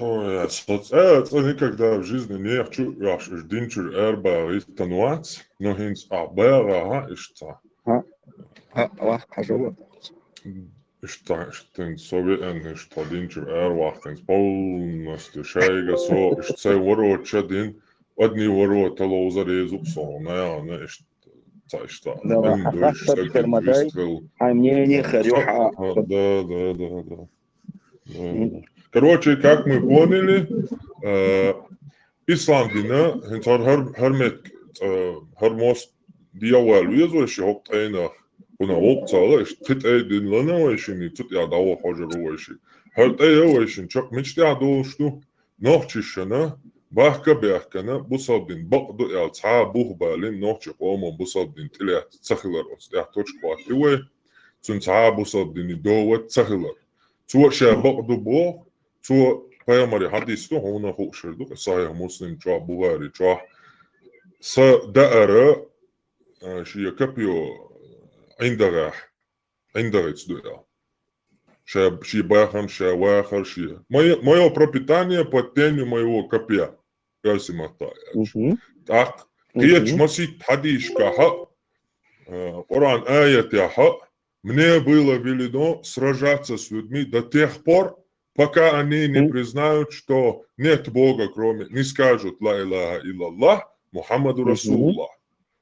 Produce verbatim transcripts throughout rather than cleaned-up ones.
Ой, со цӀа, цӀа никогда в жизни не хочу, яхаш, уж динчуьра арабагӀа гӀиртан вац, но хӀинца а багӀахьа иштта. ХӀа, вах хьажа вац. Иштта, иштта, со веана, иштта динчуьра араваккхинца полностью шайга со, иштта сай ворота ша дин, одни ворота ловза реза укх со, наверное, иштта, цхьа иштта. Да, ва, ам хьа дойш хаттар сагин хир ма дай, вистхил. Хьай мнение хир ю хьа. Да, да, да, да. Короче, как мы поняли, э, ислам дина, хӀинца хӀар, хӀар, хӀар мет, э, хӀар мост дӀавала веза вайши хӀокху тӀайнах, кхунах воккха ца ала, иштта кхин тӀай дина лана вайшинна, цу тӀехь дӀаваха хьожур ву вайши. ХӀара тӀай а вайшинна чекх мича тӀехь долуш ду? Нохчашна, бахка а баьхкина, бусалба дин бакъ ду аьлла, цхьа а бух балийна, нохчийн къомо бусалба дин тӀелаьцна ца хилар оцу тӀехь точка хӀоттий вай, цуьнан цхьа а бусалба динан довод ца хилар. Цо ша бакъ ду боху, цо пайхамаран хьадис ду, хьуна хууш хир ду, Сахьихь Муслим чохь, Бухари чохь, сан даара, а, шен копьё ӀиндагӀехь, ӀиндагӀица ду аьлла. Ша, шен бахам, ша вахар, шен. Моё, моё пропитание под тенью моего копья. Оьрсийн маттахь аьлча. Мгм. ТӀаккха кхечу масийтта хьадисашкахь а, а, Къуръан аятехь а, мне было велено сражаться с людьми до тех пор, пока они не признают, что нет Бога, кроме, не скажут ла илаха иллаллах, Мухаммаду расулуллах.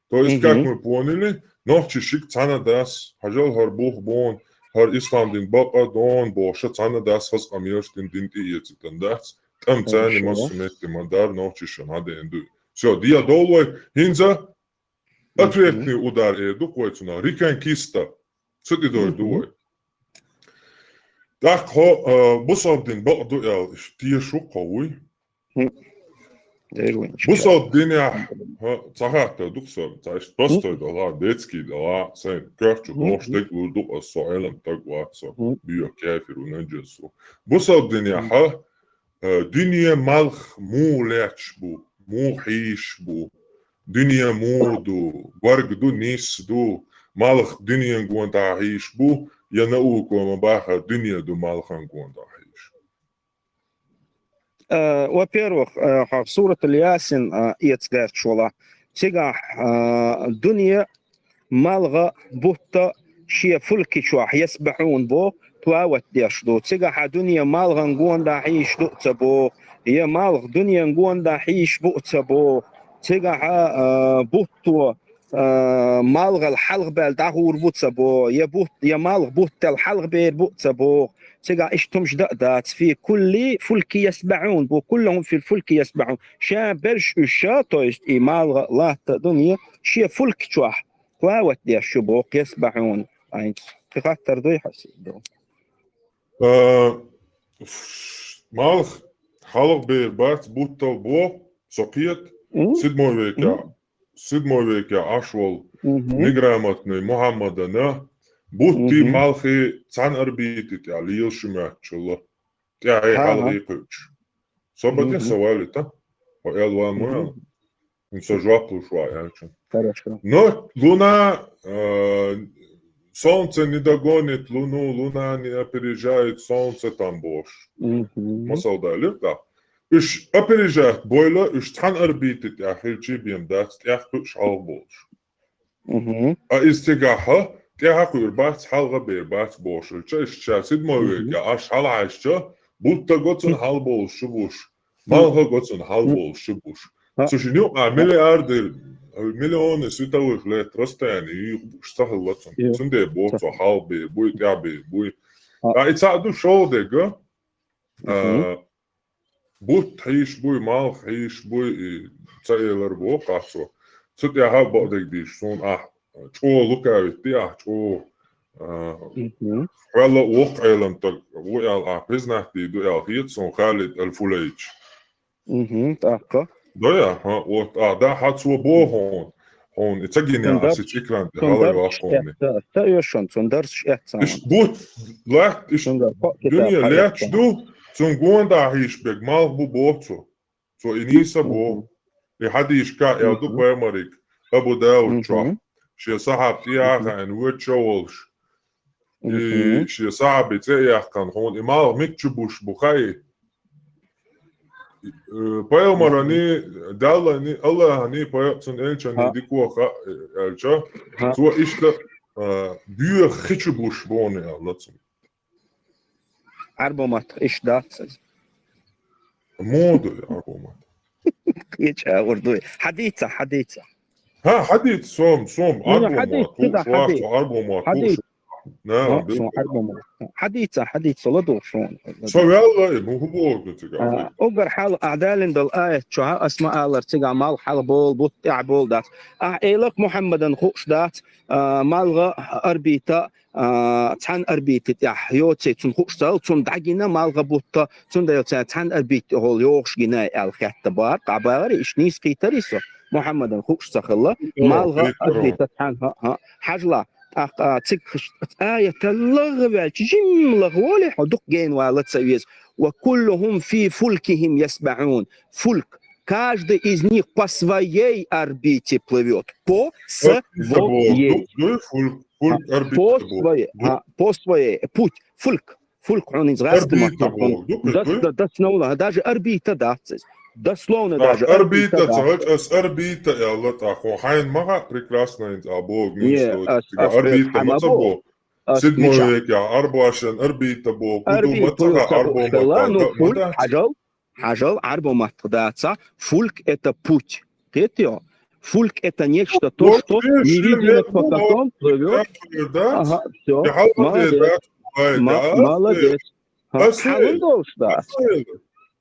То есть, как мы поняли, нохчашка цхьана дас, хьажал хӀара бух бу, хӀара ислам дин бакъ ду бохуш, цхьана дас хаза къамелаш дина дин тӀеэцийта дац, тӀам царна массо метте ма дар нохчашна хьадеана ду. Всё, дӀадовла вай, хӀинца ответный удар эр ду вай цунах, реконкиста. Цу тӀе дойр ду вай. ТӀаккха хьо, а, бусалба дин бакъ ду аьлла, иштта теша ву кхо вуй. Бусалба динехь, хьо, цхьа хаттар ду-кх сан, цхьа иштта простой дала, детский дала, сайн коьрта чу дохуш дерг лур ду-кх ас, со Ӏелам стаг вац со, боьха кафир ву, наджас ву. Бусалба динехь, а, дуьне малх муха лаьтташ бу, муха хьийзаш бу, дуьне муха ду, горга ду, нийса ду, малх дуьненан гонаха хьийзаш бу, я наукой ма-баххара дуьне ду малхан гонаха хьийзаш? Э, во-первых, э, хьо Суратул Ясин, э, эца гӀерташ вала. Цигахь, э, дуьне, малх, бутт шен фулки чохь ясбахьун боху, плавать деш ду. Цигахь дуьне малхан гонаха хьийзаш ду ца боху, я малх дуьненан гонаха хьийзаш бу ца боху. Цигахь, э, бутто, э, малхал хьалхабаьлла дӀагӀур бу ца боху, я бутт, я малх буттал хьалхабер бу ца боху. Цигахь иштта хӀумаш дан а дац, фи кулли фулки ясбахьун бу, куллухум фил фулки ясбахьун. Ша берш уьш, то есть и малх, латта, дуьне, шен фулки чохь плавать деш ю боху, ясбахьун. Айнца кхин хаттар дуй хьан сий ду? А, малх хьалхабер бац буттал боху, со кхета, седьмой векехь, седьмой векехь Ӏаш волу неграмотный Мухьаммадана бутти, малхи цхьана орбити тӀехь лелаш ю моьттучул, тӀаьхье хьалхе кхуьучу. Со бакъдерг сан валита, хьо аьлла ван ма аьлла. ХӀинца со жоп луш ван аьлча. Но луна, а, солнце не догонит луну, луна не опережает солнце там бохуш. Масал далира тӀаккха. Уьш опережать бойла, уьш цхьана орбити тӀехь хилчий бен дац, тӀехь кхуьуш хьалха болуш. А иза цигахь тӀаьхьа кхуьур бац, хьалха бер бац бохуш хилча, иштта ша седьмой векехь Ӏаш хьалхьаьжча, бутт го цунна хьалболуш шу буш, малх го цунна хьалболуш шу буш. Цу шина юкъа миллиарды, миллионы световых лет расстояние юьйхуш ца хилла цунна. Цундела боху цо хьалха бер буй, тӀаьхьа бер буй. Ткъа и цхьаъ ду шолгӀа дерг, а, бутт хьийзаш буй, малх хьийзаш буй, и ца элар боху къахьо. Цу тӀехь а бакъдерг дийш, суна ахь чӀогӀа лукавить ди ахь, чӀогӀа, а, хьоьлла а воккха Ӏелам стаг ву аьлла ахь признать дийр ду аьлла хета суна Халид Аль-Фулейч. ТӀаккха? Да, я, хьан, вот, а, да, хьан цо боху хьуна. Хьуна и ца гина, ас и экран тӀе хьала йоккхуни. Ца оьшун, цунна дарсаш эцна. Иштта бутт латта, иштта дуьне лаьтташ ду, цунна гонаха хьийзаш берг малх бу боху цо. Цо и нийса боху. И хьадисашкахь аьлла ду пайхамарга, Абу Дауд чохь, шен сахьаб тӀе а хаийна воьдуш а волуш. И шен сахьаби цӀе а яьккхина, хьуна и малх мичча буш бу хаий? Э, пайхамарани, Даллани, Аллахьани, пайхамарцун элчани дикоха, э, элча. Цо иштта, э, боьха хи чу буш бони аьлла цун. Арбомат иштта дац. Мода арбомат. Кеча урдуй. Хьадица, хьадица. Ха, хьадиц, сом, сом, Ну, арбомат, хьадиц, ку да, шварц, хьадиц. Арбомат, ку Хьадиц. шу-, на, Ха, бил-, сом арбомат. Хьадица, хьадица, ладугӀ шун. Со вялла, э, ну, хуборгу цига, А, хьадиц. Угар хьал, а, далин дал аят чу, а, асма алар цига, мал хьал бол, бут тӀехь бол дац. А, элак Мухаммадан хуш дац, а, малга арбита, а, цхьан арбити тӀехь йоций, цун хуш цал, цун дагина малга бутта, цун да йоций, цхьан арбити гьол йохуш гина аьл хетта бар, къабари, иш нийс кхитари со, Мухаммадан хуш ца хилла, О, малга хитаро. Арбита цхьан, ха, ха, хьажла, тӀаккха циг хиш-, аята лагъвелча, жимма лагъволе, хьо дукха гейн вала ца веза. «Ва куллухум фи фулкихим ясбахун». Фульк. Каждый из них по своей орбите плывет. По Орбита бо, своей. Ду-, дуй, фульк, фульк А, орбита по бо. Своей. Ду- А, по своей. Путь. Фульк. Фульк, он из Орбита бо. Ду-, Дос-, дуй. Да, дословно, даже орбита, да, ц-, дословно Так, даже орбита, орбита, да. Цагач, ас орбита, я Аллах, так, хо, хайн мага прекрасно, ин, а, бо, Не, не стоит. ас, Цига ас, орбита, ас, маца ама бо. бо. Ас Седьмой нича. Век, я, арбашан, орбита бо. Куду Орбита маца, бо, арбо шкала, маца, ну, да, фульк, да. Хьажал, хьажал, арбо маттах даца. Фульк — это путь. Кхетио? Фульк — это нечто, то, Вот, что видишь, не видно, по которому плывёт. Да, да. Ага, всё. Молодец. Ма-, молодец. Ха, хьалын долуш дац.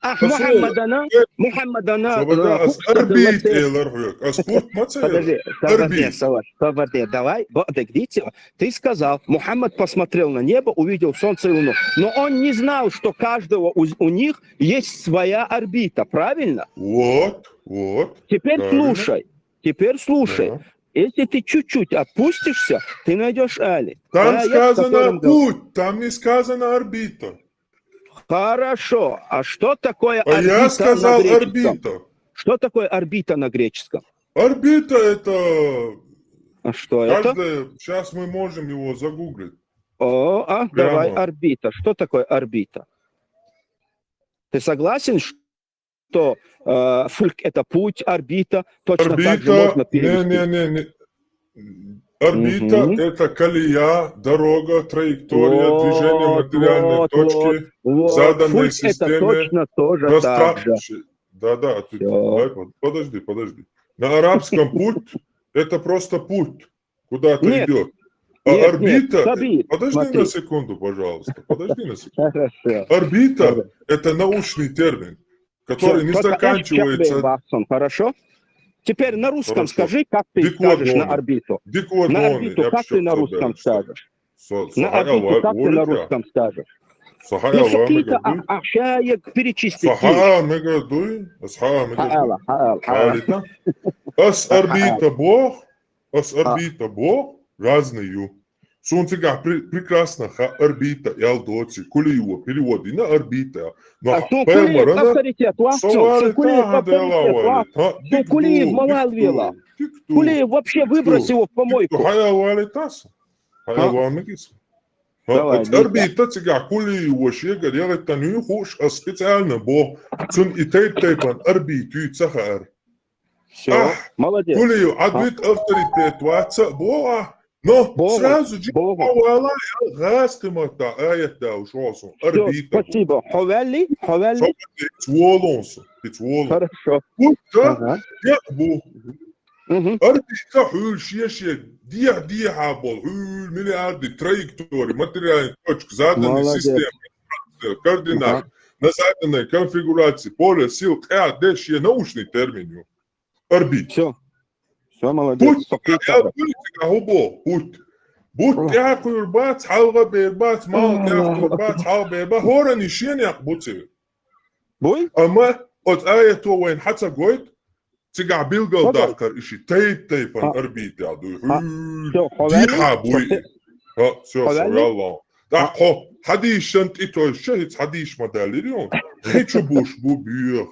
Ах, Мухаммадана, Мухаммадана, э, ас орбита элар хьоьга. Ас путь маца элар? Подожди, подожди, Орбита. Савар, подожди, давай, бо-, дагдици. Ты сказал, Мухаммад посмотрел на небо, увидел солнце и луну. Но он не знал, что каждого у, у них есть своя орбита, правильно? Вот, вот. Теперь слушай, теперь слушай. Да. Если ты чуть-чуть опустишься, ты найдёшь аят. Там сказано путь, там не сказано орбита. Хорошо. А что такое орбита на греческом? А я сказал орбита. Что такое орбита на греческом? Орбита это... А что это? Каждое, щас мы можем его загуглить. О, а, прямо. Давай, орбита. Что такое орбита? Ты согласен, что, э, фульк — это путь, орбита точно так же можно перевести? Орбита, не, не, не, не. Орбита — это колея, дорога, траектория движения материальной точки в заданной системе пространства. Фульк — это точно тоже так же. Да, да, ты, давай, под-, подожди, подожди. На арабском путь — это просто путь, куда-то идёт. А орбита — подожди на секунду, пожалуйста, подожди на секунду. Хорошо. Орбита — это научный термин, который не заканчивается. Хорошо? Теперь на русском скажи, как ты скажешь на орбиту. На орбиту как ты на русском скажешь? На орбиту как ты на русском скажешь? Саха, ну, сакита, а, а, шаек перечислить. Саха, мега дуй, саха, мега дуй. Хаала, хаала, хаала. Ас орбита бох, ас орбита бох, разный ю. Сун цигахь пре-, прекрасно ха орбита, ял доци, кулиева перевод йина орбита. Но а сун кулиев авторитет вац, сун кулиев авторитет вац, сун кулиев ма валвела. Кулиев вообще выбрось его в помойку. Хаял валитас. Хаял валмикис. Давай, оц орбита цигахь кулиев шегара ялийтан ю хууш, ас специально бо. Цун и тайп-тайпан орбита ю ца хаьара. Всё, молодец. Кулиев, Ӏадвит авторитет вац а бо а. Но сразу же вала, гӀаз кхиматта аят да уж хьо сун. Орбита. Спасибо. Хьо валли, хьо валли. Волон су, иц волон. Хорошо. Путь, да? Ага. Я бу. Мгм. Орбита хьуьлла шен-шен дехьа-дехьа болу, хьуьлла миллиарды траектории, материальная точка, заданная система, координат, на заданной конфигурации, поле сил, къаьхьа де шен научный термин ю. Орбита. Всё. Всё, молодец. Путь, тӀаьхьа хӀун бо? Путь. Бут тӀаьхьа кхуьур бац, хьалха бер бац, мал тӀаьхьа кхуьур бац, хьалха бер бац, хӀоранна шен некъ бу цигахь. Буй? Амма оцу аято вайна хьан ца гойту, цигахь билгалдаккхар и ши тайп-тайпана орбита дуй. Хьуьлла дехьа буй. Ха, всё, всё, ялла. ТӀаккха хьо хьадийшан тӀе тойша, хӀинца хьадийш ма даьллира юн. Хи чу буш бу боьха.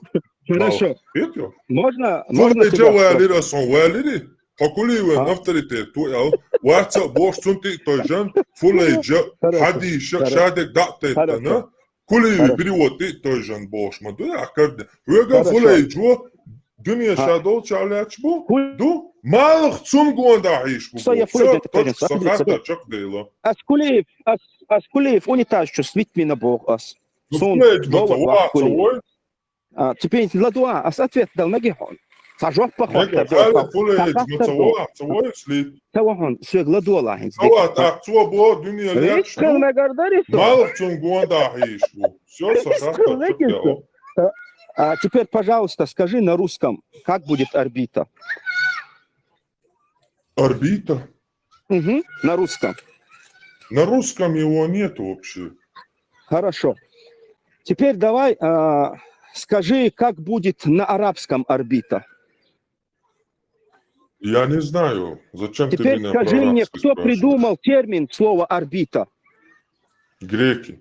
Хорошо. Хетё? Можно, можно тебя спросить? Валира сан, валири? Хьо кулиеван авторитет ту аьлла, вац а бохуш, цунна тӀе а тойжан, фулайджа, хьадийша, шадерг дӀа а тайттана, Кулиев перевод ди тойжан бохуш ма ду, а карда. Вега фулейджо, дуьне ша долча лаьч бу, ду, малх цун гонда хьийш бу. Со я фулейджо тойжан, со хатта чакхдела. Ас Кулиев, ас, ас Кулиев унитаз чу свитмина боху ас. Ну, фулейдж ма ца вац, ой. А, теперь ладуа, ас ответ дал меги хьон. Са жоп похож. Мега, хала фулейдж ма ца вац, ца вой слит. Ца вахан, суьг ладуала хьин. Ца вац, ах, цо бо дуьне лечна. Малх цун гонда хьийш бу. Всё, со хатта чакхдела. А, теперь, пожалуйста, скажи на русском, как будет орбита? Орбита? Угу, на русском. На русском его нет вообще. Хорошо. Теперь давай, а, скажи, как будет на арабском орбита? Я не знаю. Зачем ты меня про арабский спрашиваешь? Теперь скажи мне, кто придумал термин слова орбита? Греки.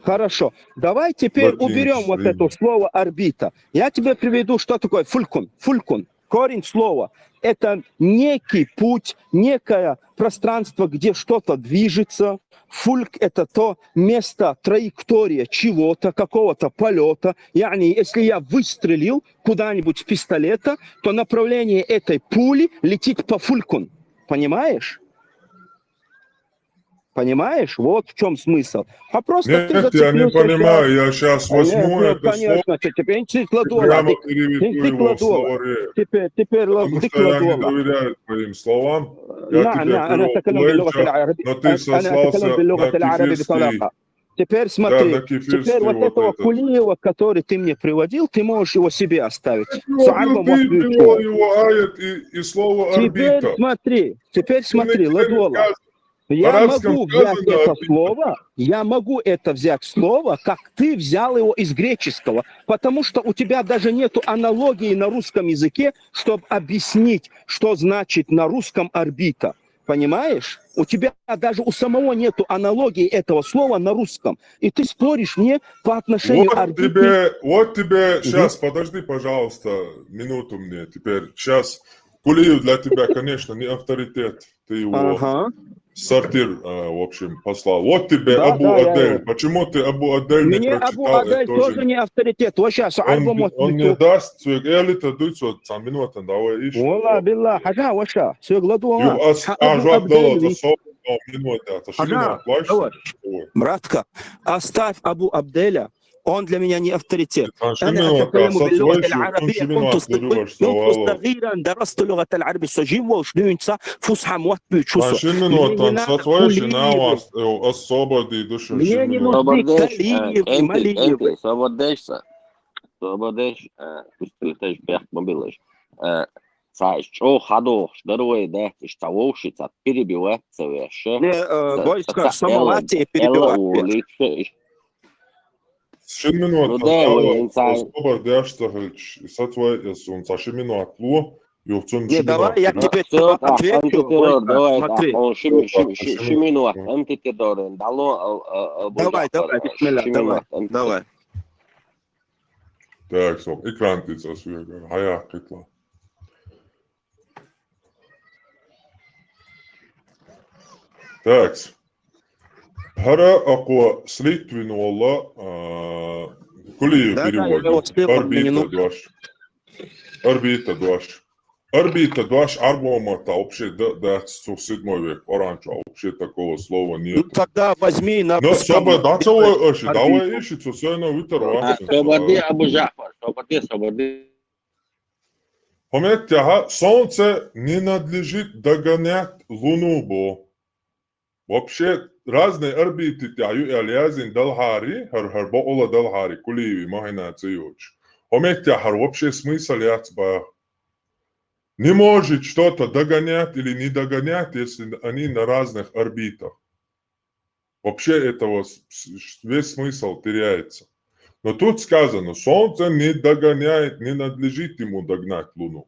Хорошо. Давай теперь уберём вот это слово орбита. Я тебе приведу, что такое фулькун. Фулькун. Корень слова. Это некий путь, некое пространство, где что-то движется. Фульк — это то место, траектория чего-то, какого-то полёта. Яни, если я выстрелил куда-нибудь с пистолета, то направление этой пули летит по фулькун. Понимаешь? Понимаешь? Вот в чём смысл. А просто ты зацепился. Нет, я не понимаю, я щас возьму это слово, конечно, теперь прямо переведу его в словаре. Теперь, теперь, потому что я не доверяю твоим словам. Я тебе привёл фулейджа, но ты сослался на кефирский. Теперь смотри, да, теперь вот этого Кулиева, который ты мне приводил, ты можешь его себе оставить. Ты привёл его аят и, и слово орбита. Теперь смотри, теперь смотри, ладуала. Я могу взять это слово, я могу это взять слово, как ты взял его из греческого, потому что у тебя даже нету аналогии на русском языке, чтобы объяснить, что значит на русском орбита. Понимаешь? У тебя даже у самого нету аналогии этого слова на русском. И ты споришь мне по отношению орбиты. Вот тебе, вот тебе, щас, подожди, пожалуйста, минуту мне теперь. Щас. Кулиев для тебя, конечно, не авторитет. Ты его в сортир, э, в общем, послал. Вот тебе Абу Адель. Почему ты Абу Адель не прочитал? Мне Абу Адель тоже не авторитет. Вообще, он не даст, суьг элита дуйцо, цхьа минута, давай ищи. Валла, билла, хьажа, ваша, суьг ладугӀа. Ас жоп дала, цхьа минута, цхьа ши минута, давай. Братка, оставь Абу Абделя. Он для меня не авторитет. أنا أتكلم باللغة العربية، كنت صغير-, كنت صغيرا درست اللغة العربية. Со жим волуш дуьйна ца фусхьа мотт буьйцу со. Мне не нужны Калиев и Малиев. Собардеш, собардеш, э, пусть ты тоже бехк мобилаш. Э, цхьа чӀогӀа хьадохуш дара вай, да, иштта вовши цхьа перебивать ца веш. Не, э, войска самовати перебивать. Ши минута, ну, да, вай, инсан. Собар деш ца хилча, и сацвай, эс цунца ши минута ло, юха цунна ши минута. Не, давай, я тебе отвечу, войска, смотри. Ши, ши, ши минута, антитеррорин, дало, а, а, а, давай, давай, бисмилла, давай, давай. Так, со экран тӀе ца суьгара, хьаяккхитла. Так. ХӀара акхо слитвина волла, а, Кулиев переводит. Орбита дош. Орбита дош. Орбита дош Ӏарбо мотта вообще да-, дац, цу седьмой век Къуръан чу вообще такого слова нет. Ну, тогда возьми на русском. Но собар, да, ца вай аша, давай иши, цу сайна витар вац. Собарди, Абу Жаъфар, собарди, собарди. ХӀо меттехьа, солнце не надлежит догонять луну бо. Вообще, разные орбиты тӀехь ю аьлла яздина далхьари, хӀара, хӀара бакъула далхьари, Кулиеви махина ца йоцуш. ХӀо меттехьа хӀара вообще смысл яц баха. Не может что-то догонять или не догонять, если они на разных орбитах. Вообще этого с-, с-, весь смысл теряется. Но тут сказано, солнце не догоняет, не надлежит ему догнать луну.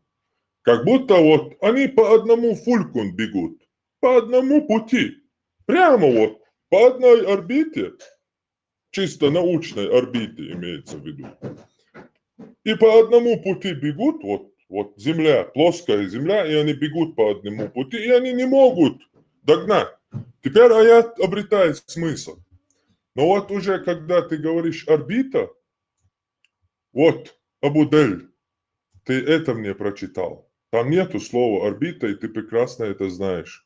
Как будто вот они по одному фулькун бегут, по одному пути. Прямо вот по одной орбите, чисто научной орбите имеется в виду. И по одному пути бегут, вот, вот Земля, плоская Земля, и они бегут по одному пути, и они не могут догнать. Теперь аят обретает смысл. Но вот уже когда ты говоришь орбита, вот, Абу Дель, ты это мне прочитал. Там нету слова орбита, и ты прекрасно это знаешь.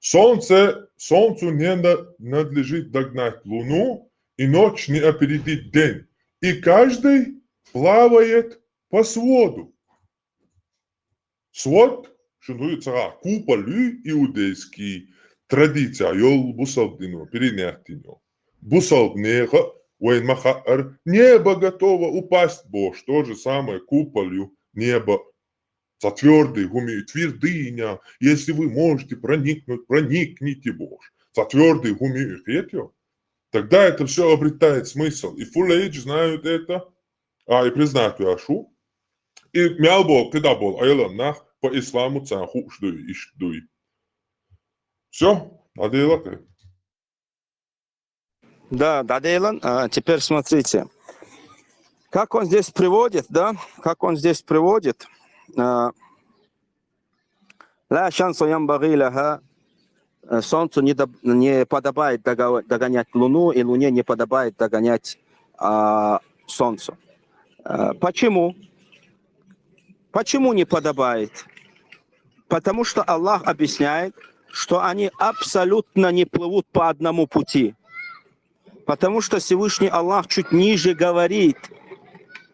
Солнце, солнцу не на- надлежит догнать луну, и ночь не опередить день. И каждый плавает по своду. Свод, шуну цара, куполь иудейский, традиция, йол бусалба дино, перенятый йол. Бусалба неха, вайн ма хаьттар, небо готово упасть, бохуш, то же самое, куполь ю, небо. Цхьа твёрдый хӀума ю, твердыня, если вы можете проникнуть, проникните, бохуш. Цхьа твёрдый хӀума ю, кхетий? Тогда это всё обретает смысл. И Full Age знают это, а, и признают ашу. И мел бол, кхидӀа бол, Ӏелам нах по исламу царна хууш дуй, иштта дуй. Всё, надоело ты. Да, да, Дейлан. А, теперь смотрите, как он здесь приводит, да, как он здесь приводит. А, لا شمس ينبغي لها, э, солнцу не, доб- не подобает дого- догонять луну, и луне не подобает догонять а, солнцу. А, почему? Почему не подобает? Потому что Аллах объясняет, что они абсолютно не плывут по одному пути. Потому что Всевышний Аллах чуть ниже говорит: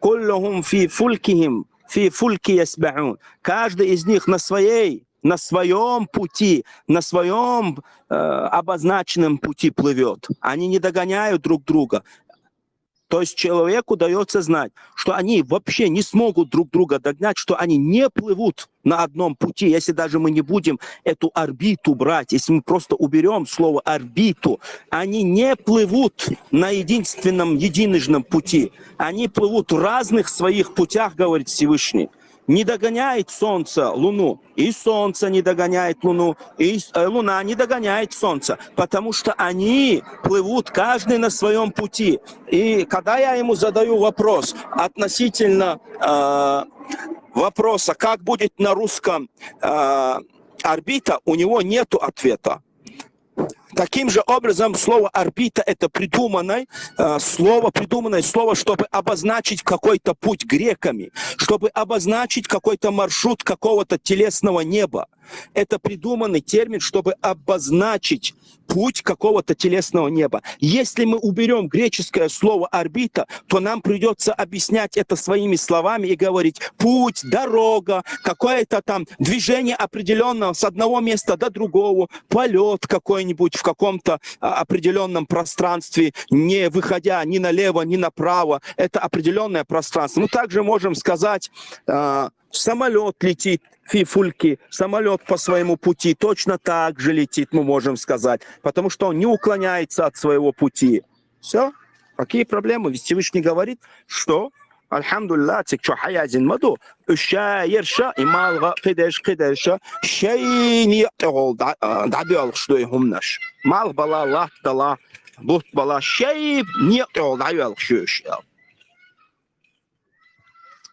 كلهم في فلكهم في فلك يسبحون. Каждый из них на своей, на своем пути, на своем э, обозначенном пути плывет. Они не догоняют друг друга. То есть человеку дается знать, что они вообще не смогут друг друга догнать, что они не плывут на одном пути, если даже мы не будем эту орбиту брать, если мы просто уберем слово орбиту, они не плывут на единственном, единожном пути. Они плывут в разных своих путях, говорит Всевышний. Не догоняет солнце луну, и солнце не догоняет луну, и с- э, луна не догоняет солнце, потому что они плывут каждый на своем пути. И когда я ему задаю вопрос относительно э, вопроса, как будет на русском э, орбита, у него нету ответа. Таким же образом, слово орбита — это придуманное э, слово, придуманное слово, чтобы обозначить какой-то путь греками, чтобы обозначить какой-то маршрут какого-то телесного неба. Это придуманный термин, чтобы обозначить путь какого-то телесного неба. Если мы уберем греческое слово орбита, то нам придется объяснять это своими словами и говорить: путь, дорога, какое-то там движение определенного с одного места до другого, полет какой-нибудь в каком-то а, определенном пространстве, не выходя ни налево, ни направо. Это определенное пространство. Мы также можем сказать, а, самолет летит, في فلك, самолет по своему пути точно так же летит, мы можем сказать, потому что он не уклоняется от своего пути. Все? Какие проблемы? Ведь Всевышний говорит, что الحمد لله, цик чу хьаязин ма ду, уьш ша ерша, и малгӀа кхидерш, кхидерша, шайни тӀегӀол дӀабелхаш ду и хӀуманаш. МалгӀа бала, латта бала, бутт бала, шайни тӀегӀол дӀайоьлхаш ю уьш.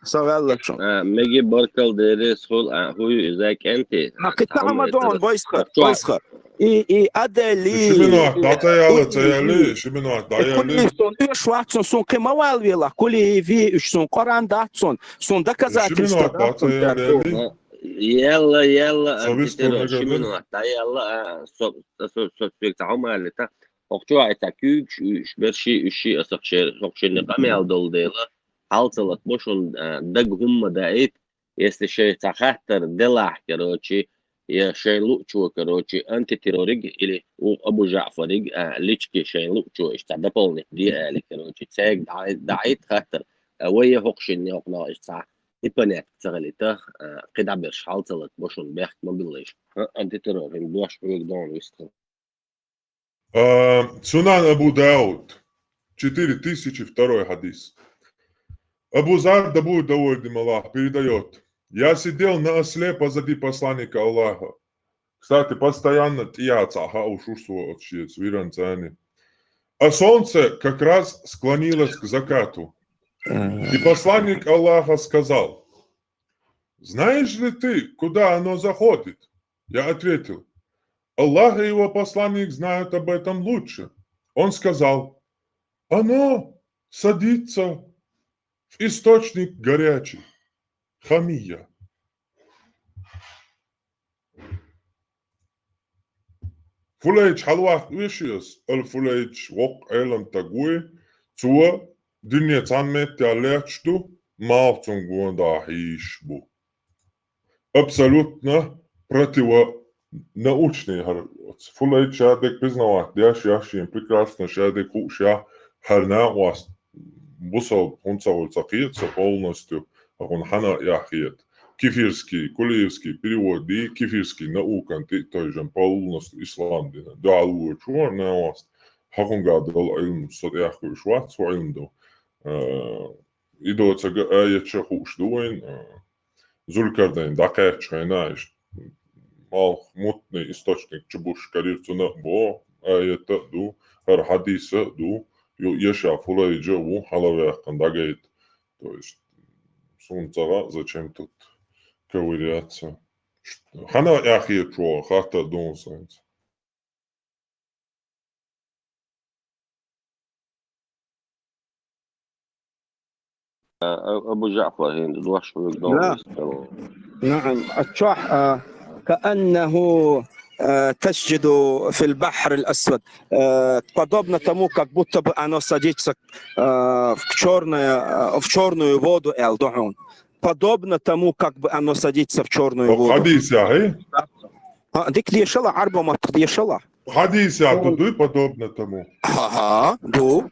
Со ваьлла шун. А, меги баркал дерес хул, а, хӀу ю иза кӀанти? А, кхин цхьа хӀума ду хьуна, бойсхар, бойсхар. И, и Адели. Ши минот дӀатӀаяла ца яли, ши минот дӀаяли. Кулли сон уьш вац сон, сон кхин ма валвела, кулли ви уьш сон, Къуръан дац сон, сон доказательство дац сон. Ялла, ялла, антитера, ши минот дӀаялла, а, со, со, со, со, ца хӀума алита. Охчу айта куьйгаш уьш, берши уьш ши асах шер, сох шинна къамел дол дела, хьалцалат бо шун, а, даг хӀумма даит, если шай цхьа хаттар делахь, короче, я шайн луъчо, короче, антитеррориг или у Абу Жаъфариг, а, лички шайн луъчо, иштта дополнить де али, короче, цег даит хаттар, а, вай я хохшин не хохна иштта, и понятно, цагалита, а, кхидӀа берш хьалцалат бо шун бехк ма биллайш. А, антитеррор, им дош хьуг дон вистхал. А, Сунан Абу Дауд, четыре тысячи второй хадис. Абу Зар, да будет доволен им Аллах, передает: Я сидел на осле позади посланника Аллаха. Кстати, постоянно тияца хауш уж сво от шец, виран цани. А солнце как раз склонилось к закату. И посланник Аллаха сказал: «Знаешь ли ты, куда оно заходит?» Я ответил: «Аллах и его посланник знают об этом лучше». Он сказал: Оно садится в источник горячий. Хамия. Фулайдж хьалваккха веший ас, ал Фулайдж воккха Ӏеламстаг вуй, цо дуьне цхьана меттехь лаьтташ ду, малх цунна гон дахьа йиш бу. Абсолютно противонаучный хӀара. Фулайдж ша дерг признавать деш, яхь шен прекрасно ша дерг хууш яхь, хӀара накъост бусалба хӀунда ца хуьлу ца кхета со полностью, хӀокхунна хьан а яхь хета. Кефирский, Кулиевский перевод ди, Кефирский наукан тӀе а тойжан полностью ислам дина дуьхьал воьдуш вара накъост. ХӀокхуьнга долу Ӏилма со тӀехь хууш вац, хӀун Ӏилма ду. Э, и доцург а аяташ хууш ду вайн, э, Зулькардайн дӀакхаьчча хьайна иштта малх мутный источник чу буш карийра цунна а боху, аят а ду, хӀара хьадис а ду, ю-, еша Фулайджа а ву, хьалаваьккхина дӀагайта. То есть, суна ца хаьа, зачем тут ковыряться? Ш-, хьан а яхь хеташ вогӀу, хатта а ду хьуна сайца. А, Абу ЖаӀфар, хӀинца дош вуьгу. Да. Наам, а чохь, а, كأنه, а, تسجد في البحر الأسود. А, подобно тому, как будто бы оно садится, а, в чёрное, а, в чёрную воду, аьлла ду хьуна. Подобно тому, как бы оно садится в чёрную воду. Хьадис яхь, хӀи? А, дика дешала, Ӏарбо маттах дешала. Хьадис яхь ду, дуй, подобно тому? Ага, ду.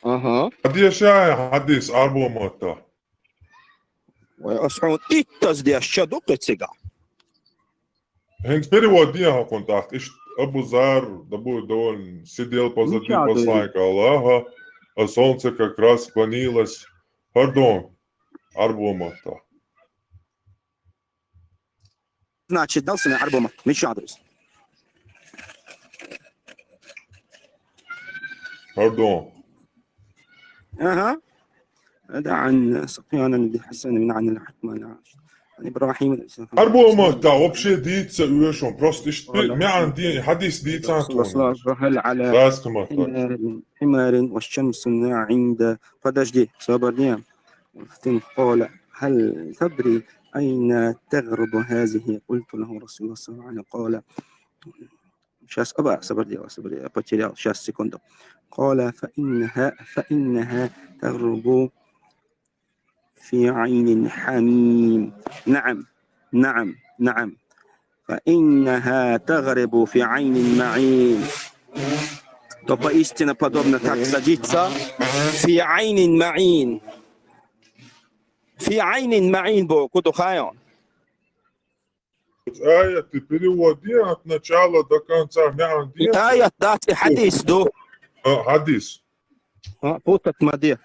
Ага. Хьадеша хьадис Ӏарбо маттахь. Вай, ас хьуна иттаза деш ча ду кхин цига. ХӀинца перевод дехьа хӀокхунна тӀаккха. Иштта Абу Зар, да будет доволен, сидел позади посланника Аллаха, а солнце как раз склонилось. Пардон, Ӏарбо маттахь. Значит, дал сина Ӏарбо ма-, мичахь ду иза? Пардон. Ага. هذا عن سفيان بن حسن من عن الحكم عن عائشة عن إبراهيم. Ӏарбо маттахь вообще дийца ца оьшу, просто иштта маьӀна ди-, хьадис дийца ца оьшу. هل على حمار، حمار والشمس عند، подожди, собар де. قال: هل تدري أين تغرب هذه؟ قلت له رسول الله صلى الله عليه وسلم. قال: Щас, оба, собар де, собар де, я потерял. Щас, секунду. قال: فإنها، فإنها تغرب في عين حميم. نعم، نعم، نعم. فإنها تغرب في عين معين. То поистине подобно так садится في عين معين. في عين معين боху, кху ду хаьий хьуна? Аят перевод де, от начала до конца маьӀна де. Аят дац, и хьадис ду. А, хьадис. А, путать ма де.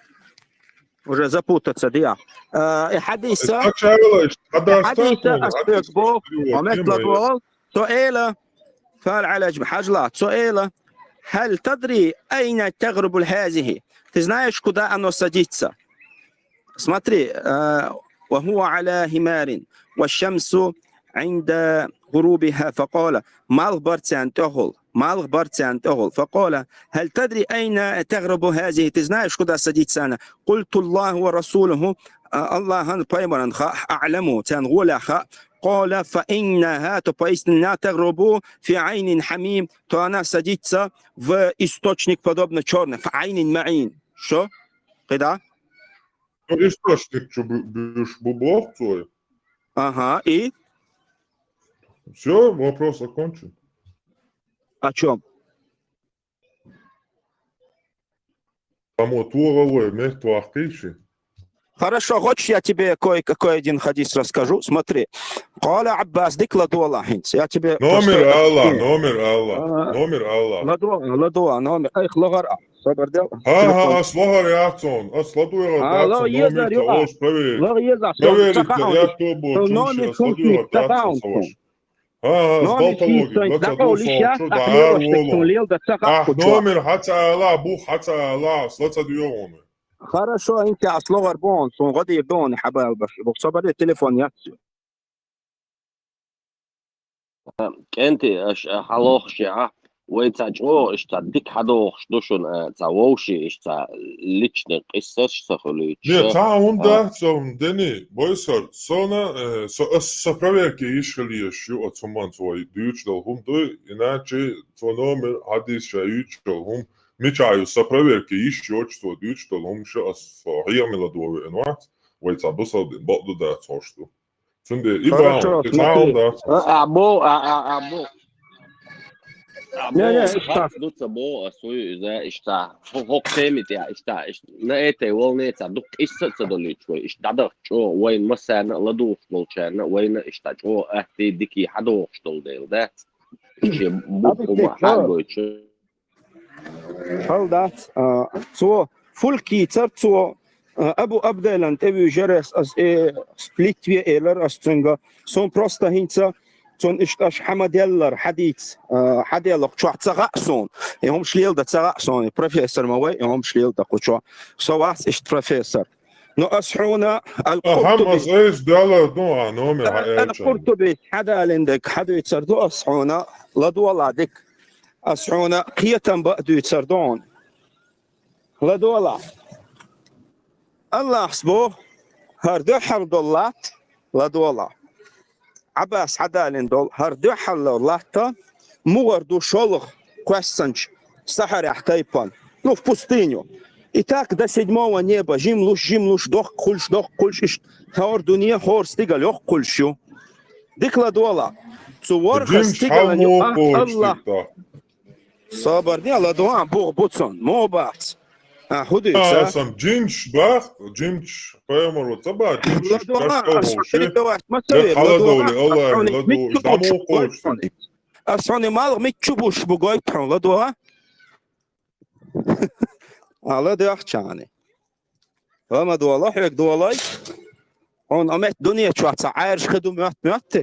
Уже запутаться де. А, и хьадиса, начало, и хьадиса ас хьоьга боху, хьадис перевод де, ма ладогӀал, цо эла, фал Ӏалаьжба хьажла, цо эла: هل تدري أين تغرب هذه؟ Ты знаешь, куда оно садится? Смотри, а, وهو على حمار والشمس عند غروبها فقال, малх бар царна тӀехула, малх бар царна тӀехула. فقال: هل تدري أين تغرب هذه؟ Ты знаешь, куда садится она? قلت: الله ورسوله, а, Аллахьан, пайхамаран хаьа, أعلم, царна гӀолехь хаьа. قال: فإنها, то поистине, تغرب في عين حميم, то она садится в источник, подобно чёрной, في عين معين. Что? Кхида? Ну, источник чу бу-, буьш бу боху цо. Ага, и? Всё, вопрос окончен. О чём? Там вот лугӀавой метта ваккхийчи. Хорошо, хочешь, я тебе кое-какой один хадис расскажу? Смотри. قال عباس, дика ладогӀал хӀинца. Я тебе номер просто Алла, номер Алла, а, номер Алла. ЛадогӀал, ладогӀал, номер. Ай, логӀар а. Собар де. ХӀа, хӀа, ас логӀар яц хьуна. Ас ладогӀар дац хьуна, номер ца олуш, проверить. ЛогӀар еза, проверить ца хаа хьуна, ца хаа хьуна. Номер хьуна ца хаа хьуна. ХӀа, хӀа, ас балтологи, ла ца ду сон, чу дӀа ара волу. Ахь номер хьа ца ала, бух хьа ца ала, ас ла ца доьгӀу хьуна. Хорошо, инте ас логӀар боху, суна гӀо дийр ду хьуна, хьабалбаш. Боху, собар де, телефон яц. КӀентий, аша хьалохуш яхь, Вай цхьа чӀогӀа иштта дика хьадохуш ду шуна, а, цхьа вовшийн иштта личный къиссаш ца хуьлуьйтуш. Не, цхьа а хӀума дац, ам, Дени, бойсар, сона, э, со, ас со проверке йиш хила езаш ю, оцу хӀуманца вай дуьйцуш долу хӀума дуй, иначе цо номер хьадийса ша юьйцуш долу хӀума, мичахь ю со проверке йиш йоцуш цо дуьйцуш долу хӀума ша ас со хьехамила дове вац, вай цхьа бусалба дин бакъду дац хьош ду. Цундела и бахьана, цхьа а хӀума дац. А, а, бо, а, а, а, бо. А, не, бо, не, иштта. Хатта ду ца бо, а, суй, иза, иштта. Хо-, хӀокху теми тӀехь, иштта, иштта. На этой волне ца, дукха къисса а ца долуьйтуш вай, иштта дӀадахчо, вайн массарна а ладугӀуш болчарна, вайна а иштта чӀо, атти, дики хьадохуш долу дела, дац? Шен бу-, хӀума хьагойтуш. Хала дац, а, цо фулк йийцар цо, а, Абу Абдаллан тӀе вуьйжар ас, ас, э, Литве элар ас цуьнга. Суна просто хӀинца цунна иштта аша хьан ма-деллара хьадийца, а, хьаделларг чохь ца хаьа суна. И хӀумаш леладан ца хаьа суна, и профессор ма вай, и хӀумаш леладан кху чохь. Со вац иштта профессор. Но ас хьуна ал-Къуртуби. Ахьа, ас айса далар ду, а, номер хьаэлча. Ал-Къуртуби хьадалийна дерг хьадуьйцур ду ас хьуна, ладогӀалахь дика. Ас хьуна кхетам бан а дуьйцур ду хьуна. ЛадогӀалахь. АллахӀас боху, хӀара дуьххьал долу латта, ладогӀалахь. Ӏаббас хьадалийна долу, хӀара дуьххьал долу латта, мугӀар ду шолгӀа кхоьссинчу сахьарехь тайпана. Ну, в пустыню. И так до седьмого неба, жимлуш, жимлуш, доккха хуьлуш, доккха хуьлуш, иштта хӀора дуьне, хӀора стигала йоккха хуьлуш ю. Дика ладогӀалахь. Цу ворхӀ стигалан юкъахь АллахӀ. Собар де, ладогӀа, бух бу цунна, муха бац? А, хӀун дуьйцу, а? Аса жинаш бах, жинаш пайхамар ву ца бах, жинаш ладогӀа, аса перебивать ма ца ве, ладогӀа, ладогӀа, аса хьуна миччу буш бу гойту хьуна. Аса хьуна малх миччу буш бу гойту хьуна, ладогӀа? А, ладоьгӀча хьуна. Ва ма дола, хьоьга долай. Хьуна амет дуьне чохь цхьа Ӏаьржа хи ду моьтту, моьтту?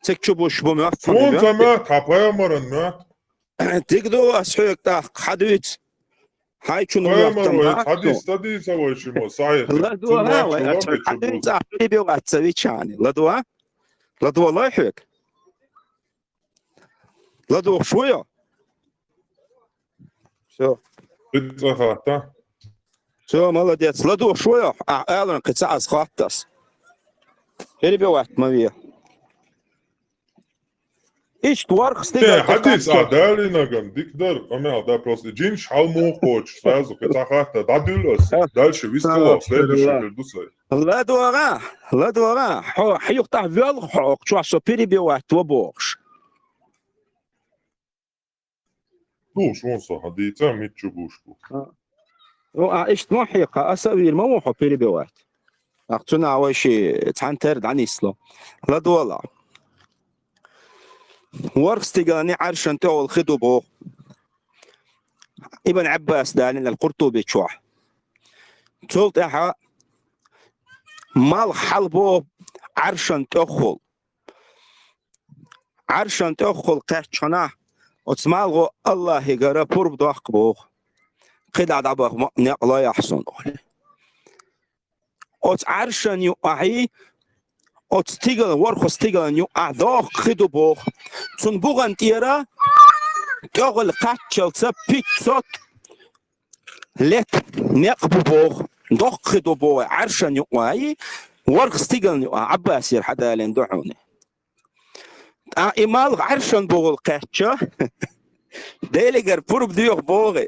Цига чу буш бу моьтту хьуна, суна ца моьтту, хьан пайхамаран моьтту. Дика ду, ас хьоьга тӀаккха хьадуьйцу. Хьайн чу моьтту хьадис ца дийца вай шимма, сахьихь. ЛадогӀа вай, ас хьоьга хьадуьйцу, ахь перебивать ца вича хьуна. ЛадогӀа? ЛадогӀалай хьоьга? ЛадугӀуш ву йо? Всё. Кхин цкъа хатта? Всё, молодец. ЛадугӀуш ву йо? А, аларна кхин цкъа ас хаттас. Перебивать ма ве. Иштта ворхӀ стигал. Э, хьадис, а, далийнарг-м дика дара, къамел, да, просто жинаш хьал муха кхочуш, сразу кхин цкъа хатта, дӀадуьллу ас. Дальше вистхила, следующий хир ду сай. ЛадогӀа, ладогӀа, хьо, хьоьга тӀехь воьлху хьо, чохь со перебивать ву бохуш. Ду, шуна со хьан дийца, миччу буш бу. А. Ну, а иштта ма хьекха, аса а вийр ма ву хьо перебивать. Ахь цуьнан вай ши цхьаьна тера дӀанисло. ЛадогӀалахь. ВорхӀ стигалан Ӏаьршан тӀехула хи ду боху. Ибн Ӏаббас далийна ал-Къуртуби чохь. Цул тӀаьхьа малх хьалабо Ӏаьршан тӀехула. Ӏаьршан тӀехула кхаьчча хьуна, оцу малхо АллахӀигара пурба доккху боху. КхидӀа дӀабаха ма-, некъ лой ахь суна. Оцу Ӏаьршан юкъахь, оцу стигала, ворхӀ стигалан юкъахь доккха хи ду боху. Цунна бухана тӀера тӀехула кхаччалца пятьсот лет некъ бу боху. Доккха хи ду боху Ӏаьршан юкъахь, ворхӀ стигалан юкъахь, Ӏаббасера хьадалийна ду хьуна. Ткъа и малх Ӏаьршан бухула кхаьчча, Делигара пурба доьху боху.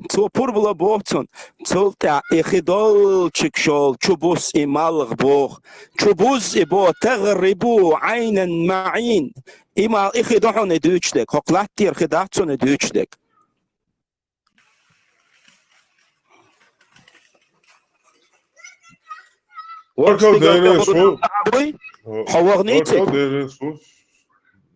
Цо пурба ло боху цунна. Цул тӀаьхьа и хи долчуьра шолгӀа чу бус и малх боху. Чу бус и бо тагӀрибу Ӏайнан маӀин. И мал-, и хи ду хьуна и дуьйцуш дерг. ХӀокху латтера хи дац хьуна и дуьйцуш дерг. Баркалла, Дела реза хуьлда. Хьо вахнийци? Баркалла, Дела реза хуьлда.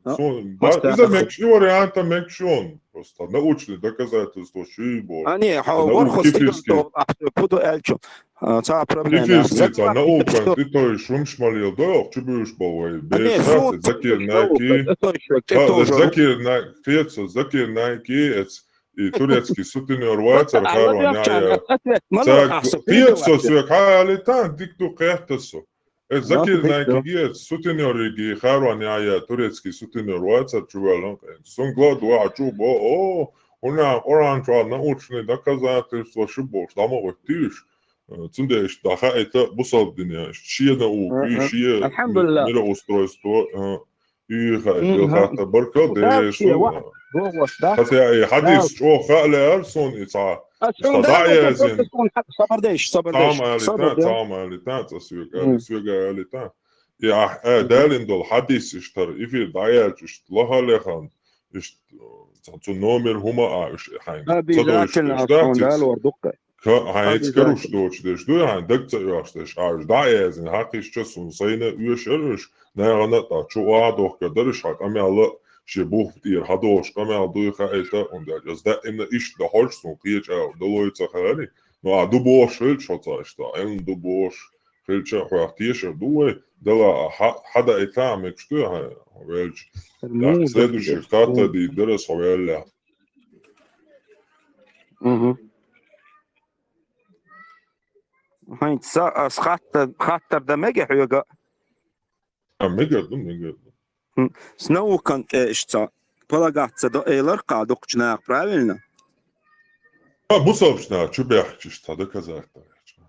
Ну, суна, ба-, иза мегаш, и вариант мегаш ю, просто научный доказательство ши бо. А, не, хьо ворхӀ стигал тӀехула ахь куду аьлча. А, цхьа проблема. Кифирский цхьа наукан тӀетойуш хӀумаш ма леладо, чу буьйш бо вай. А, не, беша, суна Закир Найки. А, Закир Найки, кхета со, Закир Найки, эц И турецкий сутенёр вацара, Харон, я, я. Ца кхета со соьга, хьалийтан, дика ду, кхета со. Э, Закир Накиге, сутенёриге, Харван Яхья, турецкий сутенёр вацар чу ваьллан къен. Цунга ладувгӀа чу бо, о, хӀуна Къуръан чу научный доказательства шу бохуш, дӀа ма гӀоьттийша. Э, цундела иштта дӀахаийта бусалба дине, иштта шен наука, шен ми-, мироустройство, э, юьйха, хатта баркал дерриг суна. Хотя и хьадис чӀогӀа хаа лаьара суна и цхьа. Ас хьуна дӀа а язйина. Сабар деш, сабар деш. Цхьа ма алита, цхьа ма алита, цкъа соьга али, соьга алита. И ахь, э, далийна долу хьадис иштта хӀара эфир дӀаяьлча, иштта лаха а лехна, иштта, цхьа цу номер хӀума а, иштта хьайна. Обязательно ас хьуна далор дуккха. Ка-, хьайца каруш доцуш дерш дуй, хьайн даг ца оьхуш дерш, а уьш дӀа а язйина, хьакхишча суна сайна оьшуш яра уьш, нахана а тӀаккха чу а дохка дара уьш, хьан къамел а, шен бухпа тӀера хьадолуш къамел дуй хаийта, хӀунда аьлча ас даимна иштта дахьаш суна кхеча а далой ца хаьара, но а ду бохуш хилча хьо цхьа иштта, Ӏилма ду бохуш хилча а хьох тешар ду вай, дала а хьа-, хьадаита а мегаш дуй хьан, хьо ваьлча. ТӀаккха следующий хатта дийр дара ас хьо ваьллехь. Мгм. ХӀинца ас хатта-, хаттар дан мега хьоьга? А, мегар ду, мегар ду. Хм. С наукан тӀе иштта полагаться до элар кха дукхачу наха, правильно? А, бусалбачу наха чу бехча иштта доказательство.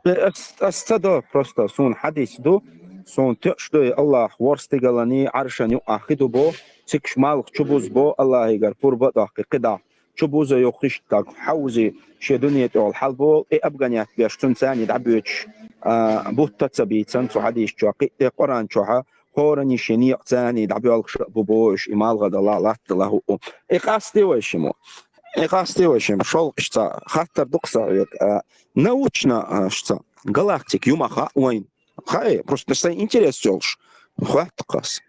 Э, ас, ас ца до, просто суна хьадис ду, суна тоьаш ду, и Аллах ворхӀ стигалан Ӏаршан юкъахь хи ду бо, цигахь малх чу буза бо, Аллахьигара пурба а доккхий кхидӀа. Чу буза йохуш даг хьовзи шен дуьне тӀехула хьалболу, и обгонять беш цунна царний дӀабоьдуш, а, бутт а ца бийцан цу хьадис чохь, кхин а тӀе Къуръан чохь, хӀоранна шен некъа царний дӀабоьлхуш а бу бохуш, и малха далахь, латта лахь хӀуъу. И къасте вай шиммо. И къасте вай шиммо. ШолгӀа иштта хаттар ду-кх сан хьоьга. А, научно, а, иштта галактика юма хаьа вайна. Хаьа, просто сайн интерес йолуш. Хоьтту-кх ас.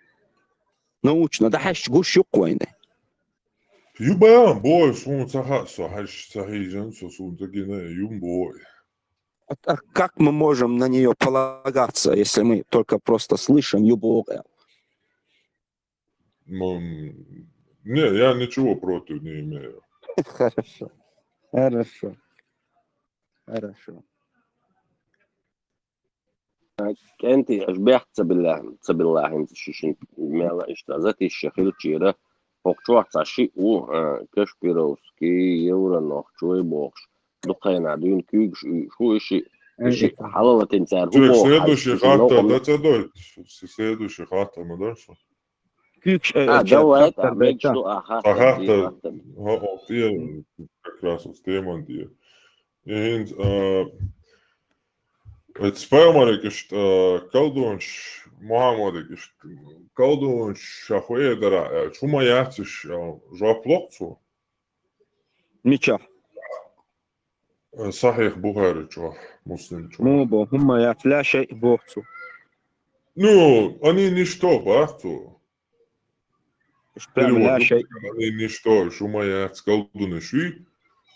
Научно, дӀахьаьжча гуш ю-кх вайна. Ю бан, бой, суна ца хаьа со, хьаьжча ца хьийжина со, суна ца гина, ю бой. А, а как мы можем на неё полагаться, если мы только просто слышим ю боху аьлла? М, не, я ничего против не имею. Хорошо. Хорошо. Хорошо. КӀентий, аша бехк ца билла, ца билла хӀинца шу шин мел а иштта затишша хилчийра, хӀокху чохь цхьа шиъ ву, а, Кашпировский, Евронохчой бохуш, дукха хенахь дуьйна куьйгаш уьйш ву и шиъ, и шиъ хьалалатина цара хӀун боху хьажа, следующий хаттар дан ца дойту, следующий хаттар ма дар шу. Куьйгаш, э, а, давай, хаттар дан ца. Мегаш ду, а, хаттар, хаттар. ХӀаъ, тӀе, как раз вот тема тӀе. И хӀинца, а, Оцу пайхамариг иштта, а, колдонаш, Мухьаммадиг иштта колдонаш ша хӀу э дара аьлча, хӀума яц уьш, а, жоп ло-кх цо? Мичахь? Сахьих Бухари чохь, Муслим чохь. Муха боху, хӀума яц, ла шайъ боху цо. Ну, они ничто боху цо. Уьш прям перевод ла шайъ. Они ничто, уьш хӀума яц, колдунаш уьй.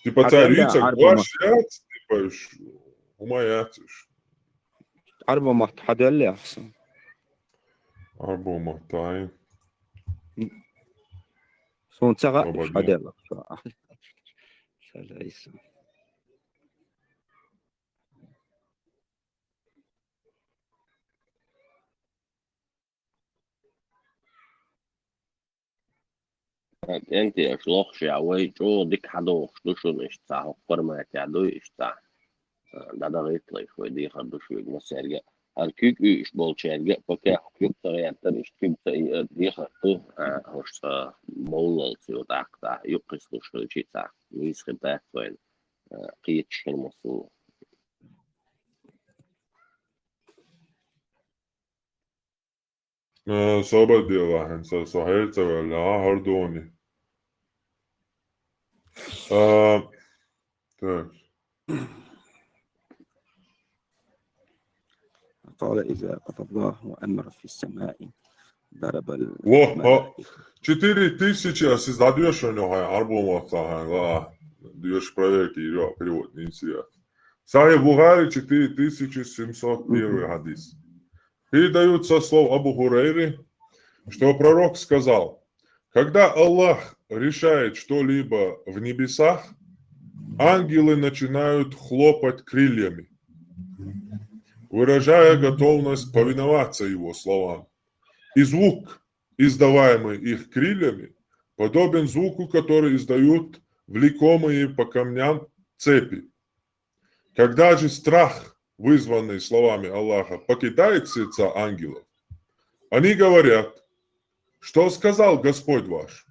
Типа цара йийцар ваш яц, типа уьш хӀума яц уьш. Ӏарбо матта хьаделла ахь сан. Ӏарбо матта, ай. Суна ца хаьа уьш хьаделла. Салайса. КӀентий, аша лохушехь вай чӀогӀа дика хьадохуш ду шуна иштта цхьа хӀокху форматехь дуй иштта цхьа. ДӀадахийталаш вай дехар ду шуьга массаьрга. ХӀара куьг уьйш болчаьрга а, пока хӀокху юкъа ца гӀертара, иштта куьг ца иа дехар ду, а, хӀорш цкъа бовллалц ю тӀаккха, юккъе хӀистлуш хилчий цхьа нийса хир дац вайна, а, кхеташ хир массо. Э, собар делахь, хӀинца со хӀера ца ваьлла, а, хӀордоне. А, так. قال إذا قضى الله أمرا في السماء ضرب الملائكة. Во, хо. Четыре тысячи, а сиз дӀадоьшур ю хьайн, Ӏарбо мотт хьайн, ла, доьшуш проверка йийр ю, перевод нийса яц. Сахьих Бухари, четыре тысячи семьсот первый хьадис. Передают со слов Абу Хурайры, что пророк сказал: «Когда Аллах решает что-либо в небесах, ангелы начинают хлопать крыльями. выражая готовность повиноваться его словам. И звук, издаваемый их крыльями, подобен звуку, который издают влекомые по камням цепи. Когда же страх, вызванный словами Аллаха, покидает сердца ангелов, они говорят: «Что сказал Господь ваш?»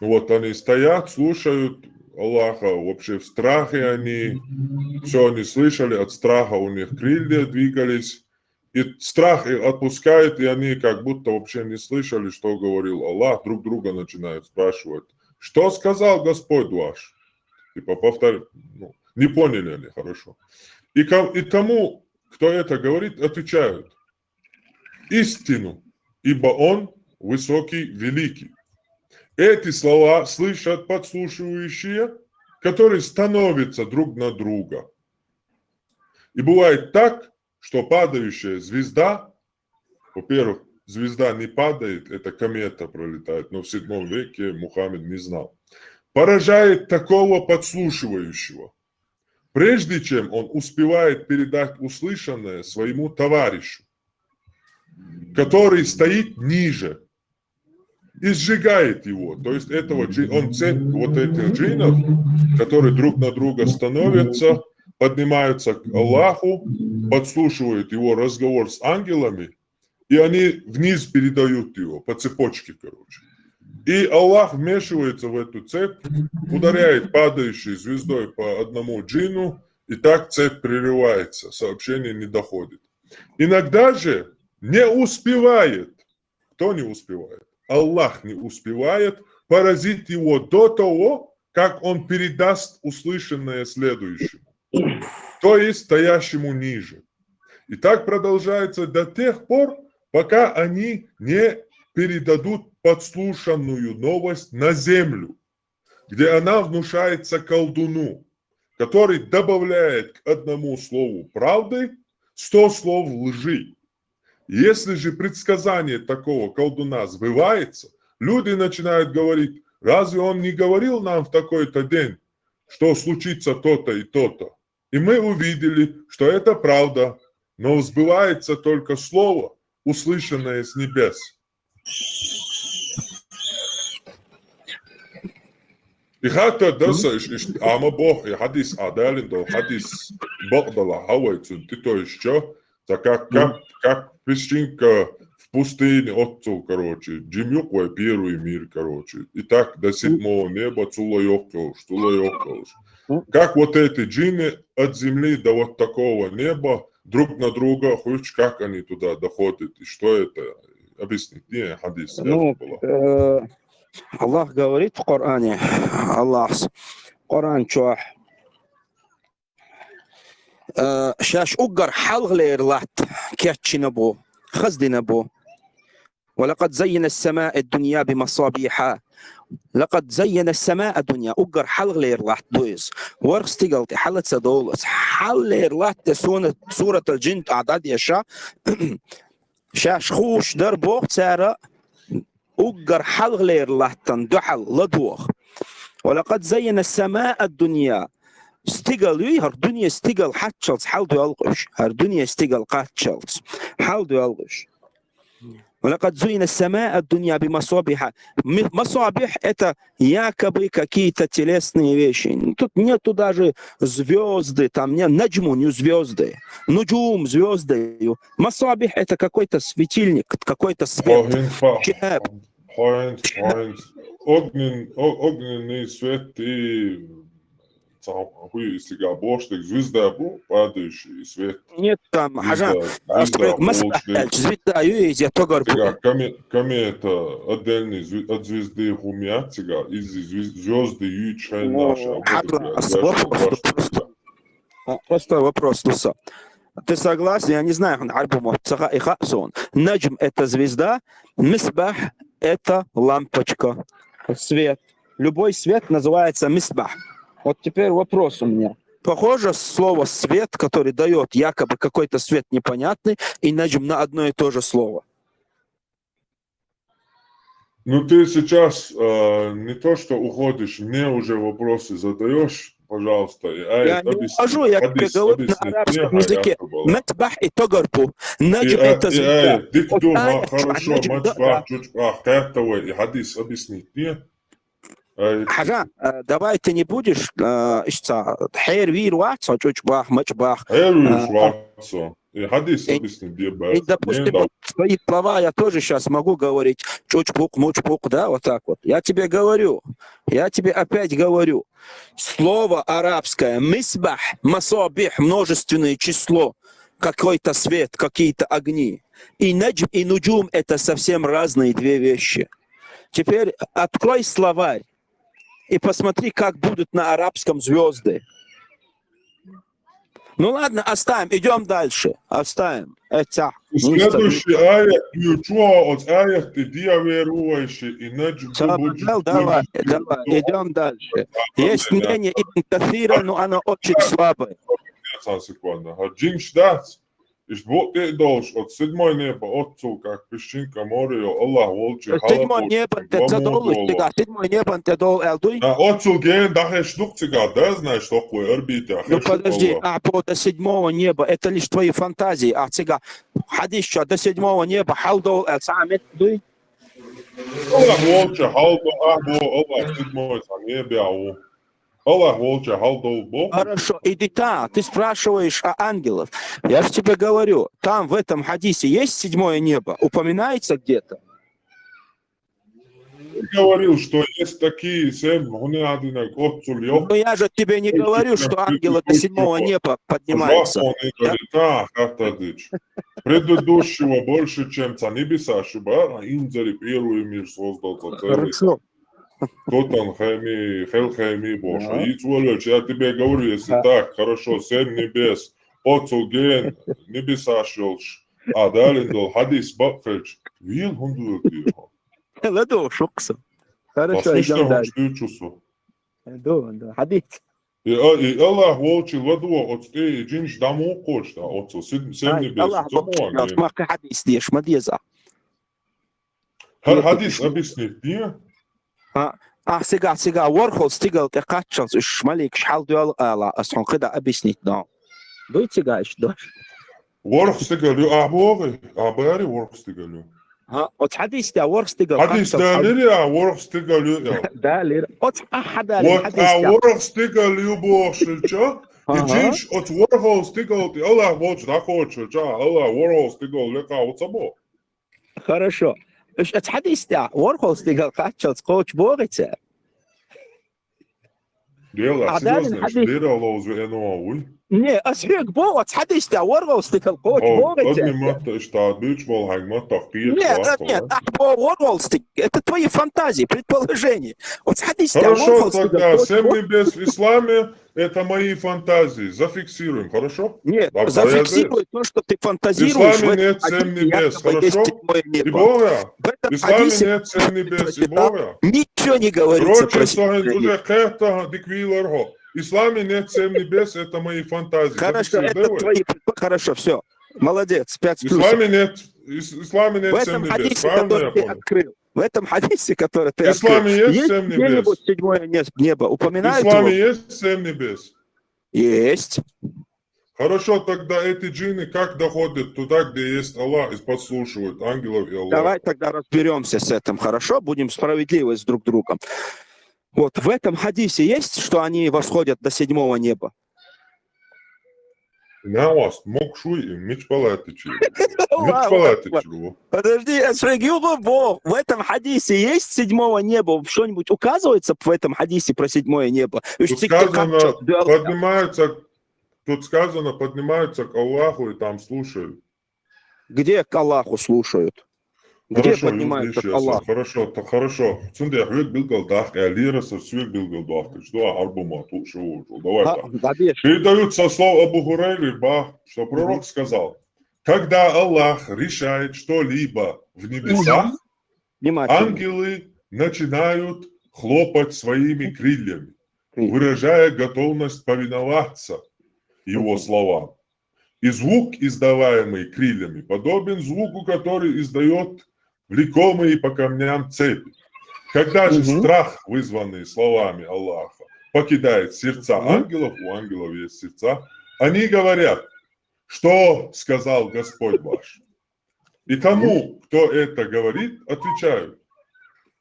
Вот они стоят, слушают Аллаха, вообще в страхе они, все они слышали, от страха у них крылья двигались, и страх их отпускает, и они как будто вообще не слышали, что говорил Аллах, друг друга начинают спрашивать: «Что сказал Господь ваш?» Типа повтор... ну, не поняли они хорошо. И, ко... и тому, кто это говорит, отвечают: «Истину, ибо Он высокий, великий». Эти слова слышат подслушивающие, которые становятся друг на друга. И бывает так, что падающая звезда, во-первых, звезда не падает, это комета пролетает, но в седьмом веке Мухаммед не знал, поражает такого подслушивающего, прежде чем он успевает передать услышанное своему товарищу, который стоит ниже, и сжигает его. То есть этого джи... он цепь вот этих джинов, которые друг на друга становятся, поднимаются к Аллаху, подслушивают его разговор с ангелами, и они вниз передают его по цепочке, короче. И Аллах вмешивается в эту цепь, ударяет падающей звездой по одному джину, и так цепь прерывается, сообщение не доходит. Иногда же не успевает. Кто не успевает? Аллах не успевает поразить его до того, как он передаст услышанное следующему, то есть стоящему ниже. И так продолжается до тех пор, пока они не передадут подслушанную новость на землю, где она внушается колдуну, который добавляет к одному слову правды сто слов лжи. Если же предсказание такого колдуна сбывается, люди начинают говорить: «Разве он не говорил нам в такой-то день, что случится то-то и то-то?» И мы увидели, что это правда, но сбывается только слово, услышанное с небес. И хатта даса иш, иш, ама бох, и хадис адалин до, хадис бокдала хавай цун, ты то ещё, так как, как, как песчинка в пустыне отцу, короче, джимюк вай первый мир, короче. И так до седьмого неба цула ёкалш, цула ёкалш. Как вот эти джины от земли до вот такого неба друг на друга, хоть как они туда доходят, и что это? Объясни, не, хадис, ну, это было. Э, Аллах говорит в Коране, Аллах, Коран чохь, э, шаьш уггар хьалхалера латта кечйина бу, хаздина бу. «ولقد زينا السماء الدنيا بمصابيح». «لقد زينا السماء الدنيا». Уггар хьалхалера латта ду иза. ВорхӀ стигал тӀе хьала ца довла иза. Хьалхалера латта тӀе суна, суратал джин тӀа дӀадеша, шаьш хууш дар боху цара, уггар хьалхалера латтана дуьхьал ладогӀа. «ولقد زينا السماء الدنيا». Стигал юй, хӀара дуьне стигал кхаччалц хьаладоьлху уьш. ХӀара дуьне стигал кхаччалц хьаладоьлху уьш. «ولقد زينا السماء الدنيا بمصابيح». Ми-, масабих — это якобы какие-то телесные вещи. Ну, тут нету даже звёзды, там не, наджмун ю звёзды. Нуджум — звёзды ю. Масабих — это какой-то светильник, какой-то свет. Хьо хӀинца, хьо хӀинца, хьо хӀинца огнен-, о-, огненный свет и цхьа хӀуй, и стигал бохуш дерг звезда бу, падающий свет. Нет, там, звезда, хьажа, звезда, а спред мас бохуш дерг. Звезда ю иза, я тогар бу. Стигал коме-, комета отдельный зве-, от звезды хӀума яц цигахь, иза звез-, звёзды юьйцуш хьайна наша, хьажа, а, просто, просто, а, просто вопрос ду со. Ты согласен? Я не знаю, хьан Ӏарбу мотт ца хаьа, и хаьа суна. Наджм — это звезда, мисбах — это лампочка, свет. Любой свет называется мисбах. Вот теперь вопрос у меня. Похоже слово «свет», который даёт якобы какой-то свет непонятный, и наджм на одно и то же слово? Ну, ты сейчас, э, не то что уходишь, мне уже вопросы задаёшь, пожалуйста, и аят объясни. Я не ухожу, я тебе говорю на арабском языке. Мецбах и тогарпу. Наджм это змея. Дикду, хорошо, мецбах, чучпах, катавай, и хадис объяснить, не? Хьажа, э, давай ты не будешь, э, ишца, хер вир вацо, чучпах, мецбах. Хер вир вацо. И хадис объяснить, где бы. И, допустим, вот свои слова я тоже сейчас могу говорить, чучпук, мучпук, да, вот так вот. Я тебе говорю, я тебе опять говорю, слово арабское, мисбах, масабих, множественное число, какой-то свет, какие-то огни. И наджм, и нуджум — это совсем разные две вещи. Теперь открой словарь и посмотри, как будут на арабском звезды. Ну ладно, оставим, идем дальше, оставим. Это следующий аят, ключо от аят, и диаверующий, и наджм. Давай, давай, идем дальше. Есть мнение Ибн Касира, но оно очень слабое. Секунду. Джинш дац. Иш бу тӀе долуш оцу седьмой небо оццул, как песчинка море, Аллах волчу хьалабо. Седьмой небо тӀе ца долуш цигахь, седьмой небо тӀе долу аьлла дуй? А оццул гена дахьеш ду-кх цигахь, да, знаешь, токхой орбита. Ну подожди, а по до седьмого неба, это лишь твои фантазии, а цигахь хьадисчо до седьмого неба хьалдолу аьлла цхьа а меттиг дуй? Аллах волчу хьалдо, а бо, Аллах седьмой цхьа небе а ву. Аллах волчу хьалдолу боху. Хорошо, иди та, ты спрашиваешь о ангелов. Я же тебе говорю, там в этом хадисе есть седьмое небо? Упоминается где-то? Ты говорил, что есть такие семь, хӀунда а динарг оццул йо. Но я же тебе не говорю, что ангелы до седьмого неба поднимаются. Предыдущего больше, чем цхьа небеса шуба, а инзари первый мир создал за целый. Хорошо. Тутанхайми, Хелхайми бохуш. Ага. Ийца волавелча, я тебе говорю, если так, хорошо, семь небес, оццул гена небесаш йолуш, а далин долу хьадис бакъ хилча, вийла хӀунда вуьгу? ЛадогӀа шух-кх со. Хорошо, идём дальше. Дуьйцу со. Ду, ду, хьадис. И, а, и Аллах волчу ладогӀа оцу тӀе и джинаш дӀа муха кхочуш, оцу сед-, семь небес. Аллах волчу ма кхин хьадис деша ма деза. ХӀара хьадис объяснить де? А, ахь сига, сига ворхӀалгӀа стигала тӀе кхаччалц уьш маликаш хьалдоьллу ала, ас хьуна кхидӀа объяснить до. Дуй цига иштта дош? ВорхӀ стигала ю, ахь бохий? Ахь бохий ворхӀ стигала ю? ХӀа, оцу хьадис тӀехь ворхӀ стигала кхаччалц хьал- Хьадис далира, ахь ворхӀ стигала ю, я? Далира. Оцу ахьа далира хьадис тӀехь. Вот ахь ворхӀ стигала ю бохуш хилча, и джинаш оцу ворхӀалгӀа стигала тӀе Аллах волчу дӀакхочуш хилча, Аллах ворхӀалгӀа стигала лекха ву ца боху? Хорошо. Уьш оцу хьадис тӀехь ворхӀалгӀа стигала кхаччалц кхочу бохий цара? Дела, а серьёзно, хьадис лира ловза веана ван вуй? Не, ас хьоьга боху, оцу хьадис тӀехь ворхӀалгӀа стигала кхочу бохий цара? Адамийн матта иштта дуьйцуш болу хьайн маттах кхеташ вац. Нет, нет, ахь боху ворхӀалгӀа стигала. Это твои фантазии, предположения. Оцу хьадис тӀехь ворхӀалгӀа стигала кхочу бохий. Хорошо, тогда семь небес в исламе — это мои фантазии. Зафиксируем, хорошо? Нет, зафиксируй то, что ты фантазируешь. В исламе нет семь небес, хорошо? И боху я. В исламе нет семь небес, и боху я. Ничего не говорится про седьмое небо. Короче, со хӀинца уже кхетта дика вийлар хьо. Исламе нет семь небес, это мои фантазии. Хорошо, это твои предпо-, хорошо, всё. Молодец, пять с плюсом. Исламе нет, ис-, исламе нет семь небес, правильно я понял? В этом хадисе, который ты открыл, в этом хадисе, который ты открыл, есть где-нибудь седьмое не-, небо? Упоминает его? В исламе есть семь небес? Есть. Хорошо, тогда эти джинны как доходят туда, где есть Аллах, и подслушивают ангелов и Аллаха? Давай тогда разберёмся с этим, хорошо? Будем справедливы с друг другом. Вот в этом хадисе есть, что они восходят до седьмого неба? Нагахь могуш вуй и мича палатичи? Мича палатичи ву? Подожди, я спросил, в этом хадисе есть седьмое небо? Что-нибудь указывается в этом хадисе про седьмое небо? Тут сказано, поднимаются, тут сказано, поднимаются к Аллаху и там слушают. Где к Аллаху слушают? Где поднимаются к Аллаху? Хорошо, хорошо. Цундела хьоьга билггал даккха, аьллера аса соьга билггал доккхуш ду, ахьа хӀара бу ма ту шу ву. Давай так. Передают со слов Абу Хурайры, ба, что пророк сказал: «Когда Аллах решает что-либо в небесах, ангелы начинают хлопать своими крыльями, выражая готовность повиноваться его словам. И звук, издаваемый крыльями, подобен звуку, который издаёт влекомые по камням цепи. Когда же страх, вызванный словами Аллаха, покидает сердца ангелов, у ангелов есть сердца, они говорят: «Что сказал Господь ваш?» И тому, кто это говорит, отвечают: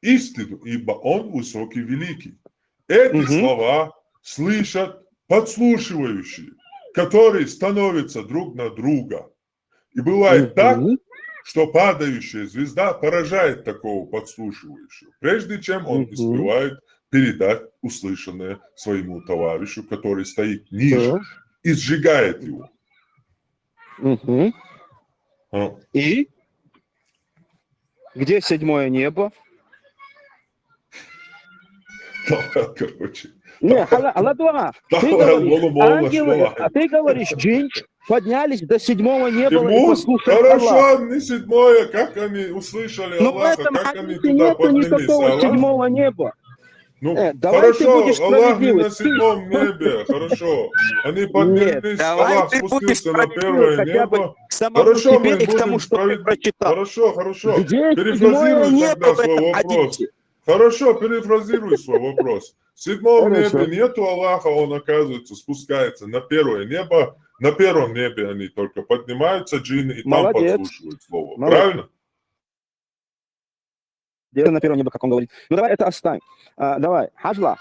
«Истину, ибо Он высокий, великий». Эти слова слышат подслушивающие, которые становятся друг на друга. И бывает так, что падающая звезда поражает такого подслушивающего, прежде чем он успевает передать услышанное своему товарищу, который стоит ниже, и сжигает его. Мгм. А, И где седьмое небо? Давай, короче. Не, ала, ала дуа. Ты Давай, говоришь, молу, молу, ангелы, молу. А ты говоришь, джин поднялись до седьмого неба и Ему послушали хорошо, Аллаха. Не седьмое, как они услышали Но в Аллаха, этом как они хадисе туда нету поднялись. никакого Аллах? Седьмого неба. Ну, Э, давай ты хорошо, будешь Аллах не справедливый. на седьмом небе, хорошо. Они поднялись, Давай Аллах ты будешь спустился на справедлив первое хотя бы небо. К самому Хорошо, себе мы и к тому, будем что ты справед- прочитал. Хорошо, хорошо. Где Перефразируй седьмое небо тогда в свой этом вопрос. хадисе? Хорошо, перефразируй свой вопрос. В седьмом Хорошо. Небе нету Аллаха, он, оказывается, спускается на первое небо. На первом небе они только поднимаются, джинны, и там Молодец. Подслушивают слово. Молодец. Правильно? Где на первом небе, как он говорит. Ну давай это оставим. А, давай, Хаджла.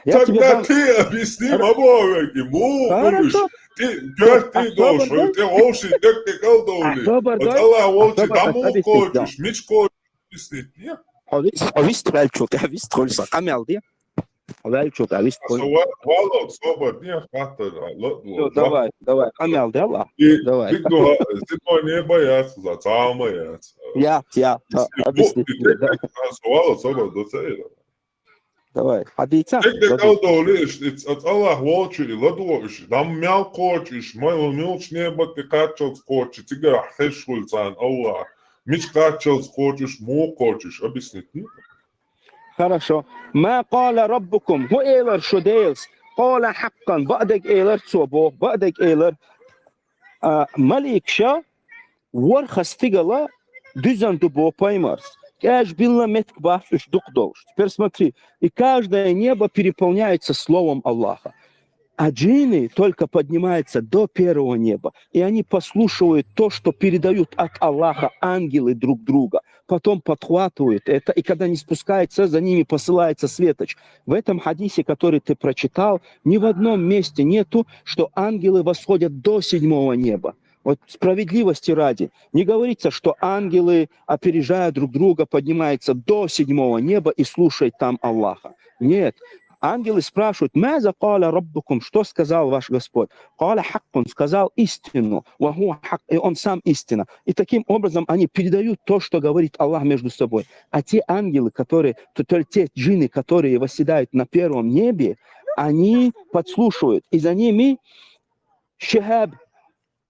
Я тебе Тогда дам... Ты объясни, Хоро- Мамоеки, муу Хорошо. Ты, как ты Особо должен, давай. Ты овши, так ты колдовли. Особо давай. Аллах волчи, Особо тому объяснить, хочешь, мич хочешь, объяснить, нет? Овис, овис тральчут, овис трольса. Камел, где? Овис трольса. Вало, собор, не хватает. Всё, давай, давай. Камел, да, Аллах? И Давай. Ты дуа, седьмое небо яц, за самое яц. Я, я, да, И объясни. ты, ты, Вало, собор, до цели. Давай. Объясни. Ты колдовли, от Аллах волчи, и ладу, там мял хочешь, мой милч небо, ты качал хочешь, ты гахеш хульцан, Аллах. Мич качал хочешь, муу хочешь, объяснить. Ну, Хорошо. ما قال ربكم. Ху эйлар шо дейлс. قال حقا. Баъдег эйлар цо бо. Баъдег эйлар. А, малик ша, ворхӀ стигала дуьззина ду бо пайхамарс. Кхаж билла метка бац уьш дукха долуш. Теперь смотри. И каждое небо переполняется словом Аллаха. А джинны только поднимаются до первого неба, и они послушивают то, что передают от Аллаха ангелы друг друга, потом подхватывают это, и когда они спускаются, за ними посылается светоч. В этом хадисе, который ты прочитал, ни в одном месте нету, что ангелы восходят до седьмого неба. Вот справедливости ради, не говорится, что ангелы, опережая друг друга, поднимаются до седьмого неба и слушают там Аллаха. Нет. Ангелы спрашивают: ماذا قال ربكم, что сказал ваш Господь? قال حقا, сказал истину, وهو حق, и он сам истина. И таким образом они передают то, что говорит Аллах между собой. А те ангелы, которые, то, то есть те джинны, которые восседают на первом небе, они подслушивают, и за ними шихаб,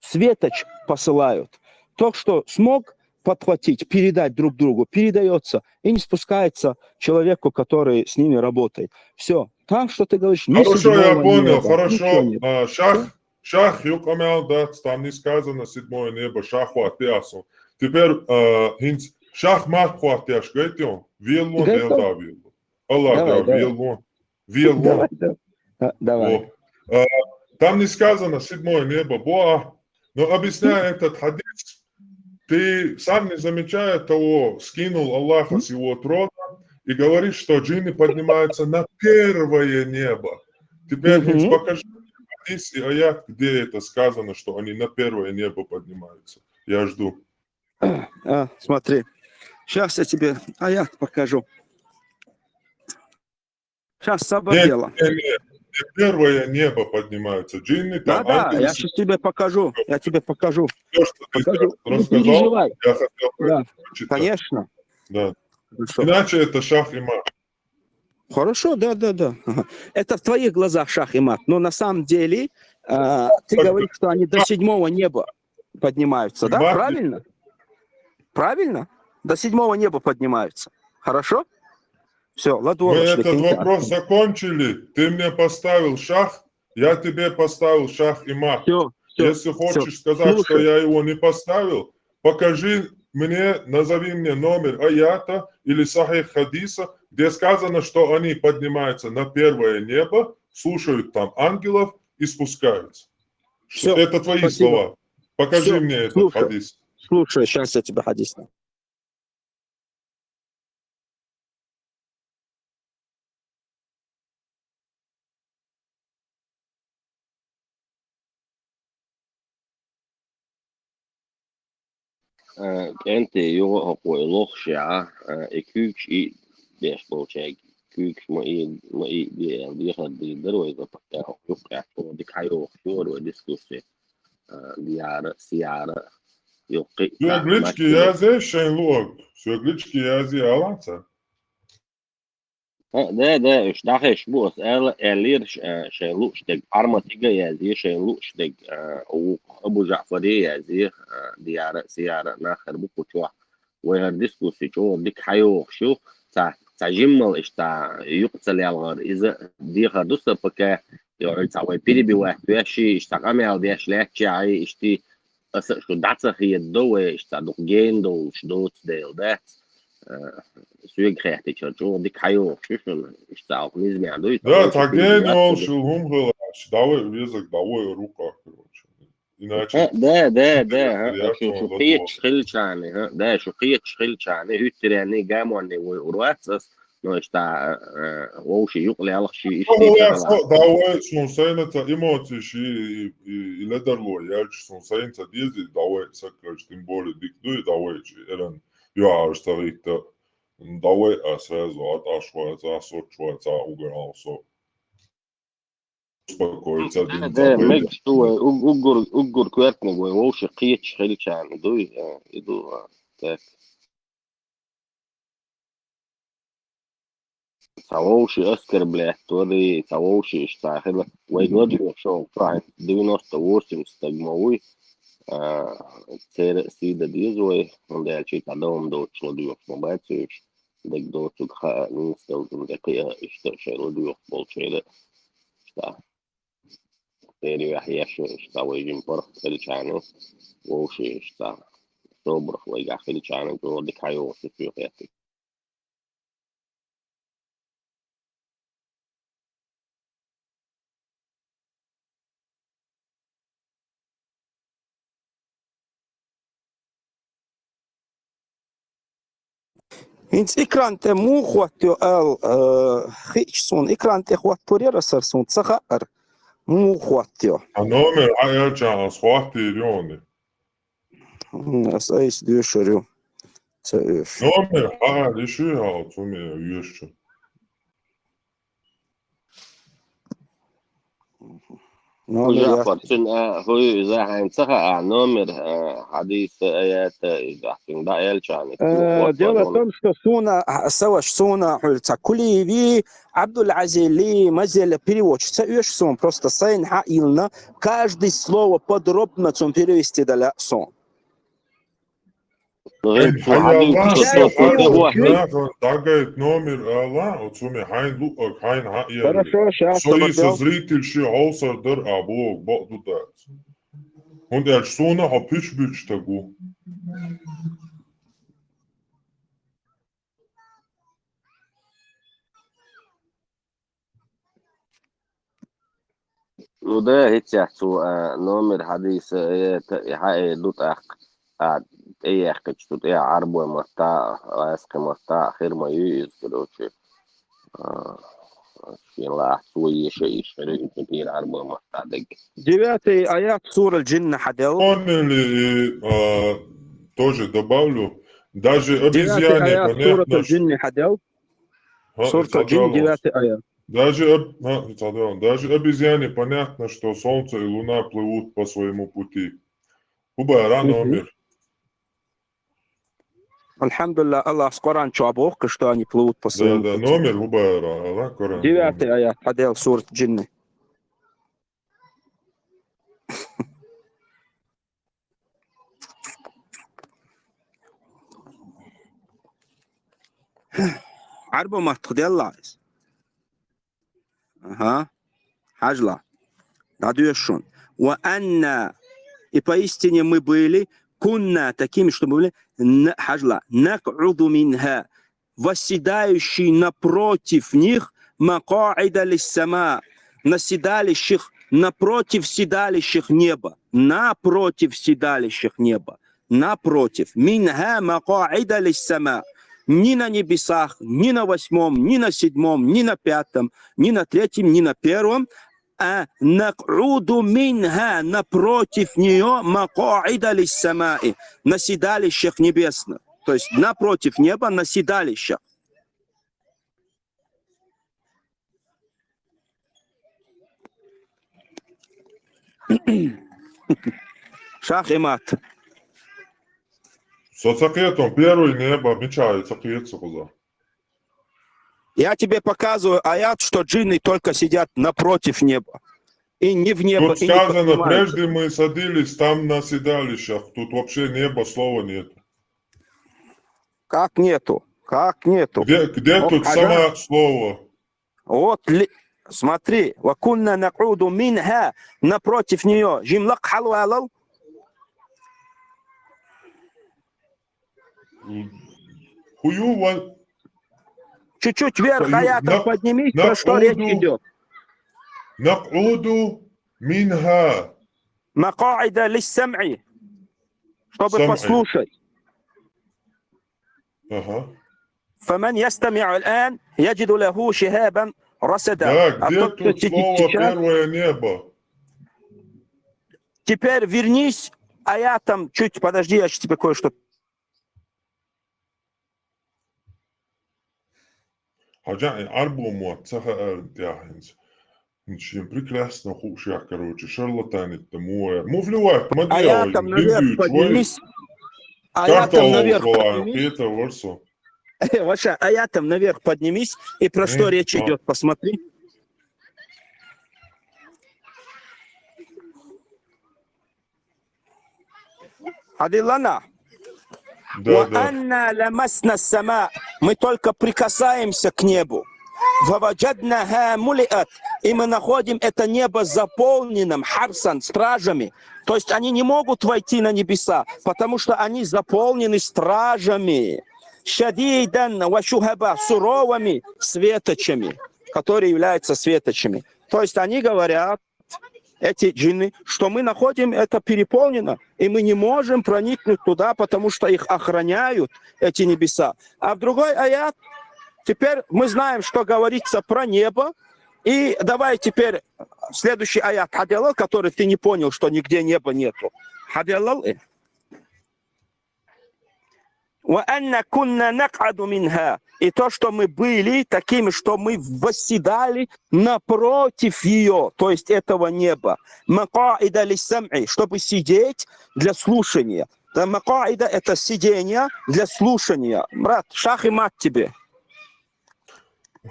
светоч посылают. То, что смог подхватить, передать друг другу, передаётся и не спускается человеку, который с ними работает. Всё. Так что ты говоришь, ни Хорошо, я седьмого понял, неба, хорошо. ничего нет. А, шах, шах юкъамел дац, там не сказано седьмое небо, шах хватит ясу. Теперь, а, хинц, шах мат хватит яш, гайтён, веллон, Гайтён. Элда веллон. Аллах, Давай, да, давай. веллон. Веллон. Давай, да. А, давай. Во. А, там не сказано седьмое небо, бо, но объясняя этот хадис, ты сам не замечая того, скинул Аллаха с его трона и говоришь, что джинны поднимаются на первое небо. Теперь Мгм. Хинц, покажи хадис и аят, где это сказано, что они на первое небо поднимаются. Я жду. А, смотри. Щас я тебе аят покажу. Щас, сабар Нет, дело. нет, нет, не первое небо поднимаются. Джинны там, Да-да, ангелы я с- щас тебе покажу. Я тебе покажу. Всё, что ты Покажу. сейчас Не рассказал, переживай. я хотел Да, прочитать. Конечно. Да. Хорошо. Иначе это шах и мат. Хорошо, да, да, да. Ага. Это в твоих глазах шах и мат. Но на самом деле, а, ты Так, говоришь, что они до седьмого неба поднимаются, да? Мат- Правильно? Правильно? До седьмого неба поднимаются. Хорошо? Всё, Мы ладно. этот вопрос закончили. Ты мне поставил шах, я тебе поставил шах и мат. Всё, всё, Если хочешь всё. Сказать, что Слушай. Я его не поставил, покажи мне, назови мне номер аята или сахих хадиса, где сказано, что они поднимаются на первое небо, слушают там ангелов и спускаются. Всё, Это твои спасибо. Слова. Покажи Всё, мне этот слушай. Хадис. Слушай, сейчас я тебе хадис дам. Э, кӀентий юха а хӀокхо и лохаш яхьа, э, и куьйгаш и деш болчаьрга куьйгаш ма и, ма и де аьлла, дехар дийр дара вай, запа тӀехьа юккъехь чӀогӀа дика хьайогӀуш ю хӀара вай дискуссия. Э, дияра, сияра, юккъе а Соьга личке маттина. Язъе шайн луъаг. Соьга личке Язъе алахьа цара. ХӀаъ, да, да, уьш дӀахезаш бу ас аьлла, аьллера ш-, а, шайн лууш дерг Ӏарматига а язъе, шайн лууш дерг, а, вукху Абу ЖаӀфаре а язъе, а, дияра, сияра нах хир бу кху чохь. Вай хӀара дискусси чӀогӀа дика хьайогӀуш ю, цхьа, цхьа жиммал иштта юкъа ца лелхар, иза дехар ду сан, пока, йо, цхьа вай перебивать веш, иштта къамел деш лаьттачохь, иштта аса а шу дӀа ца хедадо вай, иштта дукха гена долуш доцу дела дац. Э, соьга хаьттича чӀогӀа дика хьайогӀуш ю шуна, иштта цхьа низамехь дуй, Да, цхьа гена йолуш хӀума хила аьлча, дӀавай везарг, дӀавай рукъах, короче. Иначе А, да, да, да, я а, шу, чума шу ладо. Кхеташ хилчарна, а, да, шу кхеташ хилчарна, хӀуьттаренний, гамонний вай ур вац ас, но иштта, а, вовши юкъа лелхаш, иштта Охьа дика ваьхна хила. со, дӀавай, суна сайна ца эмоциш и, и, и ледарло яьлча, суна сайна ца дезий, дӀавай саккалча, тем более дика дуй, дӀавай чи, эран юьхьӀаьржа ца гӀитта, дӀавай а сразу, а тӀаш вац, а соцуш вац, а угар хьал со. Успокоиться Да, дин да, ца мегаш ду вай, уг-, уггар, уггар коьртаниг вай вовши кхеташ хилчарна дуй, а, и ду, а, так. Цхьа вовши оскорблять вари, цхьа вовши иштта хила. Вайга ладоьгӀуш шо, девяносто восемь стаг ма вуй, а, церан а сий дан деза вай, хӀунда аьлча и цхьа дом доцуш ладоьгӀуш ма бац уьш. Дерг доцург хаа, нийса долчун тӀе кхиа, иштта шайн ладоьгӀуш болчеран а, иштта церан юьхь еш, иштта вай жима паргӀат хилчарна, вовши иштта собарах вайгахь хилчарна, чӀогӀа дика хьайогӀуш ю соьга хаьттича. ХӀинца экран тӀе муха хӀоттайо ала, э, хиъча суна, экран тӀе хӀоттор яра сара, суна ца хаьара, муха хӀоттайо. А номер хьаэлча ас хӀоттийра йони. М, ас айса доьшур ю. Ца оьшу. Номер хьаала, йиш ю хьо, цу ме йоьшу. Номер я- Жаъфар, цуьнан, а, хӀу ю иза хьайна ца хаьа, номер, а, хьадийса, аята, иза ахь цуьнга дӀа аьлча, Э, дело в том, что суна, а, саваш суна хьуьлу ца Кулиеви, Абдул-Азили, Мазела переводчик ца оьшу суна, просто сайна хьаилна, каждый слово подробно цунна перевести дала суна. Ай, хьаялла, дӀагайта номер ала, оцу ме хьайн луъаг, хьайна хьаъ яра. Хорошо, щас. Со и со зритель ши хьовсар дар а боху, бакъ ду дац. ХӀунда аьлча суна хьо пуьч буьтуш стаг ву. Ну да, хӀинца цо, а, номер хьадийса, э, та-, хьаэр ду тӀаккха, а, тӀеяьккхича, цу тӀе Ӏарбой матта, гӀаскхи матта хир ма ю иза, короче. А, шен лахь цо еша, иш хир ю, иза тӀера Ӏарбой матта дерг. Девятый аят сурал Джинна хьадел. Он или, а, тоже добавлю, даже обезьяне понятно, что... Девятый аят сурат аль-Джинни хьадел. Сурат аль-Джинни, девятый аят. Даже об-, а, даже обезьяне понятно, что солнце и луна плывут по своему пути. ХӀун бара номер? Альхьамдулиллах, Аллахьас Къуръан чохь боху, что они плывут по своему пути. Да, да, номер хӀун бара, Аллах Къуръан. Девятый аят, хьадел сурат Джинни. Ӏарбо маттах делла иза. Ага. Хьажла. ДӀадоьшу шуна. Ва анна. И поистине мы были, кунна такими, что мы были, н-, хьажла, накъуду минха. восседающий напротив них, макаида лиссама, на седалищах, напротив седалищах неба, напротив седалищах неба, напротив, минха макаида лиссама, ни на небесах, ни на восьмом, ни на седьмом, ни на пятом, ни на третьем, ни на первом, а накъуду минха, напротив нее, макаида лиссамаи, на седалищах небесных. То есть напротив неба, на седалищах. Шах и мат. Со ца кхетам, первый небо, мичай ца кхета со кхуза. Я тебе показываю аят, что джинны только сидят напротив неба. И не в небо, Тут и не сказано, поднимаются. Прежде мы садились там на седалищах. Тут вообще неба слова нету. Как нету? Как нету? Где, где Ну, тут ага. Сама слово? Вот, ли- смотри, وكنا نقعد منها, напротив нее. Джим лакъ хьалвалал. Хую ва- Чуть-чуть вверх Ю- аятом на- поднимись, на про что речь уду- идет. накъуду минха. Макаида лиссам'и. Чтобы Сам'и. Послушать. Ага. فمن يستمع الآن يجد له شهابا رصدا. Да, А где тот, кто тут сидит слово сейчас, первое небо? теперь вернись аятом чуть, подожди, я сейчас тебе кое-что. Хьажа, арбу муат, саха ар тяхинс. Ничем прекрасно хушах, короче, шарлатанит тому. Муфлюват, Аятом наверх поднимись. Аятом наверх поднимись. Это ворсо. Ваша, аятом наверх поднимись, и про что М, речь а. Идет, посмотри. Хадилана. Да, да. وأنا لمسنا السماء. Мы только прикасаемся к небу. فوجدناها ملئت. И мы находим это небо заполненным, حرسا, стражами. То есть они не могут войти на небеса, потому что они заполнены стражами. شديدا وشهبا, суровыми светочами, которые являются светочами. То есть они говорят, эти джинны, что мы находим это переполнено, и мы не можем проникнуть туда, потому что их охраняют эти небеса. А в другой аят, теперь мы знаем, что говорится про небо, и давай теперь следующий аят хадилал, который ты не понял, что нигде неба нету. Хадилал, э. وأنا كنا نقعد منها. И то, что мы были такими, что мы восседали напротив ее, то есть этого неба. مقاعد للسمع, чтобы сидеть для слушания. Да, макаида — это сидение для слушания. Брат, шах и мат тебе.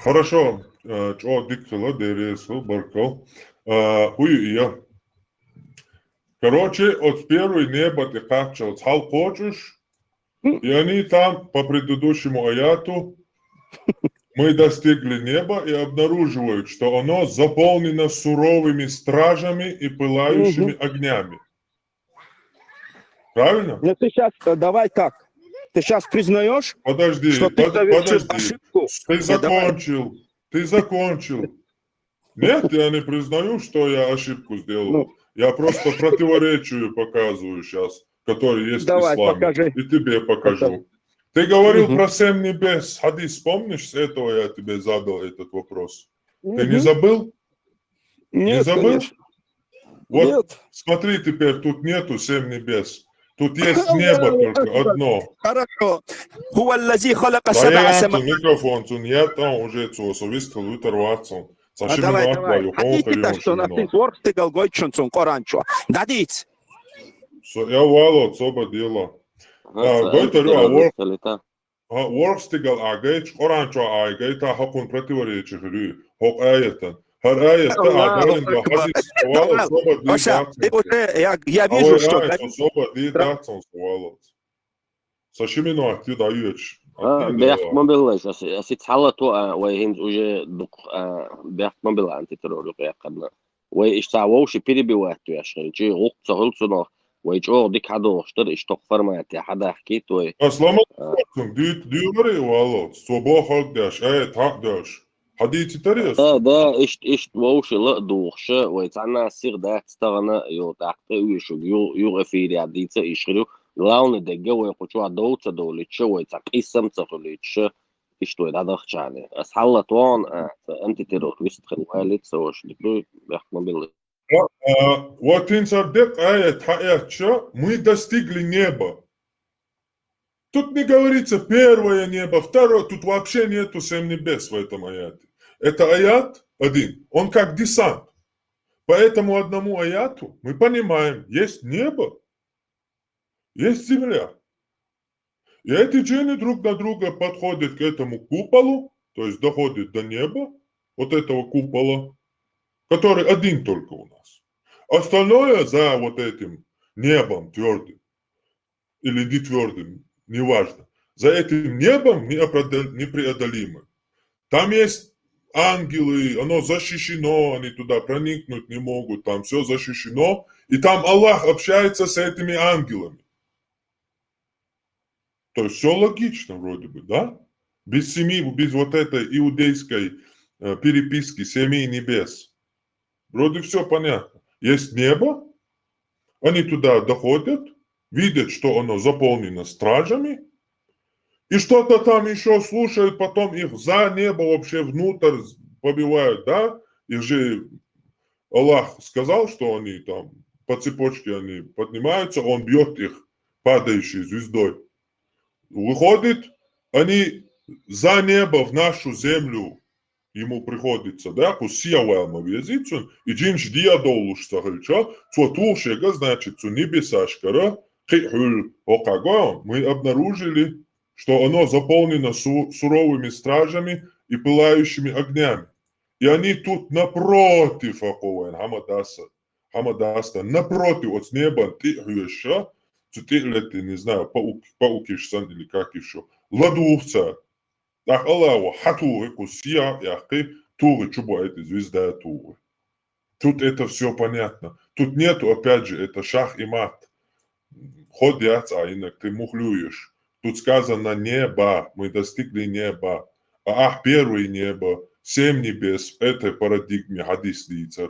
Хорошо. Э, чё, диксела, дересел, баркал. Э, хую и я. Короче, от первой неба ты качал, цхал хочешь, и они там по предыдущему аяту мы достигли неба и обнаруживают, что оно заполнено суровыми стражами и пылающими огнями. Правильно? Ну ты сейчас, давай так. Ты сейчас признаешь, Подожди, что ты под- совершил подожди. Ошибку? Ты Нет, давай. Закончил. Ты закончил. Нет, я не признаю, что я ошибку сделал. Ну. Я просто противоречию показываю сейчас, которое есть Давай, в исламе. Покажи. И тебе покажу. Покажи. Ты говорил Мгм. Про семь небес. Хадис, помнишь, с этого я тебе задал этот вопрос. Ты не Мгм. Забыл? Нет, Не забыл? Конечно. Вот Нет. Смотри, теперь тут нету семь небес. Тут есть небо Аллаху только Акбар. Одно. Хорошо. هو الذي خلق Да سبع я سماوات. Микрофон, цун, я там уже цо, со вистхал витар вацун. А, давай, давай. Хадис так, что на ты ворх ты голгойчун цун Коран чё. Дадиц. Я вало, цо ба дело. А, гой тарю, а ворх. А, ворх стигал а гайч, Коран чё а гайта, хакун противоречие хрю. Хок аятан. Хар аят та а Аллаху гайрин да Акбар. хадис. Вало, цо ба ди Ваша, дацун. ты уже, я, я А вижу, ой, что ай, Дадиц цо ба ди прав. Дацун, цо вало. Са шимино ахти да юч. А, бехт мобилла, ас ас цхьалла ту а, вай хинз уже дук а, бехт мобилла анти террор юкъ якъадна. Вай ишца вовши перебивать ту яш хил. Чи гъукъ ца хул цунах. Вай чӀоагӀа дика хьадохуш дара, иштта хӀокху формате хьадахкийта вай. Ас ламаз дийцина, дийт-, дийварий валлалц, цо бохург деш, аят хьа а деш. Хьадийцитарий ас? Да, да, иштта, иштта вовши ла а духуша, вай цхьанна а сиха дац тахана, йо, тӀаккха тӀе уьйшуг, ю-, юха эфире дийца а йиш хир ю. Главный дегга вай кху чохь дов ца довлича, вай цхьа къийсам ца хуьлуьйтуша, иштта вай дӀадахча хьале. Ас хьалла тхуна, а, ца антитеррор вистхила валица, ца ваша дика дуй, бехк ма билла. А, а, вот хӀинца декъа аят хьаэцча, мы достигли неба. Тут не говорится первое небо, второе, тут вообще нету семь небес в этом аяте. Это аят один, он как десант. По этому одному аяту мы понимаем, есть небо, есть земля. И эти джинны друг на друга подходят к этому куполу, то есть доходят до неба, вот этого купола, который один только у нас. Остальное за вот этим небом твердым или не твердым, неважно. За этим небом неопреодол-, непреодолимым. Там есть ангелы, оно защищено, они туда проникнуть не могут, там все защищено. И там Аллах общается с этими ангелами. То есть все логично вроде бы, да? Без семи, без вот этой иудейской э, переписки семи небес. Вроде все понятно. Есть небо, они туда доходят, видят, что оно заполнено стражами, и что-то там еще слушают, потом их за небо вообще внутрь побивают, да? Их же Аллах сказал, что они там по цепочке они поднимаются, он бьет их падающей звездой. Выходит, они за небо в нашу землю ему приходится, да, кху сияваьлла ма везийта цунна, и джинаш диадовлуш ца хилча, цо тухуш яга, значит, цу небесашкара, кхиъ хьуьлла, хӀокхаго, мы обнаружили, что оно заполнено су-, суровыми стражами и пылающими огнями. И они тут напротив, хӀокхо вайн хьамадаса, хьамадаса, напротив, оцу небан тӀе а хьоьжуша, цу тӀе а летта, не знаю, паук, паукиш сан или как ещё, ладугӀу цара. ТӀаккха Аллахо хьатуху кху сиях а яьккхи, туху чу бу эта звезда туху. Тут это все понятно. Тут нету, опять же, это шах и мат. Ход яц а инак, ты мухлюешь. Тут сказано небо, мы достигли неба. А ах первое небо, семь небес, в этой парадигме хьадис дийцар.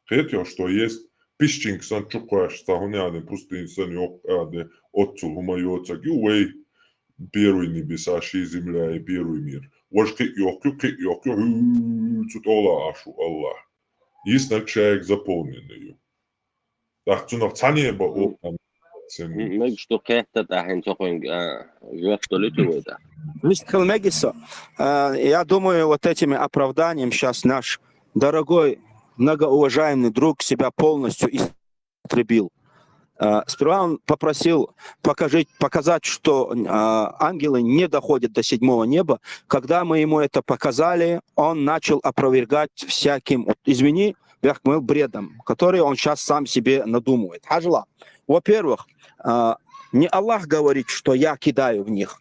Кхетий, что есть песчинка сан чукхоьш, ца хӀуна яьлла пустыня сан йоккха а де, оццул хӀума йоцург ю вай первый небеса, ши земля и первый мир. Важа кхиъ йоккха ю, кхиъ йоккха ю, хӀу, цу тӀола Ӏаш ву Аллах. Йиснарг шайга заполненный ю. ТӀаккха цунах цхьа небо, о, там, семь небес. Мегаш ду кхетта тӀаьхьа цо кхуьнга, а, жоп долуьйту вай тӀаккха. Мистер Мегисо, а, я думаю, вот этими оправданиями сейчас наш дорогой, многоуважаемый друг себя полностью истребил. А, сперва он попросил покажи-, показать, что, а, ангелы не доходят до седьмого неба. Когда мы ему это показали, он начал опровергать всяким, вот, извини, бехк ма билла, бредом, который он сейчас сам себе надумывает. Хьажал. Во-первых, а, не Аллах говорит, что я кидаю в них,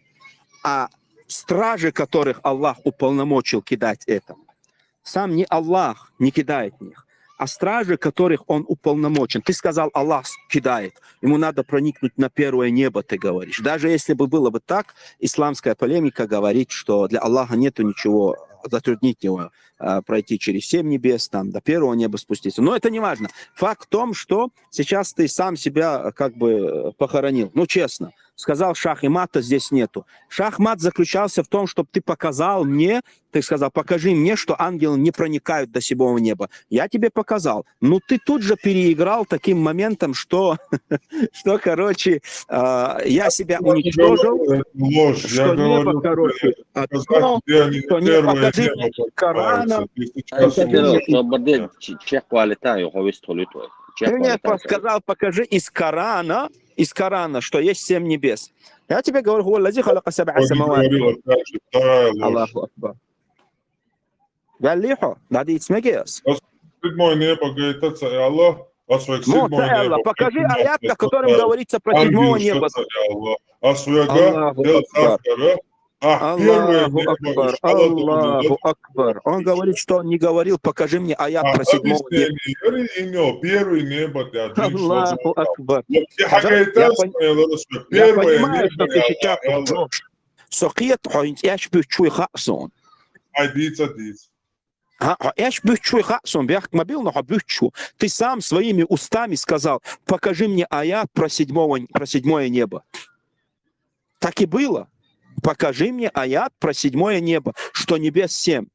а стражи, которых Аллах уполномочил кидать это. Сам не Аллах не кидает в них, а стражи, которых он уполномочен. Ты сказал, Аллах с-, кидает. Ему надо проникнуть на первое небо, ты говоришь. Даже если бы было бы так, исламская полемика говорит, что для Аллаха нету ничего затруднительного, а, пройти через семь небес, там, до первого неба спуститься. Но это не важно. Факт в том, что сейчас ты сам себя, э, как бы, э, похоронил. Ну, честно. Сказал, шах и мата здесь нету. Шах мат заключался в том, чтобы ты показал мне, ты сказал, покажи мне, что ангелы не проникают до седьмого неба. Я тебе показал. Ну, ты тут же переиграл таким моментом, что, что, короче, а, я себя уничтожил, Ложь, я что небо, говорю, короче, сказать, одно, где они что не первое покажи небо Корана. поднимаются. Ты Ай, сейчас Сабир, ложь. собарде, чи-, чекх валитан, ю ховист хулит вай. Чекх Ты мне валитан. сказал, покажи из Корана, из Корана, что есть семь небес. Я тебе говорю, هو الذي خلق سبع Он не سماوات. говорил, опять же, вторая ложь. Аллаху Акбар. Валлиху, да, дийц мегес. Седьмое небо, говорит, это Аллах, а свой Ну, седьмое это Аллах. небо Покажи поднимается, аят, на котором спасает. говорится про седьмого Ангел неба. что-то, Аллах. А своего Аллаху Дел Акбар. Сахара, А первое Аллаху небо Акбар, уж Аллах Аллаху должен Акбар. Он говорит, что он не говорил, покажи мне аят А про седьмого небо. объяснение, говорит, имя, первое небо, ты один Аллаху Акбар. Вот и Хажа, хагайта я пон- смело, что Я первое понимаю, небо что ты я сейчас Аллах. лжешь. Со кет хо инц эш бюч чуй хаксон. Айдица диц. А, а эш бюч чуй хаксон, бяхк мобил, но бюч чу. Ты сам своими устами сказал, покажи мне аят про седьмого, про седьмое небо. Так и было. Покажи мне аят про седьмое небо, что небес семь.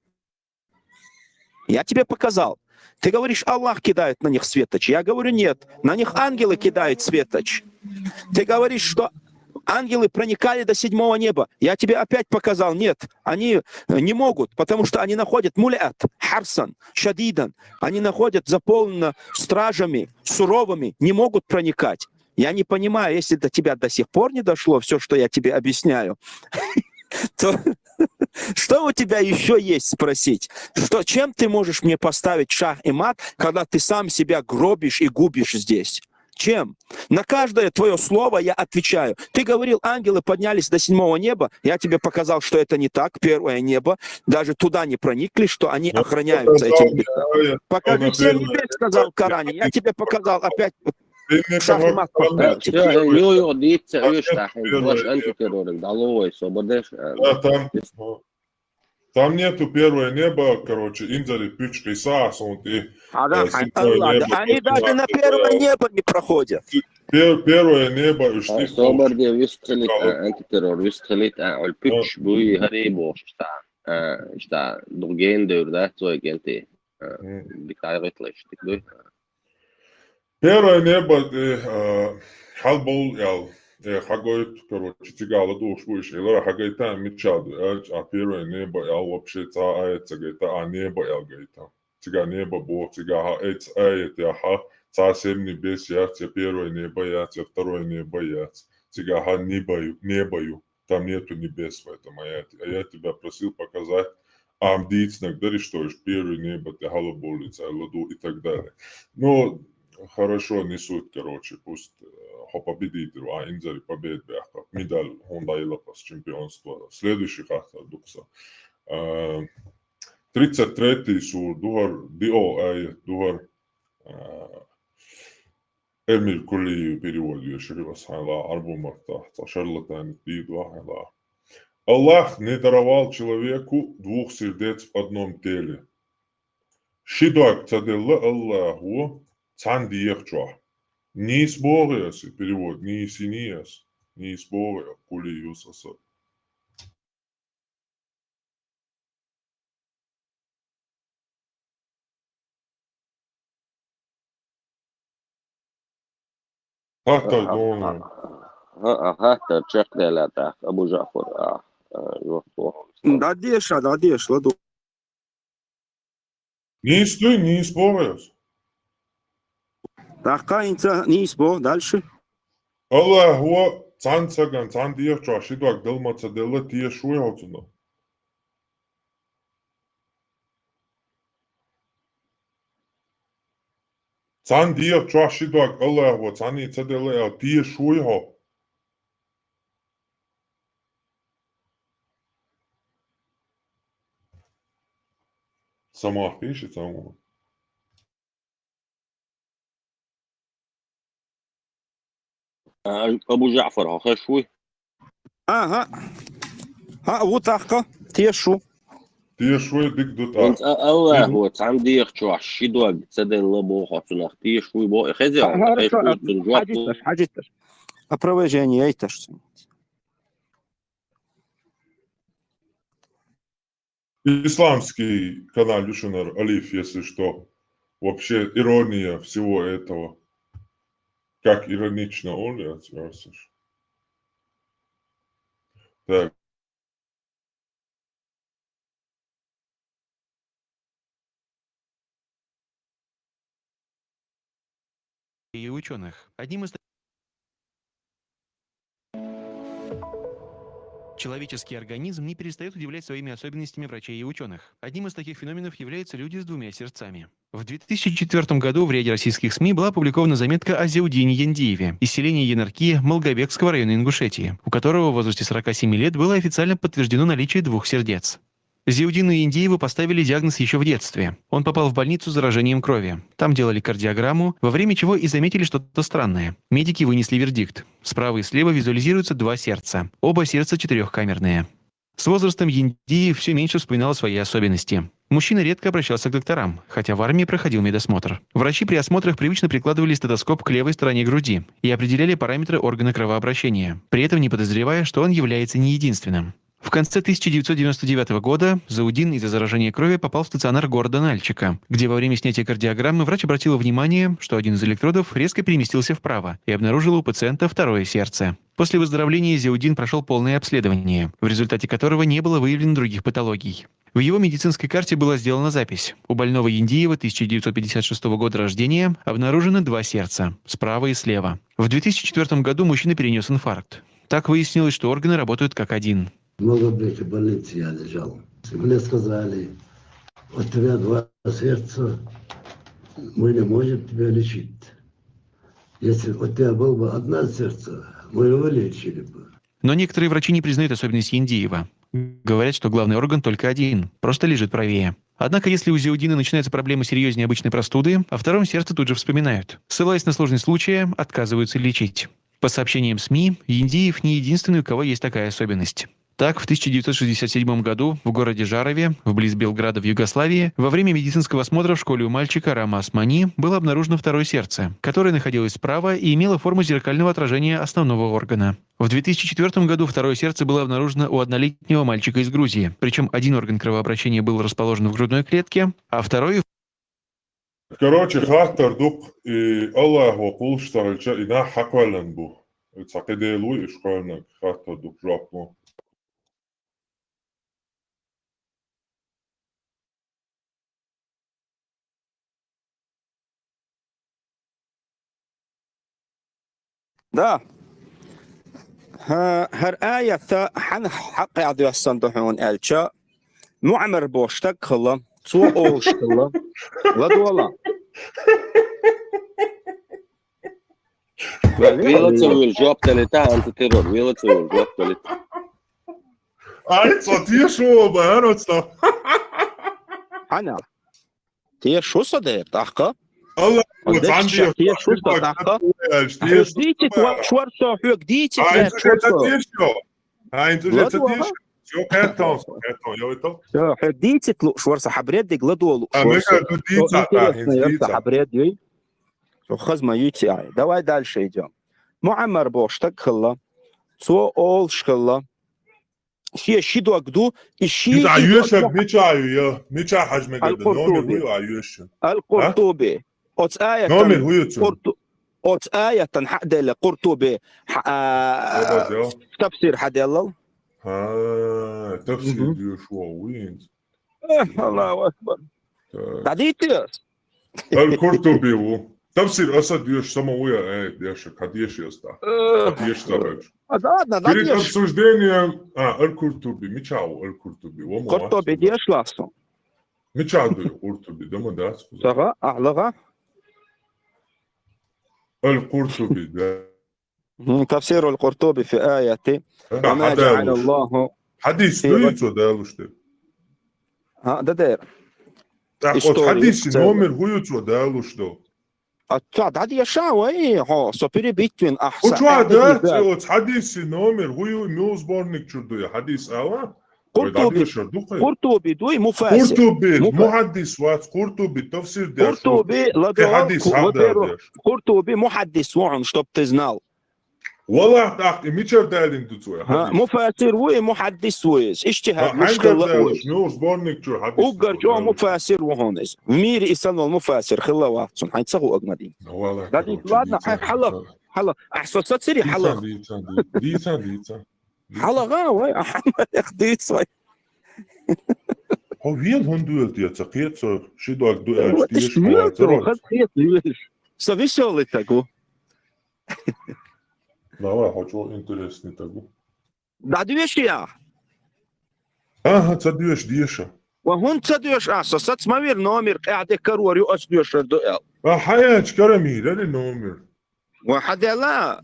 Я тебе показал. Ты говоришь, Аллах кидает на них светоч. Я говорю, нет. На них ангелы кидают светоч. Ты говоришь, что ангелы проникали до седьмого неба. Я тебе опять показал, нет. Они не могут, потому что они находят мулят, харсан, шадидан. Они находят заполнено стражами, суровыми, не могут проникать. Я не понимаю, если до тебя до сих пор не дошло все, что я тебе объясняю, то что у тебя еще есть спросить? Что, чем ты можешь мне поставить шах и мат, когда ты сам себя гробишь и губишь здесь? Чем? На каждое твое слово я отвечаю. Ты говорил, ангелы поднялись до седьмого неба. Я тебе показал, что это не так. Первое небо. Даже туда не проникли, что они Ну, охраняются сказал этим. я, Покажи на всем первое небес, сказал в Коране. Я тебе показал опять Ты мне шах и там мат там поставил. нет, Всё, первое, ё, ё, дивіться, там ё, нет штах, первое ваш небо. Антитеррор, головой сободеш. Да, там, там нету первое небо, короче, инзари пич киса, сон и А, да, э, седьмое Аллах, небо, да, они даже на восемнадцатое. первое небо не проходят. Пер- Первое небо, уж ты Соборде вистхилит, Аллах. Антитеррор вистхилит, а, оль пич буй хари бош, штах, э, штах, дуген дыр, да, цой кенти. Э, М. Дикай гытлыш, дик дуй. Первое небо, э, э, халбол ял, э, хагойт, короче, цигала душ буш, и лора хагайта мичал, а первое небо ял вообще ца ая цагайта, а небо ял гайта. Цига небо бо, цига ха эц ая тя ха, ца семь небес яц, я первое небо яц, я второе небо яц. Цига ха небо ю, небо ю. Там нету небес в этом аяте. А я тебя просил показать, ам дицнак дари, что уж первое небо, ты халаболица, ладу и так далее. Ну, хорошо, не суть, короче, пусть э, хо победитель, а инзари побед бяха. Медаль, он дайла пас чемпионство. Следующий хата дукса. Э, тридцать третий сур, дугар, дио ай, дугар. Э, Эмиль Кулиев переводит, шериф асхайла, арбу марта, ца шарлатан, дид вахайла. Аллах не даровал человеку двух сердец в одном теле. Шидуак цаделла Аллаху цан диехчуа. Нис богъяс, перевод, нис и нис. Нис богъя, Кулиев саса. Хатар дон. Ха, ха, ха, чекъ делятах, Абу Жафар, а, а, жохту. Да, деша, да, деш, ладу. Нис туй, нис богъяс. Дахка инца, нис бо, дальше. Аллах ва цан цаган, цан диехчуа шидуак далма цаделла тие шуй хоцуна. Цан диехчуа шидуак Аллах ва цани цаделла ял тие шуй хо. Самах пишет, самах. Абу Жафар, ха, хешуй. Ага. Ха, вот так. Тешу. Тие шуй дик дут Инц а. Аллах ва цан диехчуа шидуак цаделла бо хоцунах тие шуй бо. Хези, Ага, хешуй хорошо. цун жуап. Хажиташ, хажиташ. Опровержение, айташ. Исламский канал Люшинар Алиф, если что. Вообще ирония всего этого. Как иронично он, я слышишь. Так. И учёных. Одним из Человеческий организм не перестает удивлять своими особенностями врачей и ученых. Одним из таких феноменов являются люди с двумя сердцами. В две тысячи четвёртом году в ряде российских СМИ была опубликована заметка о Зиаудине Яндиеве из селения Янарки Малгобекского района Ингушетии, у которого в возрасте сорока семи лет было официально подтверждено наличие двух сердец. Зиаудину Яндиеву поставили диагноз еще в детстве. Он попал в больницу с заражением крови. Там делали кардиограмму, во время чего и заметили что-то странное. Медики вынесли вердикт. Справа и слева визуализируются два сердца. Оба сердца четырехкамерные. С возрастом Яндиев все меньше вспоминал о своей особенности. Мужчина редко обращался к докторам, хотя в армии проходил медосмотр. Врачи при осмотрах привычно прикладывали стетоскоп к левой стороне груди и определяли параметры органа кровообращения, при этом не подозревая, что он является не единственным. В конце тысяча девятьсот девяносто девятого года Зиаудин из-за заражения крови попал в стационар города Нальчика, где во время снятия кардиограммы врач обратил внимание, что один из электродов резко переместился вправо и обнаружил у пациента второе сердце. После выздоровления Зиаудин прошел полное обследование, в результате которого не было выявлено других патологий. В его медицинской карте была сделана запись: у больного Яндиева тысяча девятьсот пятьдесят шестого года рождения обнаружено два сердца, справа и слева. В две тысячи четвёртом году мужчина перенес инфаркт. Так выяснилось, что органы работают как один. В Малгобеке больнице я лежал. Мне сказали: «У тебя два сердца, мы не можем тебя лечить. Если у тебя было бы одно сердце, мы его лечили бы». Но некоторые врачи не признают особенность Яндиева. Говорят, что главный орган только один, просто лежит правее. Однако, если у Зиаудина начинаются проблемы серьезнее обычной простуды, о втором сердце тут же вспоминают. Ссылаясь на сложность случая, отказываются лечить. По сообщениям СМИ, Яндиев не единственный, у кого есть такая особенность. Так, в тысяча девятьсот шестьдесят седьмом году в городе Жарове, вблиз Белграда в Югославии, во время медицинского осмотра в школе у мальчика Рама Османи было обнаружено второе сердце, которое находилось справа и имело форму зеркального отражения основного органа. В две тысячи четвёртом году второе сердце было обнаружено у однолетнего мальчика из Грузии, причем один орган кровообращения был расположен в грудной клетке, а второй Короче, хаттар дукха, и Аллахӏо кхоллаш ца хилча, и нах хьакхоьллина бу. Цхьа кхы Дела ву, и школьнаг хаттар дукха жоп лу. Да. ХӀа-, хӀара аят хьан хьакъехьа доьссина ду хьуна аьлча, муӀамар бохуш стаг хилла, цо олуш хилла, ладогӀа. Вела ца вуьйла жоп далита, антитеррор, вела ца вуьйла жоп далита. Ай, цо тешо бара цо. Хьана? Тешо со дер, тӀаккха? Алла, Дечча тешо со тӀаккха? Хьоьга дийцит, ва-, шорсо, хьоьга дийцит, ва-, шорсо. Ай, цо тешо. Всё, кхетон, кхетон, йовитал. Всё, хьоьга дийцит лу, шорсо, хьан бред диг ладолу, А, шорсо. мега ду дийца, Интересно, а, я дийца. Хьан бред юй? Всё, хазма юйци ай. Давай дальше идём. МуӀаммар бохуш стаг хилла. Цо олуш хилла. Шен ши дог ду, и ши Мича и юьша, дог- мича ю, я, мича хьаж мега ду, номер Аль-Къуртуби. хӀу ю а юьша. Аль-Къуртуби. Оцу аятан Номер хӀу ю цун? Къурту-, оцу аятан хьаделла Къуртуби. Хьа-, а, Обалдел. тафсир хьаделлал. А, тафсир Мгм. дуьйш ву вуйинц. Э, Аллаху акбар. Так. ДӀадийти? Аль-Къуртуби ву. Тафсир Асад юьш сама ву я, э, деша, кадеш яста. Э, Кадеш забач. а, ладно, Перед дадеш. обсуждением, а, Аль-Къуртуби, мича ву, Аль-Къуртуби, ву ма Къуртуби вац. деш ласу. Мича ду Къуртуби, да ма дац. Сага, ахлагъа. Аль-Къуртуби, да. Мгм, тафсир аль-Къуртуби фи аяти. Да, Ва ма хьаделуш. джа'ала Аллаху Хьадис фи ду ва- ю цо далуш ду. А, да, дер. Так, вот История хьадис в целом. номер хӀу ю цо далуш ду. А, ца дӀадеша вай, хьо, со перебить вин, ахь, ХӀу са чуа хьадис дац, да. оц хьадис номер хӀу ю, муз сборник чур ду я, хьадис ала? Вай Къуртуби. дӀадешар ду кхай. Къуртуби дуй, муфассир. Къуртуби, Муфа-, мухаддис вац, Къуртуби, тафсир деш. Къуртуби, Кхай ладугӀа, хьадис ку-, хьа во-первых, деш. Къуртуби мухаддис ву хьуна, чтоб ты знал. Валлах, так, и мичар далин ду цо Ха, хьадис. муфассир ву и мухаддис ву иза. Иштихад Ха, муш хьайгар хилла далуш, ву. муз сборник чур хьадис. Уггар чӀо муфассир ву хьуна иза. В мире и санал муфассир хилла вац цун. Хьайн ца ху агмадин. Валлах, Дадик, короче, ладно, дийца, хьала, дийца. хьала. Ахь со сацари, Дийца, хьала. дийца, дийца, дийца, дийца. Хьала га, вай, ахьана дийц вай. Хьо вен хӀун дуьйла те ца кхета со ши дог ду аьлча, Вот деш ишта вел хьо цо, хаз хет вел. Со весёлый таг ву. Давай, хьо чӀо интересный таг ву. ДӀадоьший ахь? АхӀа, ца доьшу, деша. Ва хӀунда ца доьшу ахь? Со саца ма вира номер, къаьхьа де карор ю, ас доьшур ду аьлла. А хьан аьлча кара мийра али номер? Ва хьан делла?